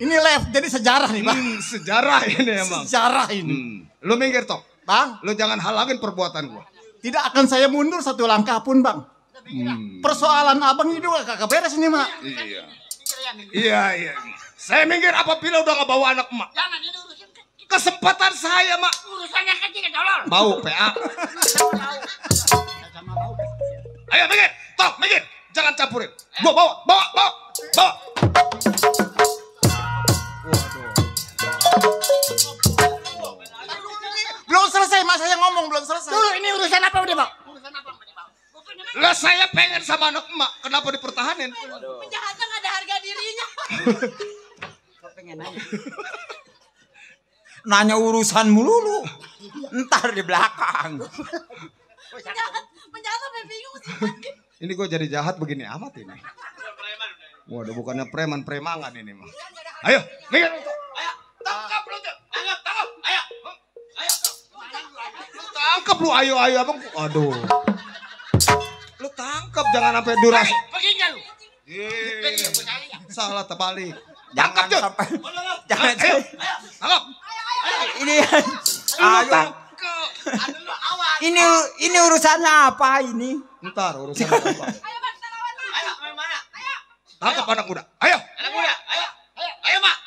S12: Ini live jadi sejarah nih, Bang.
S9: Sejarah ini emang.
S12: Sejarah ini.
S9: Lu minggir, Tok.
S12: Bang,
S9: lu jangan halangin perbuatan gua.
S12: Tidak akan saya mundur satu langkah pun, Bang. Persoalan abang ini juga kagak beres ini, Mak.
S9: Iya. Saya minggir apabila udah nggak bawa anak emak.
S10: Jangan ini urusan
S9: kesempatan saya, Mak.
S10: Urusannya kecil tolol.
S9: Bau PA. Ayo minggir, Tok, minggir. Jangan campurin. Gua bawa.
S12: Belum selesai, Mas, saya ngomong belum selesai.
S10: Dulu ini urusan apa udah, Bang? Urusan apa udah, Bang?
S9: Lah saya pengen sama anak emak, kenapa dipertahanin?
S14: Penjahatnya nggak ada harga dirinya.
S10: Kok pengen nanya?
S6: Nanya urusan melulu. Entar di belakang.
S14: Penjahat sampai bingung sih.
S9: Ini gue jadi jahat begini amat ini. Waduh, bukannya preman-premangan ini mah. Ayo, minggir.
S2: Ayo, tangkap lu tuh. Tangkap. Ayo.
S9: Tangkap lu, ayo abang. Aduh. Lu tangkap, jangan sampai durasi.
S10: Pergi enggak lu?
S9: Salah terbalik.
S6: Jangan sampai. Jangan.
S9: Ayo. Tangkap.
S6: Ini ayo. Ini urusannya apa ini?
S9: Ntar urusannya apa?
S2: Ayo, main mana? Ayo.
S9: Tangkap anak muda. Ayo.
S2: Anak muda. Ayo, Mak.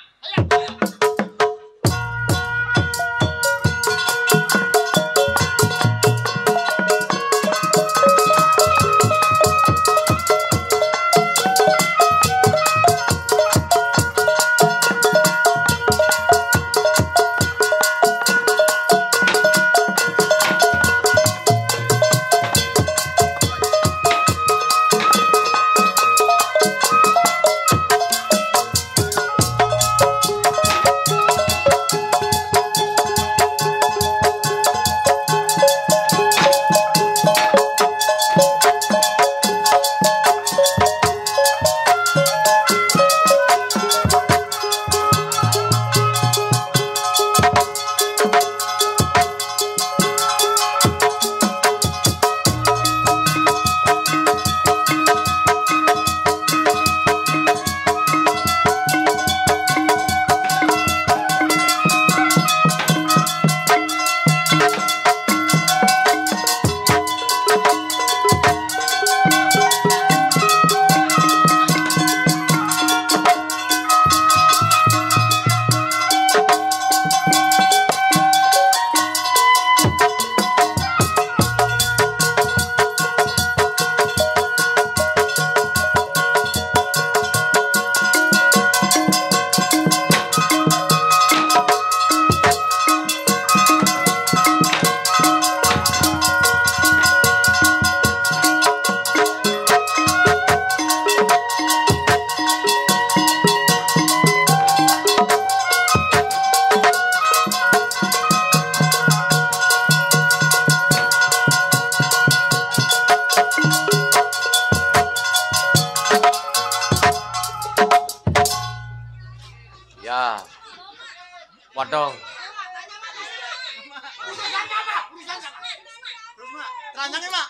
S12: Teranjangnya, Mak.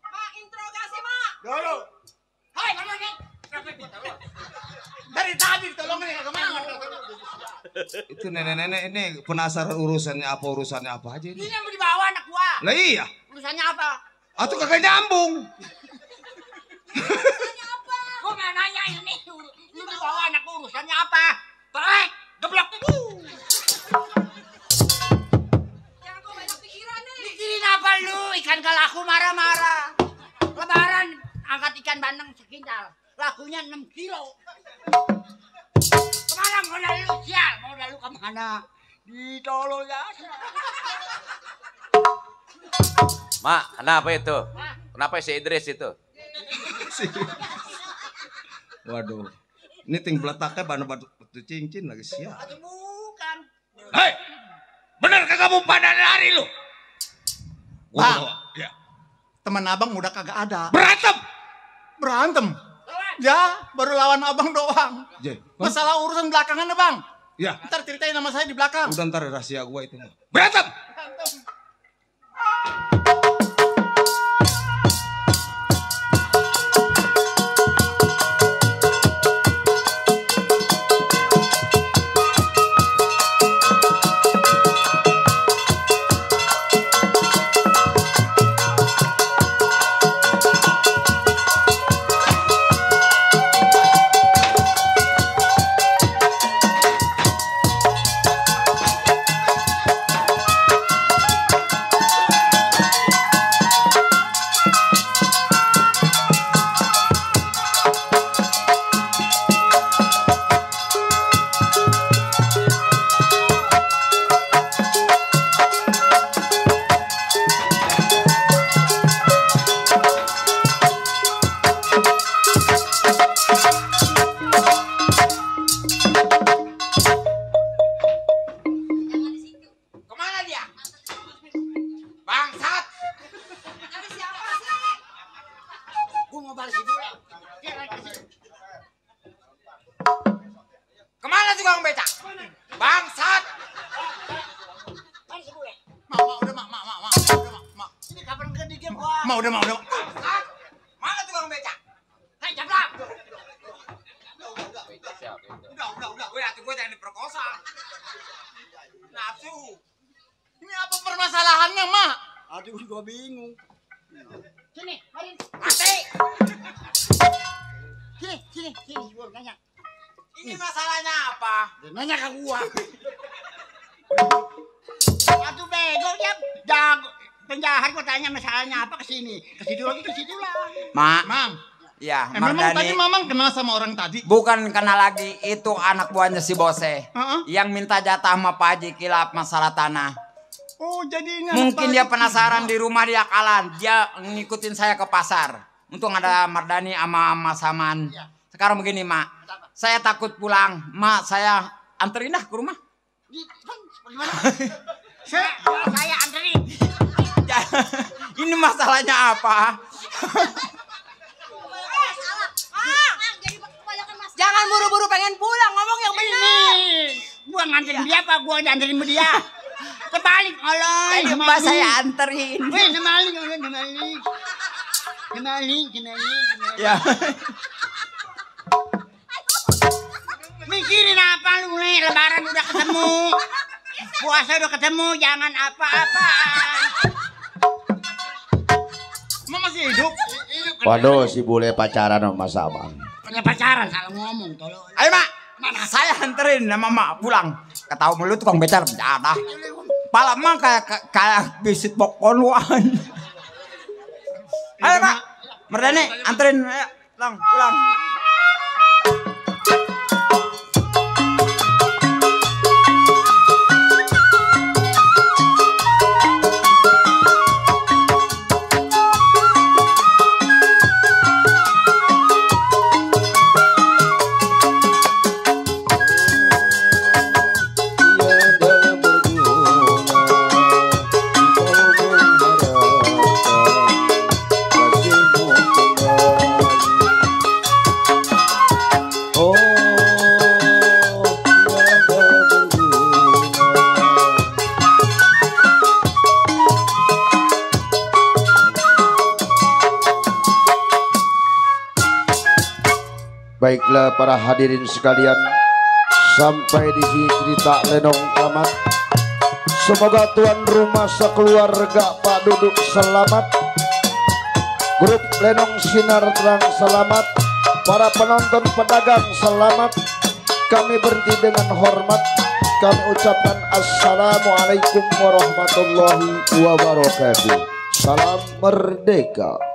S14: Mak, interogasi, Mak.
S12: Dulu. Hai, mana nih? Dari tadi ditolongin ya kemana?
S9: Itu nenek-nenek ini penasaran urusannya apa aja ini.
S10: Ini yang mau dibawa anak gua.
S9: Lah iya.
S10: Urusannya apa?
S9: Atuh kagak nyambung.
S10: Gua nggak nanya ini. Lu dibawa anak gua urusannya apa? Pelek, geblok.
S14: Jangan kau banyak pikiran nih.
S10: Mikirin apa lu? Ikan kalaku marah-marah. Lebaran angkat ikan bandeng sekintal. Lakunya 6 kilo. Kemana modal lu sial? Modal lu kemana? Ditolong ya.
S7: Mak, kenapa itu? Kenapa si Idris itu?
S9: Waduh. Ini ting beletaknya batu cincin lagi siap.
S10: Bukan.
S4: Hei, bener kagak mau pada lari lu?
S12: Bang,
S9: ya.
S12: Teman abang udah kagak ada.
S9: Berantem.
S12: Ya, baru lawan abang doang.
S9: Je,
S12: Masalah urusan belakangan bang.
S9: Ya.
S12: Ntar ceritain sama saya di belakang.
S9: Udah ntar rahasia gua itu.
S4: Berantem.
S10: Kemana dia? Bangsat.
S14: Ada siapa sih?
S10: Gua mau balas dulu. Dia lagi ke situ. Kemana tukang beca? Bangsat. Mana si bule?
S12: Udah mak.
S10: Ini kapan gede dia gua?
S12: Udah.
S10: Bangsat. Mana tukang beca? Hei, jablak. Udah. Gue hati gue jangan diperkosa. Nafsu.
S12: Ini apa permasalahannya, Mak?
S10: Aduh, gua bingung. Sini, mari. Mati. Sini, gua nanya. Ini masalahnya apa? Nanya ke gua. Aduh bego dia jago. Penjahat gua tanya masalahnya apa ke sini. Ke situ lagi ke situ lah.
S12: Mam.
S6: Ya,
S12: Memang
S6: Mardani.
S12: tadi Mamang kenal sama orang tadi.
S6: Bukan kenal lagi, itu anak buahnya si Bose. Yang minta jatah sama Pak Haji Kilap masalah tanah.
S12: Oh, jadi ini
S6: Mungkin dia penasaran di rumah dia kalah. Dia ngikutin saya ke pasar. Untung ada Mardani sama Saman. Sekarang begini, Mak. Saya takut pulang. Mak, saya anterin dah ke rumah.
S10: Saya anterin.
S6: Ini masalahnya apa?
S14: Jangan buru-buru pengen pulang, ngomong yang benar.
S10: Gua nganterin dia apa? Gua nganterin dia. Kebalik, olong.
S6: Ayo, Mbak, saya anterin.
S10: Kemaling.
S6: Ya.
S10: Mikirin apa lu nih? Lebaran udah ketemu. Puasa udah ketemu, jangan apa-apaan.
S12: Emang masih hidup?
S15: Waduh, si bule pacaran sama Saman.
S10: Punya pacaran, salah ngomong. Tolong.
S6: Ayo, Mak. Saya anterin sama Mak pulang. Ketahu mulut tukang becar ada. Pala Mak kayak bisit pokoluan. Ayo, Mak. Mardani, anterin. Ayo, pulang.
S15: Baiklah para hadirin sekalian, sampai di sini cerita Lenong tamat. Semoga tuan rumah sekeluarga Pak Duduk selamat, grup Lenong Sinar Terang selamat, para penonton pedagang selamat. Kami berhenti dengan hormat. Kami ucapkan Assalamualaikum warahmatullahi wabarakatuh. Salam merdeka.